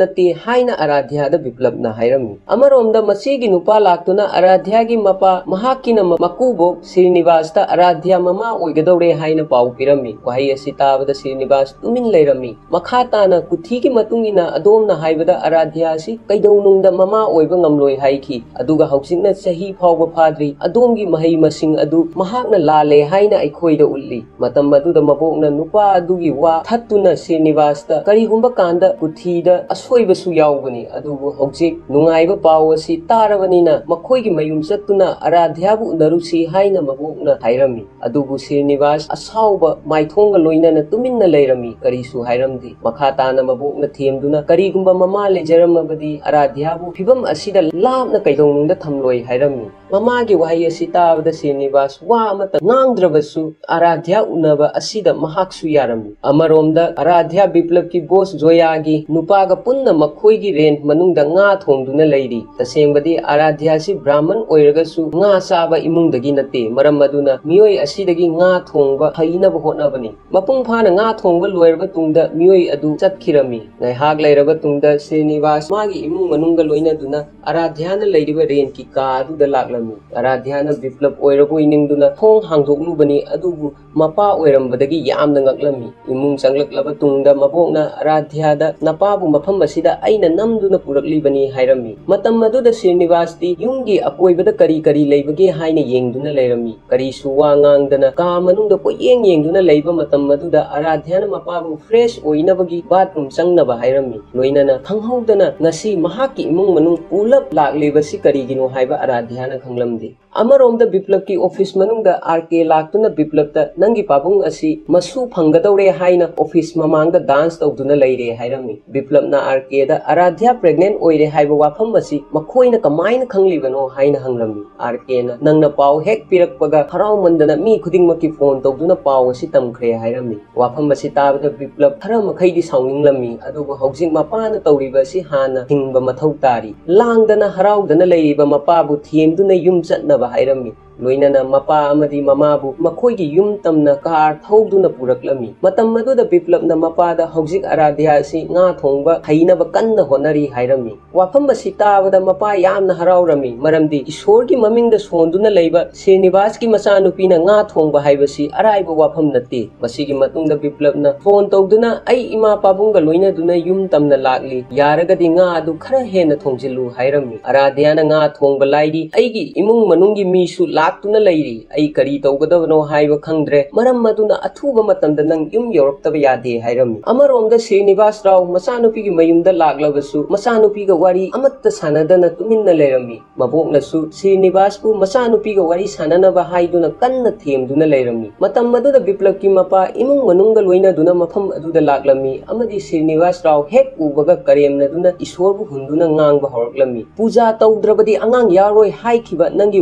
ꯅꯠꯇꯦ ꯍꯥꯏꯅ ꯑꯔꯥꯙ꯭ꯌꯥꯗ ꯕꯤꯄ꯭ꯂꯞꯅ ꯍꯥꯏꯔꯝꯃꯤ꯫ ꯑꯃꯔꯣꯝꯗ ꯃꯁꯤꯒꯤ ꯅꯨꯄꯥ ꯂꯥꯛꯇꯨꯅ ꯑꯔꯥꯙ꯭ꯌꯥꯒꯤ ꯃꯄꯥ ꯃꯍꯥꯛꯀꯤꯅ ꯃ-, ꯃꯀꯨꯕꯣꯛ ꯁ꯭ꯔꯤꯅꯤꯕꯥꯁꯇ ꯑꯔꯥꯙ꯭ꯌꯥ ꯃꯃꯥ ꯑꯣꯏꯒꯗꯧꯔꯦ ꯍꯥꯏꯅ ꯄꯥꯎ ꯄꯤꯔꯝꯃꯤ꯫ ꯋꯥꯍꯩ ꯑꯁꯤ ꯇꯥꯕꯗ ꯁ꯭ꯔꯤꯅꯤꯕꯥꯁ ꯇꯨꯃꯤꯟ ꯂꯩꯔꯝꯃꯤ꯫ ꯃꯈꯥ ꯇꯥꯅ ꯀꯨꯊꯤꯒꯤ ꯃꯇꯨꯡ ꯏꯟꯅ ꯑꯗꯣꯝꯅ ꯍꯥꯏꯕꯗ ꯑꯔꯥꯙ꯭ꯌꯥ ꯑꯁꯤ ꯀꯩꯗꯧꯅꯨꯡꯗ ꯃꯃꯥ ꯑꯣꯏꯕ ꯉꯝꯂꯣꯏ ꯍꯥꯏꯈꯤ꯫ ꯑꯗꯨꯒ ꯍꯧꯖꯤꯛꯅ ꯆꯍꯤ ꯐꯥꯎꯕ ꯐꯥꯗ꯭ꯔꯤ, ꯑꯗꯣꯝꯒꯤ ꯃꯍꯩ ꯃꯁꯤꯡ ꯑꯗꯨ ꯃꯍꯥꯛꯅ ꯂꯥꯜꯂꯦ ꯍꯥꯏꯅ ꯑꯩꯈꯣꯏꯗ ꯎꯠꯂꯤ꯫ ꯃꯇꯝ ꯑꯗꯨꯗ ꯃꯕꯣꯛꯅ ꯅꯨꯄꯥ ꯑꯗꯨꯒꯤ ꯋꯥ ꯊꯠꯇꯨꯅ ꯁ꯭ꯔꯤꯅꯤꯕꯥꯁꯇ, "ꯀꯔꯤꯒꯨꯝꯕ ꯀꯥꯟꯗ ꯀꯨꯊꯤꯗ ꯑꯁꯣꯏꯕꯁꯨ ꯌꯥꯎꯕꯅꯤ, ꯑꯗꯨꯕꯨ ꯍꯧꯖꯤꯛ ꯅꯨꯡꯉꯥꯏꯕ ꯄꯥꯎ ꯑꯁꯤ ꯇꯥꯔꯕꯅꯤꯅ ꯃꯈꯣꯏꯒꯤ ꯃꯌꯨꯝ ꯆꯠꯇꯨꯅ ꯑꯔꯥꯙ꯭ꯌꯥꯕꯨ ꯎꯅꯔꯨꯁꯤ" ꯍꯥꯏꯅ ꯃꯕꯣꯛꯅ ꯍꯥꯏꯔꯝꯃꯤ꯫ ꯑꯗꯨꯕꯨ ꯁ꯭ꯔꯤꯅꯤꯕꯥꯁ ꯑꯁꯥꯎꯕ ꯃꯥꯏꯊꯣꯡꯒ ꯂꯣꯏꯅꯅ ꯇꯨꯃꯤꯟꯅ ꯂꯩꯔꯝꯃꯤ, ꯀꯔꯤꯁꯨ ꯍꯥꯏꯔꯝꯗꯦ꯫ ꯃꯈꯥ ꯇꯥꯅ ꯃꯕꯣꯛꯅ ꯊꯦꯝꯗꯨꯅ, "ꯀꯔꯤꯒꯨꯝꯕ ꯃꯃꯥ ꯂꯩꯖꯔꯝꯃꯕꯗꯤ ꯑꯔꯥꯙ꯭ꯌꯥꯕꯨ ꯐꯤꯚꯝ ꯑꯁꯤꯗ ꯂꯥꯞꯅ ꯀꯩꯗꯧꯅꯨꯡꯗ ꯊꯝꯂꯣꯏ" ꯍꯥꯏꯔꯝꯃꯤ꯫ ꯃꯃꯥꯒꯤ ꯋꯥꯍꯩ ꯑꯁꯤ ꯇꯥꯕꯗ ꯁ꯭ꯔꯤꯅꯤꯕꯥꯁ ꯋꯥ ꯑꯃꯠꯇ ꯉꯥꯡꯗ꯭ꯔꯕꯁꯨ ꯑꯔꯥꯙ꯭ꯌꯥ ꯎꯅꯕ ꯑꯁꯤꯗ ꯃꯍꯥꯛꯁꯨ ꯌꯥꯔꯝꯃꯤ꯫ ꯑꯃꯔꯣꯝꯗ ꯑꯔꯥꯙ꯭ꯌꯥ ꯕꯤꯄ꯭ꯂꯕꯀꯤ ꯕꯣꯁ ꯖꯣꯌꯥꯒꯤ ꯅꯨꯄꯥꯒ ꯄꯨꯟꯅ ꯃꯈꯣꯏꯒꯤ ꯔꯦꯟꯠ ꯃꯅꯨꯡꯗ ꯉꯥ ꯊꯣꯡꯗꯨꯅ ꯂꯩꯔꯤ꯫ ꯇꯁꯦꯡꯕꯗꯤ ꯑꯔꯥꯙ꯭ꯌꯥꯁꯤ ꯕ꯭ꯔꯥꯍꯃꯟ ꯑꯣꯏꯔꯒꯁꯨ ꯉꯥ ꯆꯥꯕ ꯏꯃꯨꯡꯗꯒꯤ ꯅꯠꯇꯦ꯫ ꯃꯔꯝ ꯑꯗꯨꯅ ꯃꯤꯑꯣꯏ ꯑꯁꯤꯗꯒꯤ ꯉꯥ ꯊꯣꯡꯕ ꯍꯩꯅꯕ ꯍꯣꯠꯅꯕꯅꯤ꯫ ꯃꯄꯨꯡ ꯐꯥꯅ ꯉꯥ ꯊꯣꯡꯕ ꯂꯣꯏꯔꯕ ꯇꯨꯡꯗ ꯃꯤꯑꯣꯏ ꯑꯗꯨ ꯆꯠꯈꯤꯔꯝꯃꯤ꯫ ꯉꯥꯏꯍꯥꯛ ꯂꯩꯔꯕ ꯇꯨꯡꯗ ꯁ꯭ꯔꯤꯅꯤꯕꯥꯁ ꯃꯥꯒꯤ ꯏꯃꯨꯡ ꯃꯅꯨꯡꯒ ꯂꯣꯏꯅꯗꯨꯅ ꯑꯔꯥꯙ꯭ꯌꯥꯅ ꯂꯩꯔꯤꯕ ꯔꯦꯟꯠꯀꯤ ꯀꯥ ꯑꯗꯨꯗ ꯂꯥꯛꯂꯝꯃꯤ꯫ ꯑꯔꯥꯙ꯭ꯌꯥꯅ ꯕꯤꯄ꯭ꯂꯕ ꯑꯣꯏꯔꯕꯣꯏ ꯅꯤꯡꯗꯨꯅ ꯊꯣꯡ ꯍꯥꯡꯗꯣꯛꯂꯨꯕꯅꯤ, ꯑꯗꯨꯕꯨ ꯃꯄꯥ ꯑꯣꯏꯔꯝꯕꯗꯒꯤ ꯌꯥꯝꯅ ꯉꯛꯂꯝꯃꯤ꯫ ꯏꯃꯨꯡ ꯆꯪꯂꯛꯂꯕ ꯇꯨꯡꯗ ꯃꯕꯣꯛꯅ ꯑꯔꯥꯙ꯭ꯌꯥꯗ, "ꯅꯄꯥꯕꯨ ꯃꯐꯝ ꯑꯁꯤꯗ ꯑꯩꯅ ꯅꯝꯗꯨꯅ ꯄꯨꯔꯛꯂꯤꯕꯅꯤ" ꯍꯥꯏꯔꯝꯃꯤ꯫ ꯃꯇꯝ ꯑꯗꯨꯗ ꯁ꯭ꯔꯤꯅꯤꯕꯥꯁꯇꯤ ꯌꯨꯝꯒꯤ ꯑꯀꯣꯏꯕꯗ ꯀꯔꯤ ꯀꯔꯤ ꯂꯩꯕꯒꯦ ꯍꯥꯏꯅ ꯌꯦꯡꯗꯨꯅ ꯂꯩꯔꯝꯃꯤ꯫ ꯀꯔꯤꯁꯨ ꯋꯥ ꯉꯥꯡꯗꯅ ꯀꯥ ꯃꯅꯨꯡꯗ ꯀꯣꯏꯌꯦꯡ ꯌꯦꯡꯗꯨꯅ ꯂꯩꯕ ꯃꯇꯝ ꯑꯗꯨꯗ ꯑꯔꯥꯙ꯭ꯌꯥꯅ ꯃꯄꯥꯕꯨ ꯐ꯭ꯔꯦꯁ ꯑꯣꯏꯅꯕꯒꯤ ꯕꯥꯊꯔꯨꯝ ꯆꯪꯅꯕ ꯍꯥꯏꯔꯝꯃꯤ꯫ ꯂꯣꯏꯅꯅ ꯈꯪꯍꯧꯗꯅ ꯉꯁꯤ ꯃꯍꯥꯛꯀꯤ ꯏꯃꯨꯡ ꯃꯅꯨꯡ ꯄꯨꯂꯞ ꯂꯥꯛꯂꯤꯕꯁꯤ ꯀꯔꯤꯒꯤꯅꯣ ꯍꯥꯏꯕ ꯑꯔꯥꯙ꯭ꯌꯥꯅ ꯈꯪꯂꯝꯗꯦ꯫ ꯑꯃꯔꯣꯝꯗ ꯕꯤꯄ꯭ꯂꯕꯀꯤ ꯑꯣꯐꯤꯁ ꯃꯅꯨꯡꯗ ꯑꯥꯔ ꯀꯦ ꯂꯥꯛꯇꯨꯅ ꯕꯤꯄ꯭ꯂꯕꯇ, "ꯅꯪꯒꯤ ꯄꯥꯕꯨꯡ ꯑꯁꯤ ꯃꯁꯨ ꯐꯪꯒꯗꯧꯔꯦ" ꯍꯥꯏꯅ ꯑꯣꯐꯤꯁ ꯃꯃꯥꯡꯗ ꯗꯥꯟꯁ ꯇꯧꯗꯨꯅ ꯂꯩꯔꯦ ꯍꯥꯏꯔꯝꯃꯤ꯫ ꯕꯤꯄ꯭ꯂꯕꯅ ꯑꯥꯔ ꯀꯦꯗ ꯑꯔꯥꯙ꯭ꯌꯥ ꯄ꯭ꯔꯦꯒꯅꯦꯟ ꯑꯣꯏꯔꯦ ꯍꯥꯏꯕ ꯋꯥꯐꯝ ꯑꯁꯤ ꯃꯈꯣꯏꯅ ꯀꯃꯥꯏꯅ ꯈꯪꯂꯤꯕꯅꯣ ꯍꯥꯏꯅ ꯍꯪꯂꯝꯃꯤ꯫ ꯑꯥꯔ ꯀꯦꯅ, "ꯅꯪꯅ ꯄꯥꯎ ꯍꯦꯛ ꯄꯤꯔꯛꯄꯒ ꯍꯔꯥꯎꯃꯟꯗꯅ ꯃꯤ ꯈꯨꯗꯤꯡꯃꯛꯀꯤ ꯐꯣꯟ ꯇꯧꯗꯨꯅ ꯄꯥꯎ ꯑꯁꯤ ꯇꯝꯈ꯭ꯔꯦ" ꯍꯥꯏꯔꯝꯃꯤ꯫ ꯋꯥꯐꯝ ꯑꯁꯤ ꯇꯥꯕꯗ ꯕꯤꯄ꯭ꯂꯕ ꯈꯔ ꯃꯈꯩꯗꯤ ꯁꯥꯎꯅꯤꯡꯂꯝꯃꯤ, ꯑꯗꯨꯕꯨ ꯍꯧꯖꯤꯛ ꯃꯄꯥꯅ ꯇꯧꯔꯤꯕ ꯑꯁꯤ ꯍꯥꯟꯅ ꯊꯤꯡꯕ ꯃꯊꯧ ꯇꯥꯔꯤ꯫ ꯂꯥꯡꯗꯅ ꯍꯔꯥꯎꯗꯅ ꯂꯩꯔꯤꯕ ꯃꯄꯥꯕꯨ ꯊꯦꯝꯗꯨꯅ ꯌꯨꯝ ꯆꯠꯅꯕ ꯍꯥꯏꯔꯝꯃꯤ꯫ ꯂꯣꯏꯅꯅ ꯃꯄꯥ ꯑꯃꯗꯤ ꯃꯃꯥꯕꯨ ꯃꯈꯣꯏꯒꯤ ꯌꯨꯝ ꯇꯝꯅ ꯀꯥꯔ ꯊꯧꯗꯨꯅ ꯄꯨꯔꯛꯂꯝꯃꯤ꯫ ꯃꯇꯝ ꯑꯗꯨꯗ ꯕꯤꯄ꯭ꯂꯕꯅ ꯃꯄꯥꯗ ꯍꯧꯖꯤꯛ ꯑꯔꯥꯙ꯭ꯌꯥ ꯑꯁꯤ ꯉꯥ ꯊꯣꯡꯕ ꯍꯩꯅꯕ ꯀꯟꯅ ꯍꯣꯠꯅꯔꯤ ꯍꯥꯏꯔꯝꯃꯤ꯫ ꯋꯥꯐꯝ ꯑꯁꯤ ꯇꯥꯕꯗ ꯃꯄꯥ ꯌꯥꯝꯅ ꯍꯔꯥꯎꯔꯝꯃꯤ, ꯃꯔꯝꯗꯤ ꯏꯁꯣꯔꯒꯤ ꯃꯃꯤꯡꯗ ꯁꯣꯟꯗꯨꯅ ꯂꯩꯕ ꯁ꯭ꯔꯤꯅꯤꯕꯥꯁꯀꯤ ꯃꯆꯥꯅꯨꯄꯤꯅ ꯉꯥ ꯊꯣꯡꯕ ꯍꯥꯏꯕꯁꯤ ꯑꯔꯥꯏꯕ ꯋꯥꯐꯝ ꯅꯠꯇꯦ꯫ ꯃꯁꯤꯒꯤ ꯃꯇꯨꯡꯗ ꯕꯤꯄ꯭ꯂꯕꯅ ꯐꯣꯟ ꯇꯧꯗꯨꯅ, "ꯑꯩ ꯏꯃꯥ ꯄꯥꯕꯨꯡꯒ ꯂꯣꯏꯅꯗꯨꯅ ꯌꯨꯝ ꯇꯝꯅ ꯂꯥꯛꯂꯤ, ꯌꯥꯔꯒꯗꯤ ꯉꯥ ꯑꯗꯨ ꯈꯔ ꯍꯦꯟꯅ ꯊꯣꯡꯖꯤꯜꯂꯨ" ꯍꯥꯏꯔꯝꯃꯤ꯫ ꯑꯔꯥꯙ꯭ꯌꯥꯅ ꯉꯥ ꯊꯣꯡꯕ ꯂꯥꯏꯔꯤ, ꯑꯩꯒꯤ ꯏꯃꯨꯡ ꯃꯅꯨꯡꯒꯤ ꯃꯤꯁꯨ ꯂꯥꯛꯇꯨꯅ ꯂꯩꯔꯤ, ꯑꯩ ꯀꯔꯤ ꯇꯧꯒꯗꯕꯅꯣ ꯍꯥꯏꯕ ꯈꯪꯗ꯭ꯔꯦ, ꯃꯔꯝ ꯑꯗꯨꯅ ꯑꯊꯨꯕ ꯃꯇꯝꯗ ꯅꯪ ꯌꯨꯝ ꯌꯧꯔꯛꯇꯕ ꯌꯥꯗꯦ ꯍꯥꯏꯔꯝꯃꯤ꯫ ꯑꯃꯔꯣꯝꯗ ꯁ꯭ꯔꯤꯅꯤꯕꯥꯁ ꯔꯥꯎ ꯃꯆꯥꯅꯨꯄꯤꯒꯤ ꯃꯌꯨꯝꯗ ꯂꯥꯛꯂꯕꯁꯨ ꯃꯆꯥꯅꯨꯄꯤꯒ ꯋꯥꯔꯤ ꯑꯃꯠꯇ ꯁꯥꯟꯅꯗꯅ ꯇꯨꯃꯤꯟꯅ ꯂꯩꯔꯝꯃꯤ꯫ ꯃꯕꯣꯛꯅꯁꯨ ꯁ꯭ꯔꯤꯅꯤꯕꯥꯁꯄꯨ ꯃꯆꯥꯅꯨꯄꯤꯒ ꯋꯥꯔꯤ ꯁꯥꯟꯅꯅꯕ ꯍꯥꯏꯗꯨꯅ ꯀꯟꯅ ꯊꯦꯝꯗꯨꯅ ꯂꯩꯔꯝꯃꯤ꯫ ꯃꯇꯝ ꯑꯗꯨꯗ ꯕꯤꯄ꯭ꯂꯕꯀꯤ ꯃꯄꯥ ꯏꯃꯨꯡ ꯃꯅꯨꯡꯒ ꯂꯣꯏꯅꯗꯨꯅ ꯃꯐꯝ ꯑꯗꯨꯗ ꯂꯥꯛꯂꯝꯃꯤ ꯑꯃꯗꯤ ꯁ꯭ꯔꯤꯅꯤꯕꯥꯁ ꯔꯥꯎ ꯍꯦꯛ ꯎꯕꯒ ꯀꯔꯦꯝꯅꯗꯨꯅ ꯏꯁꯣꯔꯕꯨ ꯍꯨꯟꯗꯨꯅ ꯉꯥꯡꯕ ꯍꯧꯔꯛꯂꯝꯃꯤ꯫ "ꯄꯨꯖꯥ ꯇꯧꯗ꯭ꯔꯕꯗꯤ ꯑꯉꯥꯡ ꯌꯥꯔꯣꯏ ꯍꯥꯏꯈꯤꯕ ꯅꯪꯒꯤ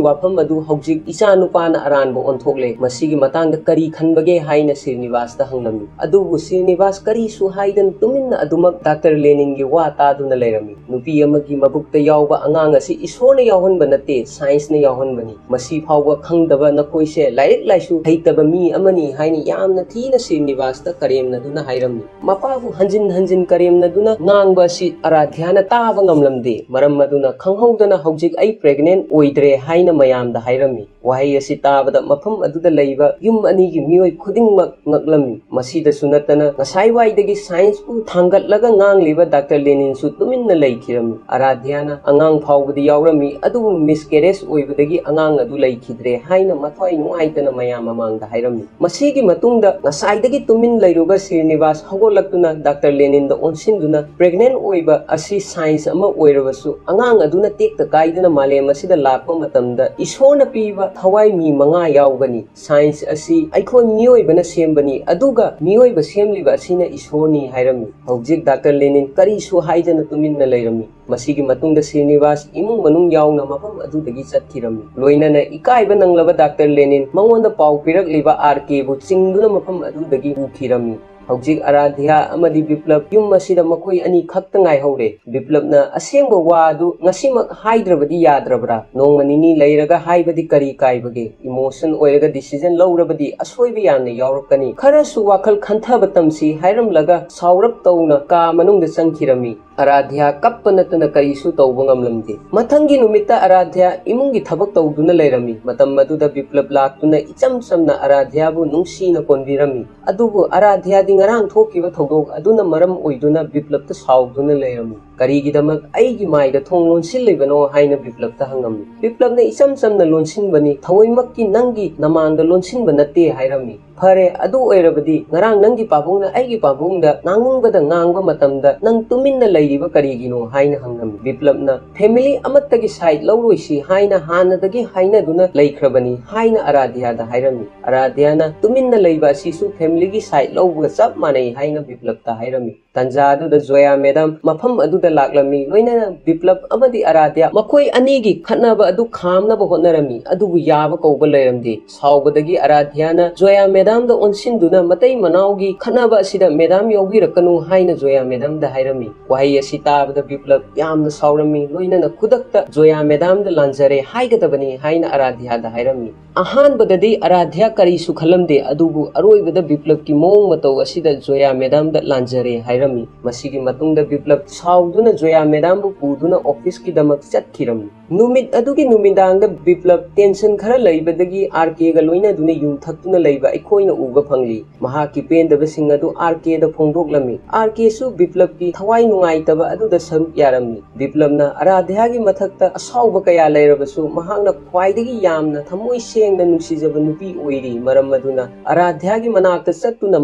ꯋꯥꯐꯝ ꯑꯗꯨ ꯍꯧꯖꯤꯛ ꯏꯆꯥ ꯅꯨꯄꯥꯅ ꯑꯔꯥꯟꯕ ꯑꯣꯟꯊꯣꯛꯂꯦ꯫ ꯃꯁꯤꯒꯤ ꯃꯇꯥꯡꯗ ꯀꯔꯤ ꯈꯟꯕꯒꯦ?" ꯍꯥꯏꯅ ꯁ꯭ꯔꯤꯅꯤꯕꯥꯁꯇ ꯍꯪꯂꯝꯃꯤ꯫ ꯑꯗꯨꯕꯨ ꯁ꯭ꯔꯤꯅꯤꯕꯥꯁ ꯀꯔꯤꯁꯨ ꯍꯥꯏꯗꯅ ꯇꯨꯃꯤꯟꯅ ꯑꯗꯨꯃꯛ ꯗꯥꯛꯇꯔ ꯂꯦꯅꯤꯟꯒꯤ ꯋꯥ ꯇꯥꯗꯨꯅ ꯂꯩꯔꯝꯃꯤ꯫ "ꯅꯨꯄꯤ ꯑꯃꯒꯤ ꯃꯕꯨꯛꯇ ꯌꯥꯎꯕ ꯑꯉꯥꯡ ꯑꯁꯤ ꯏꯁꯣꯔꯅ ꯌꯥꯎꯍꯟꯕ ꯅꯠꯇꯦ, ꯁꯥꯏꯟꯁꯅ ꯌꯥꯎꯍꯟꯕꯅꯤ꯫ ꯃꯁꯤ ꯐꯥꯎꯕ ꯈꯪꯗꯕ ꯅꯈꯣꯏꯁꯦ ꯂꯥꯏꯔꯤꯛ ꯂꯥꯏꯁꯨ ꯍꯩꯇꯕ ꯃꯤ ꯑꯃꯅꯤ" ꯍꯥꯏꯅ ꯌꯥꯝꯅ ꯊꯤꯅ ꯁ꯭ꯔꯤꯅꯤꯕꯥꯁꯇ ꯀꯔꯦꯝꯅꯗꯨꯅ ꯍꯥꯏꯔꯝꯃꯤ꯫ ꯃꯄꯥꯕꯨ ꯍꯟꯖꯤꯟ ꯍꯟꯖꯤꯟ ꯀꯔꯦꯝꯅꯗꯨꯅ ꯉꯥꯡꯕ ꯑꯁꯤ ꯑꯔꯥꯙ꯭ꯌꯥꯅ ꯇꯥꯕ ꯉꯝꯂꯝꯗꯦ꯫ ꯃꯔꯝ ꯑꯗꯨꯅ ꯈꯪꯍꯧꯗꯅ ꯍꯧꯖꯤꯛ ꯑꯩ ꯄ꯭ꯔꯦꯒꯅꯦꯟ ꯑꯣꯏꯗ꯭ꯔꯦ ꯍꯥꯏꯅ ꯃꯌꯥꯝꯗ ꯍꯥꯏꯔꯝꯃꯤ꯫ ꯋꯥꯍꯩ ꯑꯁꯤ ꯇꯥꯕꯗ ꯃꯐꯝ ꯑꯗꯨꯗ ꯂꯩꯕ ꯌꯨꯝ ꯑꯅꯤꯒꯤ ꯃꯤꯑꯣꯏ ꯈꯨꯗꯤꯡꯃꯛ ꯉꯛꯂꯝꯃꯤ꯫ ꯃꯁꯤꯗꯁꯨ ꯅꯠꯇꯅ ꯉꯁꯥꯏꯋꯥꯏꯗꯒꯤ ꯁꯥꯏꯟꯁꯄꯨ ꯊꯥꯡꯒꯠꯂꯒ ꯉꯥꯡꯂꯤꯕ ꯗꯥꯛꯇꯔ ꯂꯦꯅꯤꯟꯁꯨ ꯇꯨꯃꯤꯟꯅ ꯂꯩꯈꯤꯔꯝꯃꯤ꯫ ꯑꯔꯥꯙ꯭ꯌꯥꯅ ꯑꯉꯥꯡ ꯐꯥꯎꯕꯗꯤ ꯌꯥꯎꯔꯝꯃꯤ, ꯑꯗꯨꯕꯨ ꯃꯤꯁꯀꯦꯔꯦꯖ ꯑꯣꯏꯕꯗꯒꯤ ꯑꯉꯥꯡ ꯑꯗꯨ ꯂꯩꯈꯤꯗ꯭ꯔꯦ ꯍꯥꯏꯅ ꯃꯊ꯭ꯋꯥꯏ ꯅꯨꯡꯉꯥꯏꯇꯅ ꯃꯌꯥꯝ ꯃꯃꯥꯡꯗ ꯍꯥꯏꯔꯝꯃꯤ꯫ ꯃꯁꯤꯒꯤ ꯃꯇꯨꯡꯗ ꯉꯁꯥꯏꯗꯒꯤ ꯇꯨꯃꯤꯟ ꯂꯩꯔꯨꯕ ꯁ꯭ꯔꯤꯅꯤꯕꯥꯁ ꯍꯧꯒꯠꯂꯛꯇꯨꯅ ꯗꯥꯛꯇꯔ ꯂꯦꯅꯤꯟꯗ ꯑꯣꯟꯁꯤꯟꯗꯨꯅ, "ꯄ꯭ꯔꯦꯒꯅꯦꯟ ꯑꯣꯏꯕ ꯑꯁꯤ ꯁꯥꯏꯟꯁ ꯑꯃ ꯑꯣꯏꯔꯕꯁꯨ, ꯑꯉꯥꯡ ꯑꯗꯨꯅ ꯇꯦꯛꯇ ꯀꯥꯏꯗꯅ ꯃꯥꯂꯦꯝ ꯑꯁꯤꯗ ꯂꯥꯛꯄ ꯃꯇꯝꯗ ꯏꯁꯣꯔꯅ ꯄꯤꯕ ꯊꯋꯥꯏ ꯃꯤ ꯃꯉꯥ ꯌꯥꯎꯒꯅꯤ꯫ ꯁꯥꯏꯟꯁ ꯑꯁꯤ ꯑꯩꯈꯣꯏ ꯃꯤꯑꯣꯏꯕꯅ ꯁꯦꯝꯕꯅꯤ, ꯑꯗꯨꯒ ꯃꯤꯑꯣꯏꯕ ꯁꯦꯝꯂꯤꯕ ꯑꯁꯤꯅ ꯏꯁꯣꯔꯅꯤ" ꯍꯥꯏꯔꯝꯃꯤ꯫ ꯍꯧꯖꯤꯛ ꯗꯥꯛꯇꯔ ꯂꯦꯅꯤꯟ ꯀꯔꯤꯁꯨ ꯍꯥꯏꯗꯅ ꯇꯨꯃꯤꯟꯅ ꯂꯩꯔꯝꯃꯤ꯫ ꯃꯁꯤꯒꯤ ꯃꯇꯨꯡꯗ ꯁ꯭ꯔꯤꯅꯤꯕꯥꯁ ꯏꯃꯨꯡ ꯃꯅꯨꯡ ꯌꯥꯎꯅ ꯃꯐꯝ ꯑꯗꯨꯗꯒꯤ ꯆꯠꯈꯤꯔꯝꯃꯤ꯫ ꯂꯣꯏꯅꯅ ꯏꯀꯥꯏꯕ ꯅꯪꯂꯕ ꯗꯥꯛꯇꯔ ꯂꯦꯅꯤꯟ ꯃꯉꯣꯟꯗ ꯄꯥꯎ ꯄꯤꯔꯛꯂꯤꯕ ꯑꯥꯔ ꯀꯦꯕꯨ ꯆꯤꯡꯗꯨꯅ ꯃꯐꯝ ꯑꯗꯨꯗꯒꯤ ꯄꯨꯈꯤꯔꯝꯃꯤ꯫ ꯍꯧꯖꯤꯛ ꯑꯔꯥꯙ꯭ꯌꯥ ꯑꯃꯗꯤ ꯕꯤꯄ꯭ꯂꯕ ꯌꯨꯝ ꯑꯁꯤꯗ ꯃꯈꯣꯏ ꯑꯅꯤ ꯈꯛꯇ ꯉꯥꯏꯍꯧꯔꯦ꯫ ꯕꯤꯄ꯭ꯂꯕꯅ ꯑꯁꯦꯡꯕ ꯋꯥ ꯑꯗꯨ ꯉꯁꯤꯃꯛ ꯍꯥꯏꯗ꯭ꯔꯕꯗꯤ ꯌꯥꯗ꯭ꯔꯕ꯭ꯔꯥ? ꯅꯣꯡꯃ ꯅꯤꯅꯤ ꯂꯩꯔꯒ ꯍꯥꯏꯕꯗꯤ ꯀꯔꯤ ꯀꯥꯏꯕꯒꯦ? ꯏꯃꯣꯁꯟ ꯑꯣꯏꯔꯒ ꯗꯤꯁꯤꯖꯟ ꯂꯧꯔꯕꯗꯤ ꯑꯁꯣꯏꯕ ꯌꯥꯝꯅ ꯌꯥꯎꯔꯛꯀꯅꯤ꯫ ꯈꯔꯁꯨ ꯋꯥꯈꯜ ꯈꯟꯊꯕ ꯇꯝꯁꯤ ꯍꯥꯏꯔꯝꯂꯒ ꯁꯥꯎꯔꯞ ꯇꯧꯅ ꯀꯥ ꯃꯅꯨꯡꯗ ꯆꯪꯈꯤꯔꯝꯃꯤ꯫ ꯑꯔꯥꯙ꯭ꯌꯥ ꯀꯞꯄ ꯅꯠꯇꯅ ꯀꯔꯤꯁꯨ ꯇꯧꯕ ꯉꯝꯂꯝꯗꯦ꯫ ꯃꯊꯪꯒꯤ ꯅꯨꯃꯤꯠꯇ ꯑꯔꯥꯙ꯭ꯌꯥ ꯏꯃꯨꯡꯒꯤ ꯊꯕꯛ ꯇꯧꯗꯨꯅ ꯂꯩꯔꯝꯃꯤ꯫ ꯃꯇꯝ ꯑꯗꯨꯗ ꯕꯤꯄ꯭ꯂꯕ ꯂꯥꯛꯇꯨꯅ ꯏꯆꯝ ꯆꯝꯅ ꯑꯔꯥꯙ꯭ꯌꯥꯕꯨ ꯅꯨꯡꯁꯤꯅ ꯀꯣꯟꯕꯤꯔꯝꯃꯤ꯫ ꯑꯗꯨꯕꯨ ꯑꯔꯥꯙ꯭ꯌꯥꯗꯤ ꯉꯔꯥꯡ ꯊꯣꯛꯈꯤꯕ ꯊꯧꯗꯣꯛ ꯑꯗꯨꯅ ꯃꯔꯝ ꯑꯣꯏꯗꯨꯅ ꯕꯤꯄ꯭ꯂꯕꯇ ꯁꯥꯎꯗꯨꯅ ꯂꯩꯔꯝꯃꯤ꯫ "ꯀꯔꯤꯒꯤꯗꯃꯛ ꯑꯩꯒꯤ ꯃꯥꯏꯗ ꯊꯣꯡ ꯂꯣꯟꯁꯤꯜꯂꯤꯕꯅꯣ?" ꯍꯥꯏꯅ ꯕꯤꯄ꯭ꯂꯕꯇ ꯍꯪꯉꯝꯃꯤ꯫ ꯕꯤꯄ꯭ꯂꯕꯅ ꯏꯆꯝ ꯆꯝꯅ ꯂꯣꯟꯁꯤꯟꯕꯅꯤ, ꯊꯑꯣꯏꯃꯛꯀꯤ ꯅꯪꯒꯤ ꯅꯃꯥꯡꯗ ꯂꯣꯟꯁꯤꯟꯕ ꯅꯠꯇꯦ ꯍꯥꯏꯔꯝꯃꯤ꯫ "ꯐꯔꯦ, ꯑꯗꯨ ꯑꯣꯏꯔꯕꯗꯤ ꯉꯔꯥꯡ ꯅꯪꯒꯤ ꯄꯥꯕꯨꯡꯅ ꯑꯩꯒꯤ ꯄꯥꯕꯨꯡꯗ ꯉꯥꯡꯅꯤꯡꯕꯗ ꯉꯥꯡꯕ ꯃꯇꯝꯗ ꯅꯪ ꯇꯨꯃꯤꯟꯅ ꯂꯩꯔꯤꯕ ꯀꯔꯤꯒꯤꯅꯣ?" ꯍꯥꯏꯅ ꯍꯪꯂꯝꯃꯤ꯫ ꯕꯤꯄ꯭ꯂꯕꯅ "ꯐꯦꯃꯤꯂꯤ ꯑꯃꯠꯇꯒꯤ ꯁꯥꯏꯗ ꯂꯧꯔꯣꯏꯁꯤ ꯍꯥꯏꯅ ꯍꯥꯟꯅꯗꯒꯤ ꯍꯥꯏꯅꯗꯨꯅ ꯂꯩꯈ꯭ꯔꯕꯅꯤ" ꯍꯥꯏꯅ ꯑꯔꯥꯙ꯭ꯌꯥꯗ ꯍꯥꯏꯔꯝꯃꯤ꯫ ꯑꯔꯥꯙ꯭ꯌꯥꯅ "ꯇꯨꯃꯤꯟꯅ ꯂꯩꯕ ꯑꯁꯤꯁꯨ ꯐꯦꯃꯤꯂꯤꯒꯤ ꯁꯥꯏꯗ ꯂꯧꯕꯒ ꯆꯞ ꯃꯥꯟꯅꯩ" ꯍꯥꯏꯅ ꯕꯤꯄ꯭ꯂꯕꯇ ꯍꯥꯏꯔꯝꯃꯤ꯫ ꯇꯥꯟꯖꯥ ꯑꯗꯨꯗ ꯖꯣꯌꯥ ꯃꯦꯗꯥꯝ ꯃꯐꯝ ꯑꯗꯨꯗ ꯂꯥꯛꯂꯝꯃꯤ꯫ ꯂꯣꯏꯅꯅ ꯕꯤꯄ꯭ꯂꯕ ꯑꯃꯗꯤ ꯑꯔꯥꯙ꯭ꯌꯥ ꯃꯈꯣꯏ ꯑꯅꯤꯒꯤ ꯈꯠꯅꯕ ꯑꯗꯨ ꯈꯥꯝꯅꯕ ꯍꯣꯠꯅꯔꯝꯃꯤ, ꯑꯗꯨꯕꯨ ꯌꯥꯕ ꯀꯧꯕ ꯂꯩꯔꯝꯗꯦ꯫ ꯁꯥꯎꯕꯗꯒꯤ ꯑꯔꯥꯙ꯭ꯌꯥꯅ ꯖꯣꯌꯥ ꯃꯦꯗꯥꯝꯗ ꯑꯣꯟꯁꯤꯟꯗꯨꯅ "ꯃꯇꯩ ꯃꯅꯥꯎꯒꯤ ꯈꯠꯅꯕ ꯑꯁꯤꯗ ꯃꯦꯗꯥꯝ ꯌꯥꯎꯕꯤꯔꯛꯀꯅꯨ" ꯍꯥꯏꯅ ꯖꯣꯌꯥ ꯃꯦꯗꯥꯝꯗ ꯍꯥꯏꯔꯝꯃꯤ꯫ ꯋꯥꯍꯩ ꯑꯁꯤ ꯇꯥꯕꯗ ꯕꯤꯄ꯭ꯂꯕ ꯌꯥꯝꯅ ꯁꯥꯎꯔꯝꯃꯤ꯫ ꯂꯣꯏꯅꯅ ꯈꯨꯗꯛꯇ ꯖꯣꯌꯥ ꯃꯦꯗꯥꯝꯗ "ꯂꯥꯟꯖꯔꯦ ꯍꯥꯏꯒꯗꯕꯅꯤ" ꯍꯥꯏꯅ ꯑꯔꯥꯙ꯭ꯌꯥꯗ ꯍꯥꯏꯔꯝꯃꯤ꯫ ꯑꯍꯥꯟꯕꯗꯗꯤ ꯑꯔꯥꯙ꯭ꯌꯥ ꯀꯔꯤꯁꯨ ꯈꯜꯂꯝꯗꯦ, ꯑꯗꯨꯕꯨ ꯑꯔꯣꯏꯕꯗ ꯕꯤꯄ꯭ꯂꯕꯀꯤ ꯃꯑꯣꯡ ꯃꯇꯧ ꯑꯁꯤꯗ ꯖꯣꯌꯥ ꯃꯦꯗꯥꯝꯗ "ꯂꯥꯟꯖꯔꯦ" ꯍꯥꯏꯔꯝꯃꯤ꯫ ꯃꯁꯤꯒꯤ ꯃꯇꯨꯡꯗ ꯕꯤꯄ꯭ꯂꯕ ꯁꯥꯎꯗꯨꯅ ꯖꯣꯌꯥ ꯃꯦꯗꯥꯝꯕꯨ ꯄꯨꯗꯨꯅ ꯑꯣꯐꯤꯁꯀꯤꯗꯃꯛ ꯆꯠꯈꯤꯔꯝꯃꯤ꯫ ꯅꯨꯃꯤꯠ ꯑꯗꯨꯒꯤ ꯅꯨꯃꯤꯗꯥꯡꯗ ꯕꯤꯄ꯭ꯂꯕ ꯇꯦꯟꯁꯟ ꯈꯔ ꯂꯩꯕꯗꯒꯤ ꯑꯥꯔ ꯀꯦꯒ ꯂꯣꯏꯅꯗꯨꯅ ꯌꯨ ꯊꯛꯇꯨꯅ ꯂꯩꯕ ꯑꯩꯈꯣꯏꯅ ꯎꯕ ꯐꯪꯂꯤ꯫ ꯃꯍꯥꯛꯀꯤ ꯄꯦꯟꯗꯕꯁꯤꯡ ꯑꯗꯨ ꯑꯥꯔ ꯀꯦꯗ ꯐꯣꯡꯗꯣꯛꯂꯝꯃꯤ꯫ ꯑꯥꯔ ꯀꯦꯁꯨ ꯕꯤꯄ꯭ꯂꯕꯀꯤ ꯊꯋꯥꯏ ꯅꯨꯡꯉꯥꯏꯇꯕ ꯑꯗꯨꯗ ꯁꯔꯨꯛ ꯌꯥꯔꯝꯃꯤ꯫ ꯕꯤꯄ꯭ꯂꯕꯅ ꯑꯔꯥꯙ꯭ꯌꯥꯒꯤ ꯃꯊꯛꯇ ꯑꯁꯥꯎꯕ ꯀꯌꯥ ꯂꯩꯔꯕꯁꯨ, ꯃꯍꯥꯛꯅ ꯈ꯭ꯋꯥꯏꯗꯒꯤ ꯌꯥꯝꯅ ꯊꯃꯣꯏ ꯁꯦꯡꯅ ꯅꯨꯡꯁꯤꯖꯕ ꯅꯨꯄꯤ ꯑꯣꯏꯔꯤ꯫ ꯃꯔꯝ ꯑꯗꯨꯅ ꯑꯔꯥꯙ꯭ꯌꯥꯒꯤ ꯃꯅꯥꯛꯇ ꯆꯠꯇꯨꯅ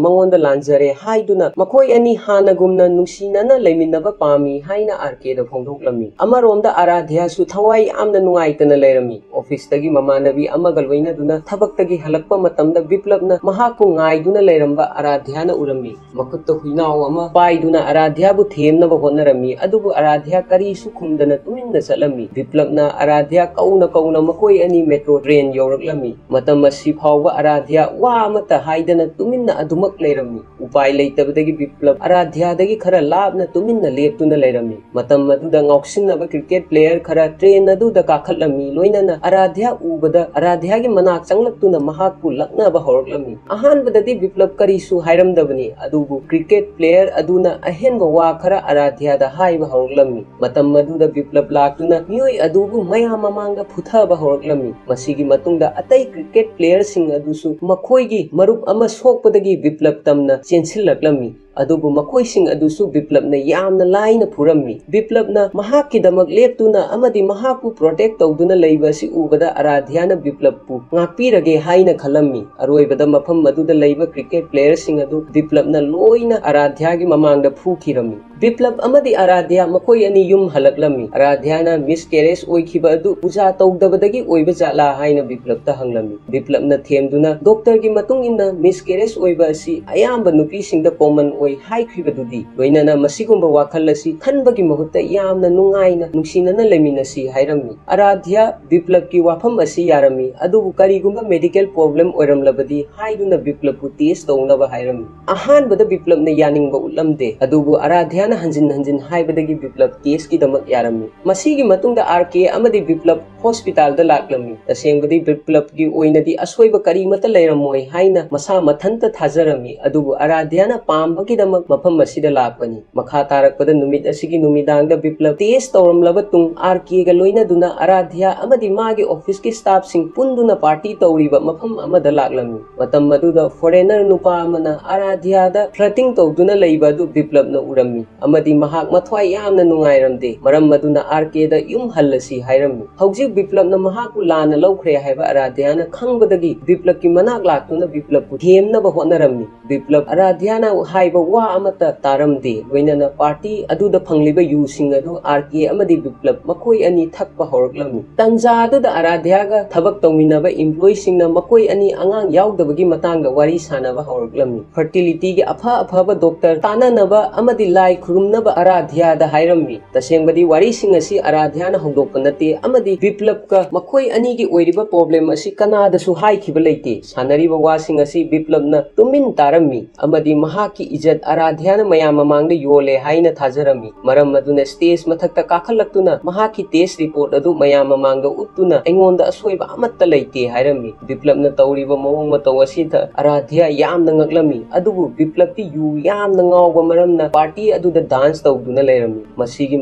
ꯃꯉꯣꯟꯗ "ꯂꯥꯟꯖꯔꯦ" ꯍꯥꯏꯗꯨꯅ ꯃꯈꯣꯏ ꯑꯅꯤ ꯍꯥꯟꯅꯒꯨꯝꯅ ꯅꯨꯡꯁꯤꯅꯅ ꯂꯩꯃꯤꯟꯅꯕ ꯄꯥꯝꯃꯤ ꯍꯥꯏꯅ ꯑꯥꯔ ꯀꯦꯗ ꯐꯣꯡꯗꯣꯛꯂꯝꯃꯤ꯫ ꯑꯃꯔꯣꯝꯗ ꯑꯔꯥꯙ꯭ꯌꯥꯁꯨ ꯊꯋꯥꯏ ꯌꯥꯝꯅ ꯅꯨꯡꯉꯥꯏꯇꯅ ꯂꯩꯔꯝꯃꯤ꯫ ꯑꯣꯐꯤꯁꯇꯒꯤ ꯃꯃꯥꯟꯅꯕꯤ ꯑꯃꯒ ꯂꯣꯏꯅꯗꯨꯅ ꯊꯕꯛꯇꯒꯤ ꯍꯜꯂꯛꯄ ꯃꯇꯝꯗ ꯕꯤꯄ꯭ꯂꯕꯅ ꯃꯍꯥꯛꯄꯨ ꯉꯥꯏꯗꯨꯅ ꯂꯩꯔꯝꯕ ꯑꯔꯥꯙ꯭ꯌꯥꯅ ꯎꯔꯝꯃꯤ꯫ ꯃꯈꯨꯠꯇ ꯍꯨꯏꯅꯥꯎ ꯑꯃ ꯄꯥꯏꯗꯨꯅ ꯑꯔꯥꯙ꯭ꯌꯥꯕꯨ ꯊꯦꯝꯅꯕ ꯍꯣꯠꯅꯔꯝꯃꯤ, ꯑꯗꯨꯕꯨ ꯑꯔꯥꯙ꯭ꯌꯥ ꯀꯔꯤꯁꯨ ꯈꯨꯝꯗꯅ ꯇꯨꯃꯤꯟꯅ ꯆꯠꯂꯝꯃꯤ꯫ ꯕꯤꯄ꯭ꯂꯕꯅ ꯑꯔꯥꯙ꯭ꯌꯥ ꯀꯧꯅ ꯀꯧꯅ ꯃꯈꯣꯏ ꯑꯅꯤ ꯃꯦꯇ꯭ꯔꯣ ꯇ꯭ꯔꯦꯟ ꯌꯧꯔꯛꯂꯝꯃꯤ꯫ ꯃꯇꯝ ꯑꯁꯤ ꯐꯥꯎꯕ ꯑꯔꯥꯙ꯭ꯌꯥ ꯋꯥ ꯑꯃꯠꯇ ꯍꯥꯏꯗꯅ ꯇꯨꯃꯤꯟꯅ ꯑꯗꯨꯃꯛ ꯂꯩꯔꯝꯃꯤ꯫ ꯎꯄꯥꯏ ꯂꯩꯇꯕꯗꯒꯤ ꯕꯤꯄ꯭ꯂꯕ ꯑꯔꯥꯙ꯭ꯌꯥꯗꯒꯤ ꯈꯔ ꯂꯥꯞꯅ ꯇꯨꯃꯤꯟꯅ ꯂꯦꯞꯇꯨꯅ ꯂꯩꯔꯝꯃꯤ꯫ ꯃꯇꯝ ꯑꯗꯨꯗ ꯉꯥꯎꯁꯤꯟꯅꯕ ꯀ꯭ꯔꯤꯀꯦꯠ ꯄ꯭ꯂꯦꯌꯔ ꯈꯔ ꯇ꯭ꯔꯦꯟ ꯑꯗꯨꯗ ꯀꯥꯈꯠꯂꯝꯃꯤ꯫ ꯂꯣꯏꯅꯅ ꯑꯔꯥꯙ꯭ꯌꯥ ꯎꯕꯗ ꯑꯔꯥꯙ꯭ꯌꯥꯒꯤ ꯃꯅꯥꯛ ꯆꯪꯂꯛꯇꯨꯅ ꯃꯍꯥꯛꯄꯨ ꯂꯛꯅꯕ ꯍꯧꯔꯛꯂꯝꯃꯤ꯫ ꯑꯍꯥꯟꯕꯗꯗꯤ ꯕꯤꯄ꯭ꯂꯕ ꯀꯔꯤꯁꯨ ꯍꯥꯏꯔꯝꯗꯕꯅꯤ, ꯑꯗꯨꯕꯨ ꯀ꯭ꯔꯤꯀꯦꯠ ꯄ꯭ꯂꯦꯌꯔ ꯑꯗꯨꯅ ꯑꯍꯦꯟꯕ ꯋꯥ ꯈꯔ ꯑꯔꯥꯙ꯭ꯌꯥꯗ ꯍꯥꯏꯕ ꯍꯧꯔꯛꯂꯝꯃꯤ꯫ ꯃꯇꯝ ꯑꯗꯨꯗ ꯕꯤꯄ꯭ꯂꯕ ꯂꯥꯛꯇꯨꯅ ꯃꯤꯑꯣꯏ ꯑꯗꯨꯕꯨ ꯃꯌꯥꯝ ꯃꯃꯥꯡꯗ ꯐꯨꯊꯕ ꯍꯧꯔꯛꯂꯝꯃꯤ꯫ ꯃꯁꯤꯒꯤ ꯃꯇꯨꯡꯗ ꯑꯇꯩ ꯀ꯭ꯔꯤꯀꯦꯠ ꯄ꯭ꯂꯦꯌꯔꯁꯤꯡ ꯑꯗꯨꯁꯨ ꯃꯈꯣꯏꯒꯤ ꯃꯔꯨꯞ ꯑꯃ ꯁꯣꯛꯄꯗꯒꯤ ꯕꯤꯄ꯭ꯂꯕ ꯇꯝꯅ ꯆꯦꯟꯁꯤꯜꯂꯛꯂꯝꯃꯤ꯫ ꯑꯗꯨꯕꯨ ꯃꯈꯣꯏꯁꯤꯡ ꯑꯗꯨꯁꯨ ꯕꯤꯄ꯭ꯂꯕꯅ ꯌꯥꯝꯅ ꯂꯥꯏꯅ ꯐꯨꯔꯝꯃꯤ꯫ ꯕꯤꯄ꯭ꯂꯕꯅ ꯃꯍꯥꯛꯀꯤꯗꯃꯛ ꯂꯦꯞꯇꯨꯅ ꯑꯃꯗꯤ ꯃꯍꯥꯛꯄꯨ ꯄ꯭ꯔꯣꯇꯦꯛ ꯇꯧꯗꯨꯅ ꯂꯩꯕ ꯑꯁꯤ ꯎꯕꯗ ꯑꯔꯥꯙ꯭ꯌꯥꯅ ꯕꯤꯄ꯭ꯂꯕꯄꯨ ꯉꯥꯛꯄꯤꯔꯒꯦ ꯍꯥꯏꯅ ꯈꯜꯂꯝꯃꯤ꯫ ꯑꯔꯣꯏꯕꯗ ꯃꯐꯝ ꯑꯗꯨꯗ ꯂꯩꯕ ꯀ꯭ꯔꯤꯀꯦꯠ ꯄ꯭ꯂꯦꯌꯔꯁꯤꯡ ꯑꯗꯨ ꯕꯤꯄ꯭ꯂꯕꯅ ꯂꯣꯏꯅ ꯑꯔꯥꯙ꯭ꯌꯥꯒꯤ ꯃꯃꯥꯡꯗ ꯐꯨꯈꯤꯔꯝꯃꯤ꯫ ꯕꯤꯄ꯭ꯂꯕ ꯑꯃꯗꯤ ꯑꯔꯥꯙ꯭ꯌꯥ ꯃꯈꯣꯏ ꯑꯅꯤ ꯌꯨꯝ ꯍꯜꯂꯛꯂꯝꯃꯤ꯫ ꯑꯔꯥꯙ꯭ꯌꯥꯅ ꯃꯤꯁ ꯀꯦꯔꯦꯖ ꯑꯣꯏꯈꯤꯕ ꯑꯗꯨ ꯄꯨꯖꯥ ꯇꯧꯗꯕꯗꯒꯤ ꯑꯣꯏꯕ ꯖꯥꯠꯂꯥ ꯍꯥꯏꯅ ꯕꯤꯄ꯭ꯂꯕꯇ ꯍꯪꯂꯝꯃꯤ꯫ ꯕꯤꯄ꯭ꯂꯕꯅ ꯊꯦꯝꯗꯨꯅ, "ꯗꯣꯛꯇꯔꯒꯤ ꯃꯇꯨꯡ ꯏꯟꯅ ꯃꯤꯁ ꯀꯦꯔꯦꯖ ꯑꯣꯏꯕ ꯑꯁꯤ ꯑꯌꯥꯝꯕ ꯅꯨꯄꯤꯁꯤꯡꯗ ꯀꯣꯃꯟ ꯑꯣꯏ ꯍꯥꯏꯈ꯭ꯔꯤꯕꯗꯨꯗꯤ, ꯂꯣꯏꯅꯅ ꯃꯁꯤꯒꯨꯝꯕ ꯋꯥꯈꯜ ꯑꯁꯤ ꯈꯟꯕꯒꯤ ꯃꯍꯨꯠꯇ ꯌꯥꯝꯅ ꯅꯨꯡꯉꯥꯏꯅ ꯅꯨꯡꯁꯤꯅꯅ ꯂꯩꯃꯤꯟꯅꯁꯤ" ꯍꯥꯏꯔꯝꯃꯤ꯫ ꯑꯔꯥꯙ꯭ꯌꯥ ꯕꯤꯄ꯭ꯂꯕꯀꯤ ꯋꯥꯐꯝ ꯑꯁꯤ ꯌꯥꯔꯝꯃꯤ, ꯑꯗꯨꯕꯨ ꯀꯔꯤꯒꯨꯝꯕ ꯃꯦꯗꯤꯀꯦꯜ ꯄ꯭ꯔꯣꯕ꯭ꯂꯦꯝ ꯑꯣꯏꯔꯝꯂꯕꯗꯤ ꯍꯥꯏꯗꯨꯅ ꯕꯤꯄ꯭ꯂꯕꯄꯨ ꯇꯦꯁ ꯇꯧꯅꯕ ꯍꯥꯏꯔꯝꯃꯤ꯫ ꯑꯍꯥꯟꯕꯗ ꯕꯤꯄ꯭ꯂꯕꯅ ꯌꯥꯅꯤꯡꯕ ꯎꯠꯂꯝꯗꯦ, ꯑꯗꯨꯕꯨ ꯑꯔꯥꯙ꯭ꯌꯥꯅ ꯍꯟꯖꯤꯟ ꯍꯟꯖꯤꯟ ꯍꯥꯏꯕꯗꯒꯤ ꯕꯤꯄ꯭ꯂꯕ ꯇꯦꯁꯀꯤꯗꯃꯛ ꯌꯥꯔꯝꯃꯤ꯫ ꯃꯁꯤꯒꯤ ꯃꯇꯨꯡꯗ ꯑꯥꯔ ꯀꯦ ꯑꯃꯗꯤ ꯕꯤꯄ꯭ꯂꯕ ꯍꯣꯁꯄꯤꯇꯥꯜꯗ ꯂꯥꯛꯂꯝꯃꯤ꯫ ꯇꯁꯦꯡꯕꯗꯤ ꯕꯤꯄ꯭ꯂꯕꯀꯤ ꯑꯣꯏꯅꯗꯤ ꯑꯁꯣꯏꯕ ꯀꯔꯤꯃꯠꯇ ꯂꯩꯔꯝꯃꯣꯏ ꯍꯥꯏꯅ ꯃꯁꯥ ꯃꯊꯟꯇ ꯊꯥꯖꯔꯝꯃꯤ, ꯑꯗꯨꯕꯨ ꯑꯔꯥꯙ꯭ꯌꯥꯅ ꯄꯥꯝꯕꯒꯤꯗꯃꯛ ꯃꯐꯝ ꯑꯁꯤꯗ ꯂꯥꯛꯄꯅꯤ꯫ ꯃꯈꯥ ꯇꯥꯔꯛꯄꯗ ꯅꯨꯃꯤꯠ ꯑꯁꯤꯒꯤ ꯅꯨꯃꯤꯗꯥꯡꯗ ꯕꯤꯄ꯭ꯂꯕ ꯇꯦꯁ ꯇꯧꯔꯝꯂꯕ ꯇꯨꯡ ꯑꯥꯔ ꯀꯦꯒ ꯂꯣꯏꯅꯗꯨꯅ ꯑꯔꯥꯙ꯭ꯌꯥ ꯑꯃꯗꯤ ꯃꯥꯒꯤ ꯑꯣꯐꯤꯁꯀꯤ ꯁ꯭ꯇꯥꯐꯁꯤꯡ ꯄꯨꯟꯗꯨꯅ ꯄꯥꯔꯇꯤ ꯇꯧꯔꯤꯕ ꯃꯐꯝ ꯑꯃꯗ ꯂꯥꯛꯂꯝꯃꯤ꯫ ꯃꯇꯝ ꯑꯗꯨꯗ ꯐꯣꯔꯦꯅꯔ ꯅꯨꯄꯥ ꯑꯃꯅ ꯑꯔꯥꯙ꯭ꯌꯥꯗ ꯐ꯭ꯂꯔꯇꯤꯡ ꯇꯧꯗꯨꯅ ꯂꯩꯕ ꯑꯗꯨ ꯕꯤꯄ꯭ꯂꯕꯅ ꯎꯔꯝꯃꯤ ꯑꯃꯗꯤ ꯃꯍꯥꯛ ꯃꯊ꯭ꯋꯥꯏ ꯌꯥꯝꯅ ꯅꯨꯡꯉꯥꯏꯔꯝꯗꯦ꯫ ꯃꯔꯝ ꯑꯗꯨꯅ ꯑꯥꯔ ꯀꯦꯗ ꯌꯨꯝ ꯍꯜꯂꯁꯤ ꯍꯥꯏꯔꯝꯃꯤ꯫ ꯍꯧꯖꯤꯛ ꯕꯤꯄ꯭ꯂꯕꯅ ꯃꯍꯥꯛꯄꯨ ꯂꯥꯟꯅ ꯂꯧꯈ꯭ꯔꯦ ꯍꯥꯏꯕ ꯑꯔꯥꯙ꯭ꯌꯥꯅ ꯈꯪꯕꯗꯒꯤ ꯕꯤꯄ꯭ꯂꯕꯀꯤ ꯃꯅꯥꯛ ꯂꯥꯛꯇꯨꯅ ꯕꯤꯄ꯭ꯂꯕꯄꯨ ꯊꯦꯝꯅꯕ ꯍꯣꯠꯅꯔꯝꯃꯤ꯫ ꯕꯤꯄ꯭ꯂꯕ ꯑꯔꯥꯙ꯭ꯌꯥꯅ ꯍꯥꯏꯕ ꯋꯥ ꯑꯃꯠꯇ ꯇꯥꯔꯝꯗꯦ꯫ ꯂꯣꯏꯅꯅ ꯄꯥꯔꯇꯤ ꯑꯗꯨꯗ ꯐꯪꯂꯤꯕ ꯌꯨꯁꯤꯡ ꯑꯗꯨ ꯑꯥꯔ ꯀꯦ ꯑꯃꯗꯤ ꯕꯤꯄ꯭ꯂꯕ ꯃꯈꯣꯏ ꯑꯅꯤ ꯊꯛꯄ ꯍꯧꯔꯛꯂꯝꯃꯤ꯫ ꯇꯟꯖꯥ ꯑꯗꯨꯗ ꯑꯔꯥꯙ꯭ꯌꯥꯒ ꯊꯕꯛ ꯇꯧꯃꯤꯟꯅꯕ ꯏꯝꯄ꯭ꯂꯣꯌꯤꯁꯤꯡꯅ ꯃꯈꯣꯏ ꯑꯅꯤ ꯑꯉꯥꯡ ꯌꯥꯎꯗꯕꯒꯤ ꯃꯇꯥꯡꯗ ꯋꯥꯔꯤ ꯁꯥꯅꯕ ꯍꯧꯔꯛꯂꯝꯃꯤ꯫ ꯐꯔꯇꯤꯂꯤꯇꯤꯒꯤ ꯑꯐ ꯑꯐꯕ ꯗꯣꯛꯇꯔ ꯇꯥꯟꯅꯅꯕ ꯑꯃꯗꯤ ꯂꯥꯏ ꯈꯨꯔꯨꯝꯅꯕ ꯑꯔꯥꯙ꯭ꯌꯥꯗ ꯍꯥꯏꯔꯝꯃꯤ꯫ ꯇꯁꯦꯡꯕꯗꯤ ꯋꯥꯔꯤꯁꯤꯡ ꯑꯁꯤ ꯑꯔꯥꯙ꯭ꯌꯥꯅ ꯍꯧꯗꯣꯛꯄ ꯅꯠꯇꯦ ꯑꯃꯗꯤ ꯕꯤꯞ ꯕꯤꯄ꯭ꯂꯕꯀ ꯃꯈꯣꯏ ꯑꯅꯤꯒꯤ ꯑꯣꯏꯔꯤꯕ ꯄ꯭ꯔꯣꯕ꯭ꯂꯦꯝ ꯑꯁꯤ ꯀꯅꯥꯗꯁꯨ ꯍꯥꯏꯈꯤꯕ ꯂꯩꯇꯦ꯫ ꯁꯥꯟꯅꯔꯤꯕ ꯋꯥꯁꯤꯡ ꯑꯁꯤ ꯕꯤꯄ꯭ꯂꯕꯅ ꯇꯨꯃꯤꯟ ꯇꯥꯔꯝꯃꯤ ꯑꯃꯗꯤ ꯃꯍꯥꯛꯀꯤ ꯏꯖꯠ ꯑꯔꯥꯙ꯭ꯌꯥꯅ ꯃꯌꯥꯝ ꯃꯃꯥꯡꯗ ꯌꯣꯜꯂꯦ ꯍꯥꯏꯅ ꯊꯥꯖꯔꯝꯃꯤ꯫ ꯃꯔꯝ ꯑꯗꯨꯅ ꯁ꯭ꯇꯦꯖ ꯃꯊꯛꯇ ꯀꯥꯈꯠꯂꯛꯇꯨꯅ ꯃꯍꯥꯛꯀꯤ ꯇꯦꯁ ꯔꯤꯄꯣꯔꯠ ꯑꯗꯨ ꯃꯌꯥꯝ ꯃꯃꯥꯡꯗ ꯎꯠꯇꯨꯅ ꯑꯩꯉꯣꯟꯗ ꯑꯁꯣꯏꯕ ꯑꯃꯠꯇ ꯂꯩꯇꯦ ꯍꯥꯏꯔꯝꯃꯤ꯫ ꯕꯤꯄ꯭ꯂꯕꯅ ꯇꯧꯔꯤꯕ ꯃꯑꯣꯡ ꯃꯇꯧ ꯑꯁꯤꯗ ꯑꯔꯥꯙ꯭ꯌꯥ ꯌꯥꯝꯅ ꯉꯛꯂꯝꯃꯤ, ꯑꯗꯨꯕꯨ ꯕꯤꯄ꯭ꯂꯕꯇꯤ ꯌꯨ ꯌꯥꯝꯅ ꯉꯥꯎꯕ ꯃꯔꯝꯅ ꯄꯥꯔꯇꯤ ꯑꯗꯨꯗ ꯗꯥꯟꯁ ꯇꯧꯗꯨꯅ ꯂꯩꯔꯝꯃꯤ꯫ ꯃꯁꯤꯒꯤ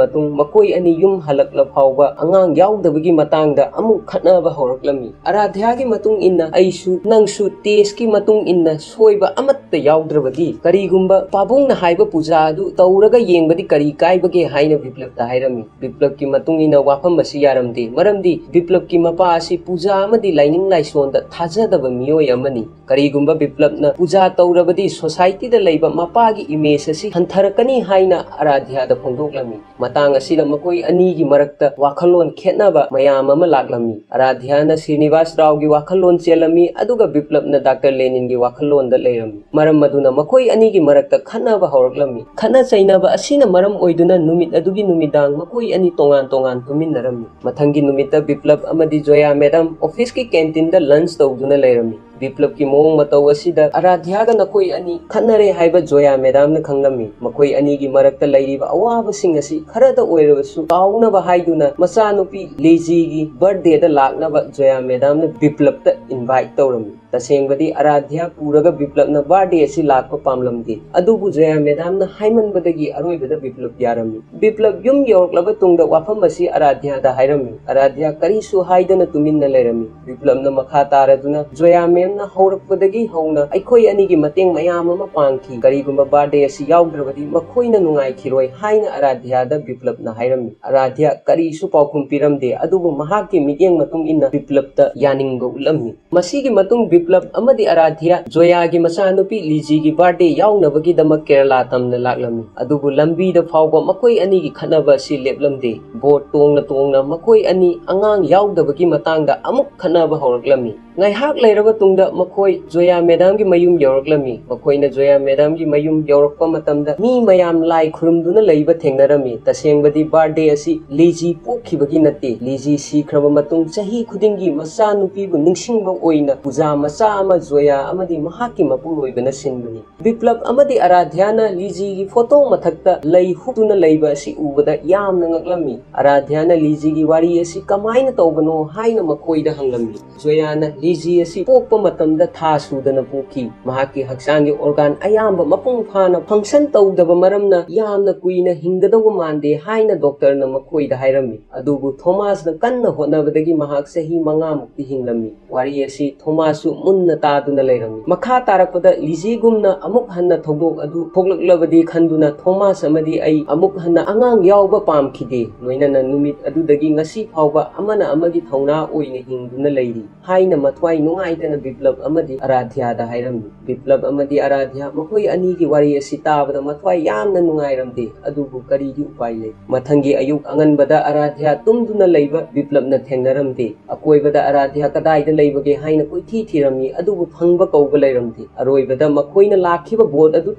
ꯃꯇꯨꯡ ꯃꯈꯣꯏ ꯑꯅꯤ ꯌꯨꯝ ꯍꯜꯂꯛꯂ ꯐꯥꯎꯕ ꯑꯉꯥꯡ ꯌꯥꯎꯗꯕꯒꯤ ꯃꯇꯥꯡꯗ ꯑꯃꯨꯛ ꯈꯠꯅꯕ ꯍꯧꯔꯛꯂꯝꯃꯤ꯫ ꯑꯔꯥꯙ꯭ꯌꯥꯒꯤ ꯃꯇꯨꯡ ꯏꯟꯅ ꯑꯩꯁꯨ ꯅꯪꯁꯨ ꯇꯦꯁꯀꯤ ꯃꯇꯨꯡ ꯏꯟꯅ ꯁꯣꯏꯕ ꯑꯃꯠꯇ ꯌꯥꯎꯗ꯭ꯔꯕꯗꯤ ꯀꯔꯤꯒꯨꯝꯕ ꯄꯥꯕꯨꯡꯅ ꯍꯥꯏꯕ ꯄꯨꯖꯥ ꯑꯗꯨ ꯇꯧꯔꯒ ꯌꯦꯡꯕꯗꯤ ꯀꯔꯤ ꯀꯥꯏꯕꯒꯦ ꯍꯥꯏꯅ ꯕꯤꯄ꯭ꯂꯕꯇ ꯍꯥꯏꯔꯝꯃꯤ꯫ ꯕꯤꯄ꯭ꯂꯕꯀꯤ ꯃꯇꯨꯡ ꯏꯟꯅ ꯋꯥꯐꯝ ꯑꯁꯤ ꯌꯥꯔꯝꯗꯦ, ꯃꯔꯝꯗꯤ ꯕꯤꯄ꯭ꯂꯕꯀꯤ ꯃꯄꯥ ꯑꯁꯤ ꯄꯨꯖꯥ ꯑꯃꯗꯤ ꯂꯥꯏꯅꯤꯡ ꯂꯥꯏꯁꯣꯟꯗ ꯊꯥꯖꯗꯕ ꯃꯤꯑꯣꯏ ꯑꯃꯅꯤ꯫ ꯀꯔꯤꯒꯨꯝꯕ ꯕꯤꯄ꯭ꯂꯕꯅ ꯄꯨꯖꯥ ꯇꯧꯔꯕꯗꯤ ꯁꯣꯁꯥꯏꯇꯤꯗ ꯂꯩꯕ ꯃꯄꯥꯒꯤ ꯏꯃꯦꯖ ꯑꯁꯤ ꯍꯟꯊꯔꯛꯀꯅꯤ ꯍꯥꯏꯅ ꯑꯔꯥꯙ꯭ꯌꯥꯗ ꯐꯣꯡꯗꯣꯛꯂꯝꯃꯤ꯫ ꯃꯇꯥꯡ ꯑꯁꯤꯗ ꯃꯈꯣꯏ ꯑꯅꯤꯒꯤ ꯃꯔꯛꯇ ꯋꯥꯈꯜꯂꯣꯟ ꯈꯦꯠꯅꯕ ꯃꯌꯥꯝ ꯑꯃ ꯂꯥꯛꯂꯝꯃꯤ꯫ ꯑꯔꯥꯙ꯭ꯌꯥꯅ ꯁ꯭ꯔꯤꯅꯤꯕꯥꯁ ꯔꯥꯎꯒꯤ ꯋꯥꯈꯜꯂꯣꯟ ꯆꯦꯜꯂꯝꯃꯤ, ꯑꯗꯨꯒ ꯕꯤꯄ꯭ꯂꯕꯅ ꯗꯥꯛꯇꯔ ꯂꯦꯅꯤꯟꯒꯤ ꯋꯥꯈꯜꯂꯣꯟꯗ ꯂꯩꯔꯝꯃꯤ꯫ ꯃꯔꯝ ꯑꯗꯨꯅ ꯃꯈꯣꯏ ꯑꯅꯤꯒꯤ ꯃꯔꯛꯇ ꯈꯠꯅꯕ ꯍꯧꯔꯛꯂꯝꯃꯤ꯫ ꯈꯠꯅ ꯆꯩꯅꯕ ꯑꯁꯤꯅ ꯃꯔꯝ ꯑꯣꯏꯗꯨꯅ ꯅꯨꯃꯤꯠ ꯑꯗꯨꯒꯤ ꯅꯨꯃꯤꯗꯥꯡ ꯃꯈꯣꯏ ꯑꯅꯤ ꯇꯣꯉꯥꯟ ꯇꯣꯉꯥꯟ ꯇꯨꯝꯃꯤꯟꯅꯔꯝꯃꯤ꯫ ꯃꯊꯪꯒꯤ ꯅꯨꯃꯤꯠꯇ ꯕꯤꯄ꯭ꯂꯕ ꯑꯃꯗꯤ ꯖꯣꯌꯥ ꯃꯦꯗꯥꯝ ꯑꯣꯐꯤꯁꯀꯤ ꯀꯦꯟꯇꯤꯟꯗ ꯂꯟꯆ ꯇꯧꯗꯨꯅ ꯂꯩꯔꯝꯃꯤ꯫ ꯕꯤꯄ꯭ꯂꯕꯀꯤ ꯃꯑꯣꯡ ꯃꯇꯧ ꯑꯁꯤꯗ ꯑꯔꯥꯙ꯭ꯌꯥꯒ ꯅꯈꯣꯏ ꯑꯅꯤ ꯈꯠꯅꯔꯦ ꯍꯥꯏꯕ ꯖꯣꯌꯥ ꯃꯦꯗꯥꯝꯅ ꯈꯪꯂꯝꯃꯤ꯫ ꯃꯈꯣꯏ ꯑꯅꯤꯒꯤ ꯃꯔꯛꯇ ꯂꯩꯔꯤꯕ ꯑꯋꯥꯕꯁꯤꯡ ꯑꯁꯤ ꯈꯔꯗ ꯑꯣꯏꯔꯕꯁꯨ ꯀꯥꯎꯅꯕ ꯍꯥꯏꯗꯨꯅ ꯃꯆꯥꯅꯨꯄꯤ ꯂꯤꯖꯤꯒꯤ ꯕꯔꯊꯗꯦꯗ ꯂꯥꯛꯅꯕ ꯖꯣꯌꯥ ꯃꯦꯗꯥꯝꯅ ꯕꯤꯄ꯭ꯂꯕꯇ ꯏꯟꯚꯥꯏꯠ ꯇꯧꯔꯝꯃꯤ꯫ ꯇꯁꯦꯡꯕꯗꯤ ꯑꯔꯥꯙ꯭ꯌꯥ ꯄꯨꯔꯒ ꯕꯤꯄ꯭ꯂꯕꯅ ꯕꯥꯔꯊꯗꯦ ꯑꯁꯤ ꯂꯥꯛꯄ ꯄꯥꯝꯂꯝꯗꯦ, ꯑꯗꯨꯕꯨ ꯖꯣꯌꯥ ꯃꯦꯗꯥꯝꯅ ꯍꯥꯏꯃꯟꯕꯗꯒꯤ ꯑꯔꯣꯏꯕꯗ ꯕꯤꯄ꯭ꯂꯕ ꯌꯥꯔꯝꯃꯤ꯫ ꯕꯤꯄ꯭ꯂꯕ ꯌꯨꯝ ꯌꯧꯔꯛꯂꯕ ꯇꯨꯡꯗ ꯋꯥꯐꯝ ꯑꯁꯤ ꯑꯔꯥꯙ꯭ꯌꯥꯗ ꯍꯥꯏꯔꯝꯃꯤ꯫ ꯑꯔꯥꯙ꯭ꯌꯥ ꯀꯔꯤꯁꯨ ꯍꯥꯏꯗꯅ ꯇꯨꯃꯤꯟꯅ ꯂꯩꯔꯝꯃꯤ꯫ ꯕꯤꯄ꯭ꯂꯕꯅ ꯃꯈꯥ ꯇꯥꯔꯗꯨꯅ ꯖꯣꯌꯥ ꯃꯦꯝꯅ ꯍꯧꯔꯛꯄꯗꯒꯤ ꯍꯧꯅ ꯑꯩꯈꯣꯏ ꯑꯅꯤꯒꯤ ꯃꯇꯦꯡ ꯃꯌꯥꯝ ꯑꯃ ꯄꯥꯡꯈꯤ꯫ ꯀꯔꯤꯒꯨꯝꯕ ꯕꯥꯔꯊꯗꯦ ꯑꯁꯤ ꯌꯥꯎꯗ꯭ꯔꯕꯗꯤ ꯃꯈꯣꯏꯅ ꯅꯨꯡꯉꯥꯏꯈꯤꯔꯣꯏ ꯍꯥꯏꯅ ꯑꯔꯥꯙ꯭ꯌꯥꯗ ꯕꯤꯄ꯭ꯂꯕꯅ ꯍꯥꯏꯔꯝꯃꯤ꯫ ꯑꯔꯥꯙ꯭ꯌꯥ ꯀꯔꯤꯁꯨ ꯄꯥꯎꯈꯨꯝ ꯄꯤꯔꯝꯗꯦ, ꯑꯗꯨꯕꯨ ꯃꯍꯥꯛꯀꯤ ꯃꯤꯠꯌꯦꯡ ꯃꯇꯨꯡ ꯏꯟꯅ ꯕꯤꯄ꯭ꯂꯕꯇ ꯌꯥꯅꯤꯡꯕ ꯎꯠꯂꯝꯃꯤ꯫ ꯃꯁꯤꯒꯤ ꯃꯇꯨꯡ ꯕꯤꯄ꯭ꯂꯕ ꯑꯃꯗꯤ ꯑꯔꯥꯙ꯭ꯌꯥ ꯖꯣꯌꯥꯒꯤ ꯃꯆꯥꯅꯨꯄꯤ ꯂꯤꯖꯤꯒꯤ ꯕꯥꯔꯊꯗꯦ ꯌꯥꯎꯅꯕꯒꯤꯗꯃꯛ ꯀꯦꯔꯂꯥ ꯇꯝꯅ ꯂꯥꯛꯂꯝꯃꯤ꯫ ꯑꯗꯨꯕꯨ ꯂꯝꯕꯤꯗ ꯐꯥꯎꯕ ꯃꯈꯣꯏ ꯑꯅꯤꯒꯤ ꯈꯠꯅꯕ ꯑꯁꯤ ꯂꯦꯞꯂꯝꯗꯦ꯫ ꯕꯣꯠ ꯇꯣꯡꯅ ꯇꯣꯡꯅ ꯃꯈꯣꯏ ꯑꯅꯤ ꯑꯉꯥꯡ ꯌꯥꯎꯗꯕꯒꯤ ꯃꯇꯥꯡꯗ ꯑꯃꯨꯛ ꯈꯠꯅꯕ ꯍꯧꯔꯛꯂꯝꯃꯤ꯫ ꯉꯥꯏꯍꯥꯛ ꯂꯩꯔꯕ ꯇꯨꯡꯗ ꯃꯈꯣꯏ ꯖꯣꯌꯥ ꯃꯦꯗꯥꯝꯒꯤ ꯃꯌꯨꯝ ꯌꯧꯔꯛꯂꯝꯃꯤ꯫ ꯃꯈꯣꯏꯅ ꯖꯣꯌꯥ ꯃꯦꯗꯥꯝꯒꯤ ꯃꯌꯨꯝ ꯌꯧꯔꯛꯄ ꯃꯇꯝꯗ ꯃꯤ ꯃꯌꯥꯝ ꯂꯥꯏ ꯈꯨꯔꯨꯝꯗꯨꯅ ꯂꯩꯕ ꯊꯦꯡꯅꯔꯝꯃꯤ꯫ ꯇꯁꯦꯡꯕꯗꯤ ꯕꯥꯔꯗꯦ ꯑꯁꯤ ꯂꯤꯖꯤ ꯄꯣꯛꯈꯤꯕꯒꯤ ꯅꯠꯇꯦ꯫ ꯂꯤꯖꯤ ꯁꯤꯈ꯭ꯔꯕ ꯃꯇꯨꯡ ꯆꯍꯤ ꯈꯨꯗꯤꯡꯒꯤ ꯃꯆꯥꯅꯨꯄꯤꯕꯨ ꯅꯤꯡꯁꯤꯡꯕ ꯑꯣꯏꯅ ꯄꯨꯖꯥ ꯃꯆꯥ ꯑꯃ ꯖꯣꯌꯥ ꯑꯃꯗꯤ ꯃꯍꯥꯛꯀꯤ ꯃꯄꯨꯔꯣꯏꯕꯅ ꯁꯤꯟꯕꯅꯤ꯫ ꯕꯤꯄ꯭ꯂꯕ ꯑꯃꯗꯤ ꯑꯔꯥꯙ꯭ꯌꯥꯅ ꯂꯤꯖꯤꯒꯤ ꯐꯣꯇꯣ ꯃꯊꯛꯇ ꯂꯩ ꯍꯨꯛꯇꯨꯅ ꯂꯩꯕ ꯑꯁꯤ ꯎꯕꯗ ꯌꯥꯝꯅ ꯉꯛꯂꯝꯃꯤ꯫ ꯑꯔꯥꯙ꯭ꯌꯥꯅ ꯂꯤꯖꯤꯒꯤ ꯋꯥꯔꯤ ꯑꯁꯤ ꯀꯃꯥꯏꯅ ꯇꯧꯕꯅꯣ ꯍꯥꯏꯅ ꯃꯈꯣꯏꯗ ꯍꯪꯂꯝꯃꯤ꯫ ꯖꯣꯌꯥꯅ ꯂꯤꯖꯤ ꯑꯁꯤ ꯄꯣꯛꯄ ꯃꯇꯝꯗ ꯊꯥ ꯁꯨꯗꯅ ꯄꯣꯛꯈꯤ꯫ ꯃꯍꯥꯛꯀꯤ ꯍꯛꯆꯥꯡꯒꯤ ꯑꯣꯔꯒꯥꯟ ꯑꯌꯥꯝꯕ ꯃꯄꯨꯡ ꯐꯥꯅ ꯐꯪꯁꯟ ꯇꯧꯗꯕ ꯃꯔꯝꯅ ꯌꯥꯝꯅ ꯀꯨꯏꯅ ꯍꯤꯡꯒꯗꯧꯕ ꯃꯥꯟꯗꯦ ꯍꯥꯏꯅ ꯗꯣꯛꯇꯔꯅ ꯃꯈꯣꯏꯗ ꯍꯥꯏꯔꯝꯃꯤ꯫ ꯑꯗꯨꯕꯨ ꯊꯣꯃꯥꯁꯅ ꯀꯟꯅ ꯍꯣꯠꯅꯕꯗꯒꯤ ꯃꯍꯥꯛ ꯆꯍꯤ ꯃꯉꯥꯃꯨꯛꯇꯤ ꯍꯤꯡꯂꯝꯃꯤ꯫ ꯋꯥꯔꯤ ꯑꯁꯤ ꯊꯣꯃꯥꯁꯁꯨ ꯃꯨꯟꯅ ꯇꯥꯗꯨꯅ ꯂꯩꯔꯝꯃꯤ꯫ ꯃꯈꯥ ꯇꯥꯔꯛꯄꯗ ꯂꯤꯖꯤꯒꯨꯝꯅ ꯑꯃꯨꯛ ꯍꯟꯅ ꯊꯧꯗꯣꯛ ꯑꯗꯨ ꯊꯣꯛꯂꯛꯂꯕꯗꯤ ꯈꯟꯗꯨꯅ ꯊꯣꯃꯥꯁ ꯑꯃꯗꯤ ꯑꯩ ꯑꯃꯨꯛ ꯍꯟꯅ ꯑꯉꯥꯡ ꯌꯥꯎꯕ ꯄꯥꯝꯈꯤꯗꯦ꯫ ꯂꯣꯏꯅꯅ ꯅꯨꯃꯤꯠ ꯑꯗꯨꯗꯒꯤ ꯉꯁꯤ ꯐꯥꯎꯕ ꯑꯃꯅ ꯑꯃꯒꯤ ꯊꯧꯅꯥ ꯑꯣꯏꯅ ꯍꯤꯡꯗꯨꯅ ꯂꯩꯔꯤ ꯍꯥꯏꯅ ꯃꯊ꯭ꯋꯥꯏ ꯅꯨꯡꯉꯥꯏꯇꯅ ꯕꯤꯄ꯭ꯂꯕ ꯑꯃꯗꯤ ꯑꯔꯥꯙ꯭ꯌꯥꯗ ꯍꯥꯏꯔꯝꯃꯤ꯫ ꯕꯤꯄ꯭ꯂꯕ ꯑꯃꯗꯤ ꯑꯔꯥꯙ꯭ꯌꯥ ꯃꯈꯣꯏ ꯑꯅꯤꯒꯤ ꯋꯥꯔꯤ ꯑꯁꯤ ꯇꯥꯕꯗ ꯃꯊ꯭ꯋꯥꯏ ꯌꯥꯝꯅ ꯅꯨꯡꯉꯥꯏꯔꯝꯗꯦ꯫ ꯑꯗꯨꯕꯨ ꯀꯔꯤꯗꯤ ꯎꯄꯥꯏ ꯂꯩ? ꯃꯊꯪꯒꯤ ꯑꯌꯨꯛ ꯑꯉꯟꯕꯗ ꯑꯔꯥꯙ꯭ꯌꯥ ꯇꯨꯝꯗꯨꯅ ꯂꯩꯕ ꯕꯤꯄ꯭ꯂꯕꯅ ꯊꯦꯡꯅꯔꯝꯗꯦ꯫ ꯑꯀꯣꯏꯕꯗ ꯑꯔꯥꯙ꯭ꯌꯥ ꯀꯗꯥꯏꯗ ꯂꯩꯕꯒꯦ ꯍꯥꯏꯅ ꯀꯣꯏꯊꯤ ꯊꯤꯔꯝꯃꯤ, ꯑꯗꯨꯕꯨ ꯐꯪꯕ ꯀꯧꯕ ꯂꯩꯔꯝꯗꯦ꯫ ꯑꯔꯣꯏꯕꯗ ꯃꯈꯣꯏꯅ ꯂꯥꯛꯈꯤꯕ ꯕꯣꯠ ꯑꯗꯨ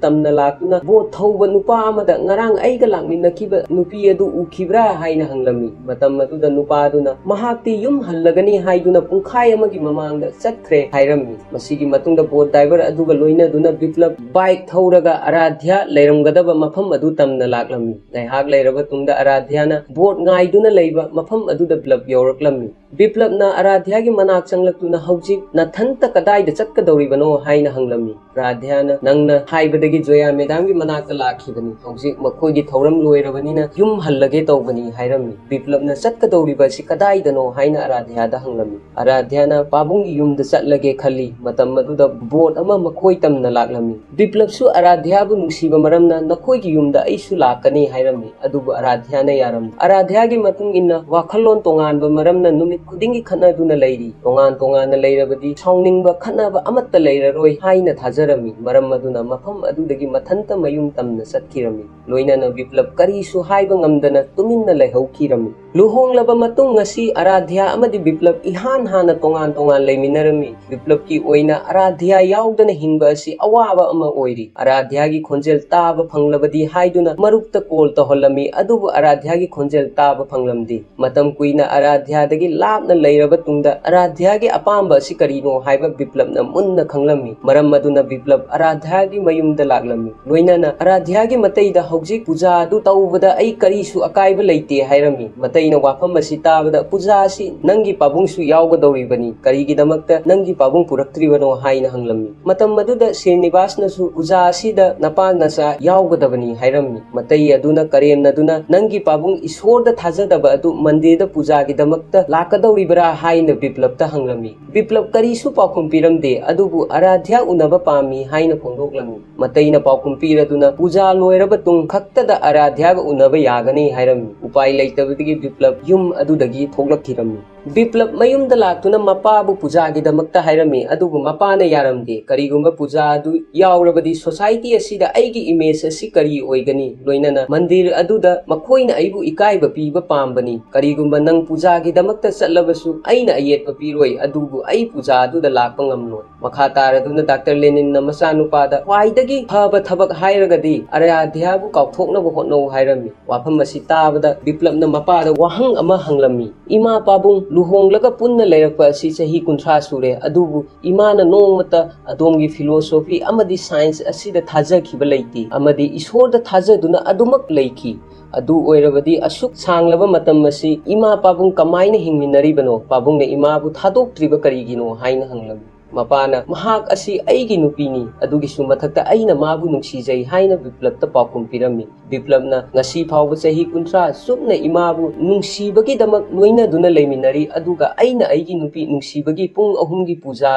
ꯇꯝꯅ ꯂꯥꯛꯇꯨꯅ ꯕꯣꯠ ꯊꯧꯕ ꯅꯨꯄꯥ ꯑꯃꯗ ꯉꯔꯥꯡ ꯑꯩꯒ ꯂꯥꯛꯃꯤꯟꯅꯈꯤꯕ ꯅꯨꯄꯤ ꯑꯗꯨ ꯎꯈꯤꯕ꯭ꯔꯥ ꯍꯥꯏꯅ ꯍꯪꯂꯝꯃꯤ꯫ ꯃꯇꯝ ꯑꯗꯨꯗ ꯅꯨꯄꯥꯗꯨꯅ ꯃꯍꯥꯛꯇꯤ ꯌꯨꯝ ꯍꯜꯂꯒꯅꯤ ꯍꯥꯏꯗꯨꯅ ꯄꯨꯡꯈꯥꯏ ꯑꯃꯒꯤ ꯃꯃꯥꯡꯗ ꯆꯠꯈ꯭ꯔꯦ ꯍꯥꯏꯔꯝꯃꯤ꯫ ꯃꯁꯤꯒꯤ ꯃꯇꯨꯡꯗ ꯕꯣꯠ ꯗ꯭ꯔꯥꯏꯚꯔ ꯑꯗꯨꯒ ꯂꯣꯏꯅꯗꯨꯅ ꯕꯤꯄ꯭ꯂꯕ ꯕꯥꯏꯛ ꯊꯧꯔꯒ ꯑꯔꯥꯙ꯭ꯌꯥ ꯂꯩꯔꯝꯒꯗꯕ ꯃꯐꯝ ꯑꯗꯨ ꯇꯝꯅ ꯂꯥꯛꯂꯝꯃꯤ꯫ ꯉꯥꯏꯍꯥꯛ ꯂꯩꯔꯕ ꯇꯨꯡꯗ ꯑꯔꯥꯙ꯭ꯌꯥꯅ ꯕꯣꯠ ꯉꯥꯏꯗꯨꯅ ꯂꯩꯕ ꯃꯐꯝ ꯑꯗꯨꯗ ꯕꯤꯄ꯭ꯂꯕ ꯌꯧꯔꯛꯂꯝꯃꯤ꯫ ꯕꯤꯄ꯭ꯂꯕꯅ ꯑꯔꯥꯙ꯭ꯌꯥꯒꯤ ꯃꯅꯥꯛ ꯆꯪꯂꯛꯇꯨꯅ ꯍꯧꯖꯤꯛ ꯅꯊꯟꯇ ꯀꯗꯥꯏꯗ ꯆꯠꯀꯗꯧꯔꯤꯕꯅꯣ ꯍꯥꯏꯅ ꯍꯪꯂꯝꯃꯤ꯫ ꯑꯔꯥꯙ꯭ꯌꯥꯅ ꯅꯪꯅ ꯍꯥꯏꯕꯗꯒꯤ ꯖꯣꯌꯥ ꯃꯦꯗꯥꯝꯒꯤ ꯃꯅꯥꯛꯇ ꯂꯥꯛꯈꯤꯕꯅꯤ꯫ ꯍꯧꯖꯤꯛ ꯃꯈꯣꯏꯒꯤ ꯊꯧꯔꯝ ꯂꯣꯏꯔꯕꯅꯤꯅ ꯌꯨꯝ ꯍꯜꯂꯒꯦ ꯇꯧꯕꯅꯤ ꯍꯥꯏꯔꯝꯃꯤ꯫ ꯕꯤꯄ꯭ꯂꯕꯅ ꯆꯠꯀꯗꯧꯔꯤꯕ ꯑꯁꯤ ꯀꯗꯥꯏꯗꯅꯣ ꯍꯥꯏꯅ ꯑꯔꯥꯙ꯭ꯌꯥꯗ ꯍꯪꯂꯝꯃꯤ꯫ ꯑꯔꯥꯙ꯭ꯌꯥꯅ ꯄꯥꯕꯨꯡꯒꯤ ꯌꯨꯝꯗ ꯆꯠꯂꯒꯦ ꯈꯜꯂꯤ꯫ ꯃꯇꯝ ꯑꯗꯨꯗ ꯕꯣꯠ ꯑꯃ ꯃꯈꯣꯏ ꯇꯝꯅ ꯂꯥꯛꯂꯝꯃꯤ꯫ ꯕꯤꯄ꯭ꯂꯕꯁꯨ ꯑꯔꯥꯙ꯭ꯌꯥꯕꯨ ꯅꯨꯡꯁꯤꯕ ꯃꯔꯝꯅ ꯅꯈꯣꯏꯒꯤ ꯌꯨꯝꯗ ꯑꯩꯁꯨ ꯂꯥꯛꯀꯅꯤ ꯍꯥꯏꯔꯝꯃꯤ꯫ ꯑꯗꯨꯕꯨ ꯑꯔꯥꯙ꯭ꯌꯥꯅ ꯌꯥꯔꯝꯗꯦ꯫ ꯑꯔꯥꯙ꯭ꯌꯥꯒꯤ ꯃꯇꯨꯡ ꯏꯟꯅ ꯋꯥꯈꯜꯂꯣꯟ ꯇꯣꯉꯥꯟꯕ ꯃꯔꯝꯅ ꯅꯨꯃꯤꯠ ꯈꯨꯗꯤꯡꯒꯤ ꯈꯠꯅꯗꯨꯅ ꯂꯩꯔꯤ꯫ ꯇꯣꯉꯥꯟ ꯇꯣꯉꯥꯟꯅ ꯂꯩꯔꯕꯗꯤ ꯁꯥꯎꯅꯤꯡꯕ ꯈꯠꯅꯕ ꯑꯃꯠꯇ ꯂꯩꯔꯔꯣꯏ ꯍꯥꯏꯅ ꯊꯥꯖꯔꯝꯃꯤ꯫ ꯃꯔꯝ ꯑꯗꯨꯅ ꯃꯐꯝ ꯑꯗꯨꯗꯒꯤ ꯃꯊꯟꯇ ꯃꯌꯨꯝ ꯇꯝꯅ ꯆꯠꯈꯤꯔꯝꯃꯤ꯫ ꯂꯣꯏꯅꯅ ꯕꯤꯄ꯭ꯂꯕ ꯀꯔꯤꯁꯨ ꯍꯥꯏꯕ ꯉꯝꯗꯅ ꯇꯨꯃꯤꯟꯅ ꯂꯩꯍꯧꯈꯤꯔꯝꯃꯤ꯫ ꯂꯨꯍꯣꯡꯂꯕ ꯃꯇꯨꯡ ꯉꯁꯤ ꯑꯔꯥꯙ꯭ꯌꯥ ꯑꯃꯗꯤ ꯕꯤꯄ꯭ꯂꯕ ꯏꯍꯥꯟ ꯍꯥꯟꯅ ꯇꯣꯉꯥꯟ ꯇꯣꯉꯥꯟ ꯂꯩꯃꯤꯟꯅꯔꯝꯃꯤ꯫ ꯕꯤꯄ꯭ꯂꯕꯀꯤ ꯑꯣꯏꯅ ꯑꯔꯥꯙ꯭ꯌꯥ ꯌꯥꯎꯗꯅ ꯍꯤꯡꯕ ꯑꯁꯤ ꯑꯋꯥꯕ ꯑꯃ ꯑꯣꯏꯔꯤ꯫ ꯑꯔꯥꯙ꯭ꯌꯥꯒꯤ ꯈꯣꯟꯖꯦꯜ ꯇꯥꯕ ꯐꯪꯂꯕꯗꯤ ꯍꯥꯏꯗꯨꯅ ꯃꯔꯨꯞꯇ ꯀꯣꯜ ꯇꯧꯍꯜꯂꯝꯃꯤ, ꯑꯗꯨꯕꯨ ꯑꯔꯥꯙ꯭ꯌꯥꯒꯤ ꯈꯣꯟꯖꯦꯜ ꯇꯥꯕ ꯐꯪꯂꯝꯗꯦ꯫ ꯃꯇꯝ ꯀꯨꯏꯅ ꯑꯔꯥꯙ꯭ꯌꯥꯗꯒꯤ ꯂꯥꯞꯅ ꯂꯩꯔꯕ ꯇꯨꯡꯗ ꯑꯔꯥꯙ꯭ꯌꯥꯒꯤ ꯑꯄꯥꯝꯕ ꯑꯁꯤ ꯀꯔꯤꯅꯣ ꯍꯥꯏꯕ ꯕꯤꯄ꯭ꯂꯕꯅ ꯃꯨꯟꯅ ꯈꯪꯂꯝꯃꯤ꯫ ꯃꯔꯝ ꯑꯗꯨꯅ ꯕꯤꯄ꯭ꯂꯕ ꯑꯔꯥꯙ꯭ꯌꯥꯒꯤ ꯃꯌꯨꯝꯗ ꯂꯥꯛꯂꯝꯃꯤ꯫ ꯂꯣꯏꯅꯅ ꯑꯔꯥꯙ꯭ꯌꯥꯒꯤ ꯃꯇꯩꯗ ꯍꯧꯖꯤꯛ ꯄꯨꯖꯥ ꯑꯗꯨ ꯇꯧꯕꯗ ꯑꯩ ꯀꯔꯤꯁꯨ ꯑꯀꯥꯏꯕ ꯂꯩꯇꯦ ꯍꯥꯏꯔꯝꯃꯤ꯫ ꯃꯇꯩꯅ ꯋꯥꯐꯝ ꯑꯁꯤ ꯇꯥꯕꯗ ꯄꯨꯖꯥ ꯑꯁꯤ ꯅꯪꯒꯤ ꯄꯥꯕꯨꯡꯁꯨ ꯌꯥꯎꯒꯗꯧꯔꯤꯕꯅꯤ꯫ ꯀꯔꯤꯒꯤꯗꯃꯛꯇ ꯅꯪꯒꯤ ꯄꯥꯕꯨꯡ ꯄꯨꯔꯛꯇ꯭ꯔꯤꯕꯅꯣ ꯍꯥꯏꯅ ꯍꯪꯂꯝꯃꯤ꯫ ꯃꯇꯝ ꯑꯗꯨꯗ ꯁ꯭ꯔꯤꯅꯤꯕꯥꯁꯅꯁꯨ ꯄꯨꯖꯥ ꯑꯁꯤꯗ ꯅꯄꯥ ꯅꯆꯥ ꯌꯥꯎꯒꯗꯕꯅꯤ ꯍꯥꯏꯔꯝꯃꯤ꯫ ꯃꯇꯩ ꯑꯗꯨꯅ ꯀꯔꯦꯝꯅꯗꯨꯅ ꯅꯪꯒꯤ ꯄꯥꯕꯨꯡ ꯏꯁꯣꯔꯗ ꯊꯥꯖꯗꯕ ꯑꯗꯨ ꯃꯟꯗꯤꯔꯗ ꯄꯨꯖꯥꯒꯤꯗꯃꯛꯇ ꯂꯥꯛꯀꯗꯧꯔꯤꯕ꯭ꯔꯥ ꯍꯥꯏꯅ ꯕꯤꯄ꯭ꯂꯕꯇ ꯍꯪꯂꯝꯃꯤ꯫ ꯕꯤꯄ꯭ꯂꯕ ꯀꯔꯤꯁꯨ ꯄꯥꯎꯈꯨꯝ ꯄꯤꯔꯝꯗꯦ, ꯑꯗꯨꯕꯨ ꯑꯔꯥꯙ꯭ꯌꯥ ꯎꯅꯕ ꯄꯥꯝꯃꯤ ꯍꯥꯏꯅ ꯐꯣꯡꯗꯣꯛꯂꯝꯃꯤ꯫ ꯃꯇꯩꯅ ꯄꯥꯎꯈꯨꯝ ꯄꯤꯔꯗꯨꯅ ꯄꯨꯖꯥ ꯂꯣꯏꯔꯕ ꯇꯨꯡ ꯈꯛꯇꯗ ꯑꯔꯥꯙ꯭ꯌꯥꯒ ꯎꯅꯕ ꯌꯥꯒꯅꯤ ꯍꯥꯏꯔꯝꯃꯤ꯫ ꯎꯄꯥꯏ ꯂꯩꯇꯕꯗꯒꯤ ꯕꯤꯄ꯭ꯂꯕ ꯌꯨꯝ ꯑꯗꯨꯗꯒꯤ ꯊꯣꯛꯂꯛꯈꯤꯔꯝꯃꯤ꯫ ꯕꯤꯄ꯭ꯂꯕ ꯃꯌꯨꯝꯗ ꯂꯥꯛꯇꯨꯅ ꯃꯄꯥꯕꯨ ꯄꯨꯖꯥꯒꯤꯗꯃꯛꯇ ꯍꯥꯏꯔꯝꯃꯤ, ꯑꯗꯨꯕꯨ ꯃꯄꯥꯅ ꯌꯥꯔꯝꯗꯦ꯫ ꯀꯔꯤꯒꯨꯝꯕ ꯄꯨꯖꯥ ꯑꯗꯨ ꯌꯥꯎꯔꯕꯗꯤ ꯁꯣꯁꯥꯏꯇꯤ ꯑꯁꯤꯗ ꯑꯩꯒꯤ ꯏꯃꯦꯖ ꯑꯁꯤ ꯀꯔꯤ ꯑꯣꯏꯒꯅꯤ? ꯂꯣꯏꯅꯅ ꯃꯟꯗꯤꯔ ꯑꯗꯨꯗ ꯃꯈꯣꯏꯅ ꯑꯩꯕꯨ ꯏꯀꯥꯏꯕ ꯄꯤꯕ ꯄꯥꯝꯕꯅꯤ꯫ ꯀꯔꯤꯒꯨꯝꯕ ꯅꯪ ꯄꯨꯖꯥꯒꯤꯗꯃꯛꯇ ꯆꯠꯂꯕꯁꯨ ꯑꯩꯅ ꯑꯌꯦꯠꯄ ꯄꯤꯔꯣꯏ, ꯑꯗꯨꯕꯨ ꯑꯩ ꯄꯨꯖꯥ ꯑꯗꯨꯗ ꯂꯥꯛꯄ ꯉꯝꯂꯣꯏ꯫ ꯃꯈꯥ ꯇꯥꯔꯗꯨꯅ ꯗꯥꯛꯇꯔ ꯂꯦꯅꯤꯟꯅ ꯃꯆꯥꯅꯨꯄꯥꯗ ꯈ꯭ꯋꯥꯏꯗꯒꯤ ꯐꯕ ꯊꯕꯛ ꯍꯥꯏꯔꯒꯗꯤ ꯑꯔꯥꯙ꯭ꯌꯥꯕꯨ ꯀꯥꯎꯊꯣꯛꯅꯕ ꯍꯣꯠꯅꯧ ꯍꯥꯏꯔꯝꯃꯤ꯫ ꯋꯥꯐꯝ ꯑꯁꯤ ꯇꯥꯕꯗ ꯕꯤꯄ꯭ꯂꯕꯅ ꯃꯄꯥꯗ ꯋꯥꯍꯪ ꯑꯃ ꯍꯪꯂꯝꯃꯤ, "ꯏꯃꯥ ꯄꯥꯕꯨꯡ ꯂꯨꯍꯣꯡꯂꯒ ꯄꯨꯟꯅ ꯂꯩꯔꯛꯄ ꯑꯁꯤ ꯆꯍꯤ ꯀꯨꯟꯊ꯭ꯔꯥ ꯁꯨꯔꯦ, ꯑꯗꯨꯕꯨ ꯏꯃꯥꯅ ꯅꯣꯡꯃꯇ ꯑꯗꯣꯝꯒꯤ ꯐꯤꯂꯣꯁꯣꯐꯤ ꯑꯃꯗꯤ ꯁꯥꯏꯟꯁ ꯑꯁꯤꯗ ꯊꯥꯖꯈꯤꯕ ꯂꯩꯇꯦ ꯑꯃꯗꯤ ꯏꯁꯣꯔꯗ ꯊꯥꯖꯗꯨꯅ ꯑꯗꯨꯃꯛ ꯂꯩꯈꯤ꯫ ꯑꯗꯨ ꯑꯣꯏꯔꯕꯗꯤ ꯑꯁꯨꯛ ꯁꯥꯡꯂꯕ ꯃꯇꯝ ꯑꯁꯤ ꯏꯃꯥ ꯄꯥꯕꯨꯡ ꯀꯃꯥꯏꯅ ꯍꯤꯡꯃꯤꯟꯅꯔꯤꯕꯅꯣ? ꯄꯥꯕꯨꯡꯅ ꯏꯃꯥꯕꯨ ꯊꯥꯗꯣꯛꯇ꯭ꯔꯤꯕ ꯀꯔꯤꯒꯤꯅꯣ?" ꯍꯥꯏꯅ ꯍꯪꯂꯝꯃꯤ꯫ ꯃꯄꯥꯅ, "ꯃꯍꯥꯛ ꯑꯁꯤ ꯑꯩꯒꯤ ꯅꯨꯄꯤꯅꯤ, ꯑꯗꯨꯒꯤꯁꯨ ꯃꯊꯛꯇ ꯑꯩꯅ ꯃꯥꯕꯨ ꯅꯨꯡꯁꯤꯖꯩ" ꯍꯥꯏꯅ ꯕꯤꯄ꯭ꯂꯕꯇ ꯄꯥꯎꯈꯨꯝ ꯄꯤꯔꯝꯃꯤ꯫ ꯕꯤꯄ꯭ꯂꯕꯅ ꯉꯁꯤ ꯐꯥꯎꯕ ꯆꯍꯤ ꯀꯨꯟꯊ꯭ꯔꯥ ꯆꯨꯞꯅ ꯏꯃꯥꯕꯨ ꯅꯨꯡꯁꯤꯕꯒꯤꯗꯃꯛ ꯂꯣꯏꯅꯗꯨꯅ ꯂꯩꯃꯤꯟꯅꯔꯤ, ꯑꯗꯨꯒ ꯑꯩꯅ ꯑꯩꯒꯤ ꯅꯨꯄꯤ ꯅꯨꯡꯁꯤꯕꯒꯤ ꯄꯨꯡ ꯑꯍꯨꯝꯒꯤ ꯄꯨꯖꯥ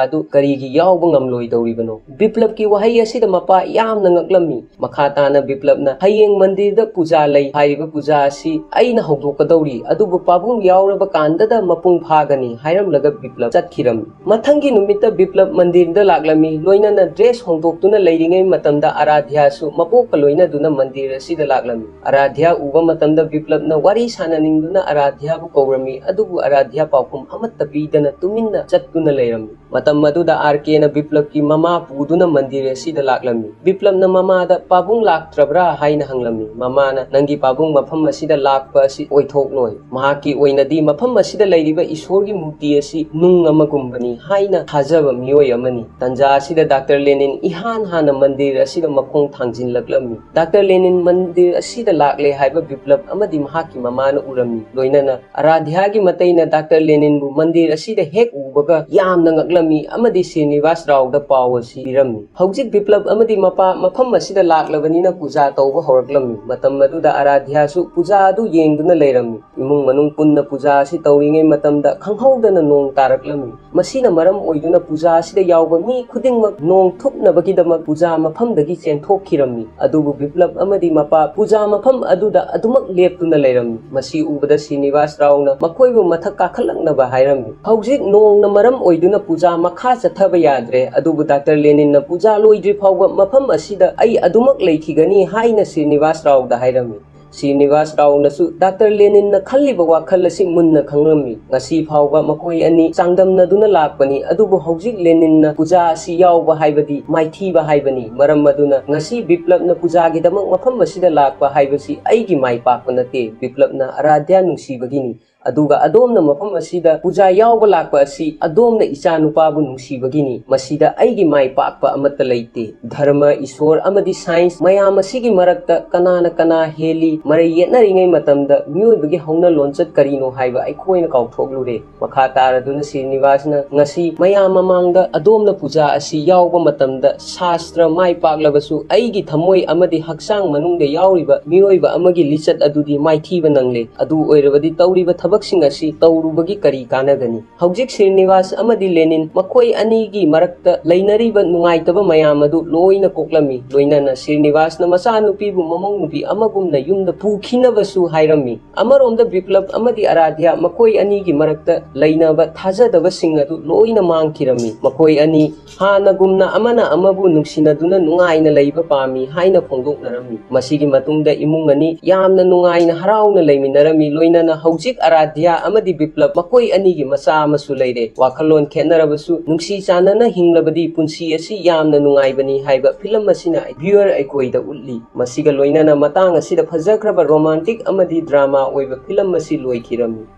ꯑꯗꯨ ꯀꯔꯤꯒꯤ ꯌꯥꯎꯕ ꯉꯝꯂꯣꯏꯗꯧꯔꯤꯕꯅꯣ? ꯕꯤꯄ꯭ꯂꯕꯀꯤ ꯋꯥꯍꯩ ꯑꯁꯤꯗ ꯃꯄꯥ ꯌꯥꯝꯅ ꯉꯛꯂꯝꯃꯤ꯫ ꯃꯈꯥ ꯇꯥꯅ ꯕꯤꯄ꯭ꯂꯕꯅ, "ꯍꯌꯦꯡ ꯃꯟꯗꯤꯔꯗ ꯄꯨꯖꯥ ꯂꯩ, ꯍꯥꯏꯔꯤꯕ ꯄꯨꯖꯥ ꯑꯁꯤ ꯑꯩꯅ ꯍꯧꯗꯣꯛꯀꯗꯧꯔꯤ, ꯑꯗꯨꯕꯨ ꯄꯥꯕꯨꯡ ꯌꯥꯎꯔꯕ ꯀꯥꯟꯗꯗ ꯃꯄꯨꯡ ꯐꯥꯒꯅꯤ" ꯍꯥꯏꯔꯝꯂꯒ ꯕꯤꯄ꯭ꯂꯕ ꯆꯠꯈꯤꯔꯝꯃꯤ꯫ ꯃꯊꯪꯒꯤ ꯅꯨꯃꯤꯠꯇ ꯕꯤꯄ꯭ꯂꯕ ꯕꯤꯄ꯭ꯂꯕ ꯃꯟꯗꯤꯔꯗ ꯂꯥꯛꯂꯝꯃꯤ꯫ ꯂꯣꯏꯅꯅ ꯗ꯭ꯔꯦꯁ ꯍꯣꯡꯗꯣꯛꯇꯨꯅ ꯂꯩꯔꯤꯉꯩ ꯃꯇꯝꯗ ꯑꯔꯥꯙ꯭ꯌꯥꯁꯨ ꯃꯕꯣꯛꯀ ꯂꯣꯏꯅꯗꯨꯅ ꯃꯟꯗꯤꯔ ꯑꯁꯤꯗ ꯂꯥꯛꯂꯝꯃꯤ꯫ ꯑꯔꯥꯙ꯭ꯌꯥ ꯎꯕ ꯃꯇꯝꯗ ꯕꯤꯄ꯭ꯂꯕꯅ ꯋꯥꯔꯤ ꯁꯥꯟꯅꯅꯤꯡꯗꯨꯅ ꯑꯔꯥꯙ꯭ꯌꯥꯕꯨ ꯀꯧꯔꯝꯃꯤ, ꯑꯗꯨꯕꯨ ꯑꯔꯥꯙ꯭ꯌꯥ ꯄꯥꯎꯈꯨꯝ ꯑꯃꯠꯇ ꯄꯤꯗꯅ ꯇꯨꯃꯤꯟꯅ ꯆꯠꯇꯨꯅ ꯂꯩꯔꯝꯃꯤ꯫ ꯃꯇꯝ ꯑꯗꯨꯗ ꯑꯥꯔ ꯀꯦꯅ ꯕꯤꯄ꯭ꯂꯕꯀꯤ ꯃꯃꯥ ꯄꯨꯗꯨꯅ ꯃꯟꯗꯤꯔ ꯑꯁꯤꯗ ꯂꯥꯛꯂꯝꯃꯤ꯫ ꯕꯤꯄ꯭ꯂꯕꯅ ꯃꯃꯥꯗ, "ꯄꯥꯕꯨꯡ ꯂꯥꯛꯇ꯭ꯔꯕ꯭ꯔꯥ?" ꯍꯥꯏꯅ ꯍꯪꯂꯝꯃꯤ꯫ ꯃꯃꯥꯅ, "ꯅꯪꯒꯤ ꯄꯥꯕꯨꯡ ꯃꯐꯝ ꯑꯁꯤꯗ ꯂꯥꯛꯄ ꯑꯁꯤ ꯑꯣꯏꯊꯣꯛꯂꯣꯏ꯫ ꯃꯍꯥꯛꯀꯤ ꯑꯣꯏꯅꯗꯤ ꯃꯐꯝ ꯑꯁꯤꯗ ꯂꯩꯔꯤꯕ ꯏꯁꯣꯔꯒꯤ ꯃꯨꯔꯇꯤ ꯑꯁꯤ ꯅꯨꯡ ꯑꯃꯒꯨꯝꯕꯅꯤ" ꯍꯥꯏꯅ ꯊꯥꯖꯕ ꯃꯤꯑꯣꯏ ꯑꯃꯅꯤ꯫ ꯇꯟꯖꯥ ꯑꯁꯤꯗ ꯗꯥꯛꯇꯔ ꯂꯦꯅꯤꯟ ꯏꯍꯥꯟ ꯍꯥꯟꯅ ꯃꯟꯗꯤꯔ ꯑꯁꯤꯗ ꯃꯈꯣꯡ ꯊꯥꯡꯖꯤꯜꯂꯛꯂꯝꯃꯤ꯫ ꯗꯥꯛꯇꯔ ꯂꯦꯅꯤꯟ ꯃꯟꯗꯤꯔ ꯑꯁꯤꯗ ꯂꯥꯛꯂꯦ ꯍꯥꯏꯕ ꯕꯤꯄ꯭ꯂꯕ ꯑꯃꯗꯤ ꯃꯍꯥꯛꯀꯤ ꯃꯃꯥꯅ ꯎꯔꯝꯃꯤ꯫ ꯂꯣꯏꯅꯅ ꯑꯔꯥꯙ꯭ꯌꯥꯒꯤ ꯃꯇꯩꯅ ꯗꯥꯛꯇꯔ ꯂꯦꯅꯤꯟꯕꯨ ꯃꯟꯗꯤꯔ ꯑꯁꯤꯗ ꯍꯦꯛ ꯎꯕꯒ ꯌꯥꯝꯅ ꯉꯛꯂꯝꯃꯤ ꯑꯃꯗꯤ ꯁ꯭ꯔꯤꯅꯤꯋꯥꯁ ꯔꯥꯎꯗ ꯄꯥꯎ ꯑꯁꯤ ꯄꯤꯔꯝꯃꯤ꯫ ꯍꯧꯖꯤꯛ ꯕꯤꯄ꯭ꯂꯕ ꯑꯃꯗꯤ ꯃꯄꯥ ꯃꯐꯝ ꯑꯁꯤꯗ ꯂꯥꯛꯂꯕꯅꯤꯅ ꯄꯨꯖꯥ ꯇꯧꯕ ꯍꯧꯔꯛꯂꯝꯃꯤ꯫ ꯃꯇꯝ ꯑꯗꯨꯗ ꯑꯔꯥꯙ꯭ꯌꯥꯁꯨ ꯄꯨꯖꯥ ꯑꯗꯨ ꯌꯦꯡꯗꯨꯅ ꯂꯩꯔꯝꯃꯤ꯫ ꯏꯃꯨꯡ ꯃꯅꯨꯡ ꯄꯨꯟꯅ ꯄꯨꯖꯥ ꯑꯁꯤ ꯇꯧꯔꯤꯉꯩ ꯃꯇꯝꯗ ꯈꯪꯍꯧꯗꯅ ꯅꯣꯡ ꯇꯥꯔꯛꯂꯝꯃꯤ꯫ ꯃꯁꯤꯅ ꯃꯔꯝ ꯑꯣꯏꯗꯨꯅ ꯄꯨꯖꯥ ꯑꯁꯤꯗ ꯌꯥꯎꯕ ꯃꯤ ꯈꯨꯗꯤꯡꯃꯛ ꯅꯣꯡ ꯊꯨꯞꯅꯕꯒꯤꯗꯃꯛ ꯄꯨꯖꯥ ꯃꯐꯝꯗꯒꯤ ꯆꯦꯟꯊꯣꯛꯈꯤꯔꯝꯃꯤ꯫ ꯑꯗꯨꯕꯨ ꯕꯤꯄ꯭ꯂꯕ ꯑꯃꯗꯤ ꯃꯄꯥ ꯄꯨꯖꯥ ꯃꯐꯝ ꯑꯗꯨꯗ ꯑꯗꯨꯃꯛ ꯂꯦꯞꯇꯨꯅ ꯂꯩꯔꯝꯃꯤ꯫ ꯃꯁꯤ ꯎꯕꯗ ꯁ꯭ꯔꯤꯅꯤꯋꯥꯁ ꯔꯥꯎꯅ ꯃꯈꯣꯏꯕꯨ ꯃꯊꯛ ꯀꯥꯈꯠꯂꯛꯅꯕ ꯍꯥꯏꯔꯝꯃꯤ꯫ "ꯍꯧꯖꯤꯛ ꯅꯣꯡꯅ ꯃꯔꯝ ꯑꯣꯏꯗꯨꯅ ꯄꯨꯖꯥ ꯃꯈꯥ ꯆꯠꯊꯕ ꯌꯥꯗ꯭ꯔꯦ, ꯑꯗꯨꯕꯨ ꯗꯥꯛꯇꯔ ꯂꯦꯅꯤꯟꯅ ꯄꯨꯖꯥ ꯂꯣꯏꯗ꯭ꯔꯤ ꯐꯥꯎꯕ ꯃꯐꯝ ꯑꯁꯤꯗ ꯑꯩ ꯑꯗꯨꯃꯛ ꯂꯩꯈꯤꯒꯅꯤ" ꯍꯥꯏꯅ ꯁ꯭ꯔꯤꯅꯤꯋꯥꯁ ꯔꯥꯎꯗ ꯍꯥꯏꯔꯝꯃꯤ꯫ ꯁ꯭ꯔꯤꯅꯤꯋꯥꯁ ꯔꯥꯎꯅꯁꯨ ꯗꯥꯛꯇꯔ ꯂꯦꯅꯤꯟꯅ ꯈꯜꯂꯤꯕ ꯋꯥꯈꯜ ꯑꯁꯤ ꯃꯨꯟꯅ ꯈꯪꯂꯝꯃꯤ꯫ ꯉꯁꯤ ꯐꯥꯎꯕ ꯃꯈꯣꯏ ꯑꯅꯤ ꯆꯥꯡꯗꯝꯅꯗꯨꯅ ꯂꯥꯛꯄꯅꯤ, ꯑꯗꯨꯕꯨ ꯍꯧꯖꯤꯛ ꯂꯦꯅꯤꯟꯅ ꯄꯨꯖꯥ ꯑꯁꯤ ꯌꯥꯎꯕ ꯍꯥꯏꯕꯗꯤ ꯃꯥꯏꯊꯤꯕ ꯍꯥꯏꯕꯅꯤ꯫ ꯃꯔꯝ ꯑꯗꯨꯅ ꯉꯁꯤ ꯕꯤꯄ꯭ꯂꯕꯅ ꯄꯨꯖꯥꯒꯤꯗꯃꯛ ꯃꯐꯝ ꯑꯁꯤꯗ ꯂꯥꯛꯄ ꯍꯥꯏꯕꯁꯤ ꯑꯩꯒꯤ ꯃꯥꯏ ꯄꯥꯛꯄ ꯅꯠꯇꯦ꯫ ꯕꯤꯄ꯭ꯂꯕꯅ ꯑꯔꯥꯙ꯭ꯌꯥ ꯅꯨꯡꯁꯤꯕꯒꯤꯅꯤ꯫ ꯑꯗꯨꯒ ꯑꯗꯣꯝꯅ ꯃꯐꯝ ꯑꯁꯤꯗ ꯄꯨꯖꯥ ꯌꯥꯎꯕ ꯂꯥꯛꯄ ꯑꯁꯤ ꯑꯗꯣꯝꯅ ꯏꯆꯥ ꯅꯨꯄꯥꯕꯨ ꯅꯨꯡꯁꯤꯕꯒꯤꯅꯤ꯫ ꯃꯁꯤꯗ ꯑꯩꯒꯤ ꯃꯥꯏ ꯄꯥꯛꯄ ꯑꯃꯠꯇ ꯂꯩꯇꯦ꯫ ꯙꯔꯃ, ꯏꯁꯣꯔ ꯑꯃꯗꯤ ꯁꯥꯏꯟꯁ ꯃꯌꯥꯝ ꯑꯁꯤꯒꯤ ꯃꯔꯛꯇ ꯀꯅꯥꯅ ꯀꯅꯥ ꯍꯦꯜꯂꯤ ꯃꯔꯩ ꯌꯦꯠꯅꯔꯤꯉꯩ ꯃꯇꯝꯗ ꯃꯤꯑꯣꯏꯕꯒꯤ ꯍꯧꯅ ꯂꯣꯟꯆꯠ ꯀꯔꯤꯅꯣ ꯍꯥꯏꯕ ꯑꯩꯈꯣꯏꯅ ꯀꯥꯎꯊꯣꯛꯂꯨꯔꯦ꯫ ꯃꯈꯥ ꯇꯥꯔꯗꯨꯅ ꯁ꯭ꯔꯤꯅꯤꯋꯥꯁꯅ ꯉꯁꯤ ꯃꯌꯥꯝ ꯃꯃꯥꯡꯗ ꯑꯗꯣꯝꯅ ꯄꯨꯖꯥ ꯑꯁꯤ ꯌꯥꯎꯕ ꯃꯇꯝꯗ ꯁꯥꯁꯇ꯭ꯔ ꯃꯥꯏ ꯄꯥꯛꯂꯕꯁꯨ ꯑꯩꯒꯤ ꯊꯃꯣꯏ ꯑꯃꯗꯤ ꯍꯛꯆꯥꯡ ꯃꯅꯨꯡꯗ ꯌꯥꯎꯔꯤꯕ ꯃꯤꯑꯣꯏꯕ ꯑꯃꯒꯤ ꯂꯤꯆꯠ ꯑꯗꯨꯗꯤ ꯃꯥꯏꯊꯤꯕ ꯅꯪꯂꯦ꯫ ꯑꯗꯨ ꯑꯣꯏꯔꯕꯗꯤ ꯇꯧꯔꯤꯕ ꯊꯕꯛ ꯊꯕꯛꯁꯤꯡ ꯑꯁꯤ ꯇꯧꯔꯨꯕꯒꯤ ꯀꯔꯤ ꯀꯥꯟꯅꯒꯅꯤ? ꯍꯧꯖꯤꯛ ꯁ꯭ꯔꯤꯅꯤꯋꯥꯁ ꯑꯃꯗꯤ ꯂꯦꯅꯤꯟ ꯃꯈꯣꯏ ꯑꯅꯤꯒꯤ ꯃꯔꯛꯇ ꯂꯩꯅꯔꯤꯕ ꯅꯨꯡꯉꯥꯏꯇꯕ ꯃꯌꯥꯝ ꯑꯗꯨ ꯂꯣꯏꯅ ꯀꯣꯛꯂꯝꯃꯤ꯫ ꯂꯣꯏꯅꯅ ꯁ꯭ꯔꯤꯅꯤꯋꯥꯁꯅ ꯃꯆꯥꯅꯨꯄꯤꯕꯨ ꯃꯃꯧ ꯅꯨꯄꯤ ꯑꯃꯒꯨꯝꯅ ꯌꯨꯝꯗ ꯄꯨꯈꯤꯅꯕꯁꯨ ꯍꯥꯏꯔꯝꯃꯤ꯫ ꯑꯃꯔꯣꯝꯗ ꯕꯤꯄ꯭ꯂꯕ ꯑꯃꯗꯤ ꯑꯔꯥꯙ꯭ꯌꯥ ꯃꯈꯣꯏ ꯑꯅꯤꯒꯤ ꯃꯔꯛꯇ ꯂꯩꯅꯕ ꯊꯥꯖꯗꯕꯁꯤꯡ ꯑꯗꯨ ꯂꯣꯏꯅ ꯃꯥꯡꯈꯤꯔꯝꯃꯤ꯫ ꯃꯈꯣꯏ ꯑꯅꯤ ꯍꯥꯟꯅꯒꯨꯝꯅ ꯑꯃꯅ ꯑꯃꯕꯨ ꯅꯨꯡꯁꯤꯅꯗꯨꯅ ꯅꯨꯡꯉꯥꯏꯅ ꯂꯩꯕ ꯄꯥꯝꯃꯤ ꯍꯥꯏꯅ ꯐꯣꯡꯗꯣꯛꯅꯔꯝꯃꯤ꯫ ꯃꯁꯤꯒꯤ ꯃꯇꯨꯡꯗ ꯏꯃꯨꯡ ꯑꯅꯤ ꯌꯥꯝꯅ ꯅꯨꯡꯉꯥꯏꯅ ꯍꯔꯥꯎꯅ ꯂꯩꯃꯤꯟꯅꯔꯝꯃꯤ꯫ ꯂꯣꯏꯅꯅ ꯍꯧꯖꯤꯛ ꯑꯔꯥꯙ꯭ꯌꯥ ꯑꯃꯗꯤ ꯕꯤꯄ꯭ꯂꯕ ꯃꯈꯣꯏ ꯑꯅꯤꯒꯤ ꯃꯆꯥ ꯑꯃꯁꯨ ꯂꯩꯔꯦ꯫ ꯋꯥꯈꯜꯂꯣꯟ ꯈꯦꯠꯅꯔꯕꯁꯨ ꯅꯨꯡꯁꯤ ꯆꯥꯟꯅꯅ ꯍꯤꯡꯂꯕꯗꯤ ꯄꯨꯟꯁꯤ ꯑꯁꯤ ꯌꯥꯝꯅ ꯅꯨꯡꯉꯥꯏꯕꯅꯤ ꯍꯥꯏꯕ ꯐꯤꯂꯝ ꯑꯁꯤꯅ ꯚ꯭ꯌꯨꯌꯔ ꯑꯩꯈꯣꯏꯗ ꯎꯠꯂꯤ꯫ ꯃꯁꯤꯒ ꯂꯣꯏꯅꯅ ꯃꯇꯥꯡ ꯑꯁꯤꯗ ꯐꯖꯈ꯭ꯔꯕ ꯔꯣꯃꯥꯟꯇꯤꯛ ꯑꯃꯗꯤ ꯗ꯭ꯔꯃꯥ ꯑꯣꯏꯕ ꯐꯤꯂꯝ ꯑꯁꯤ ꯂꯣꯏꯈꯤꯔꯝꯃꯤ꯫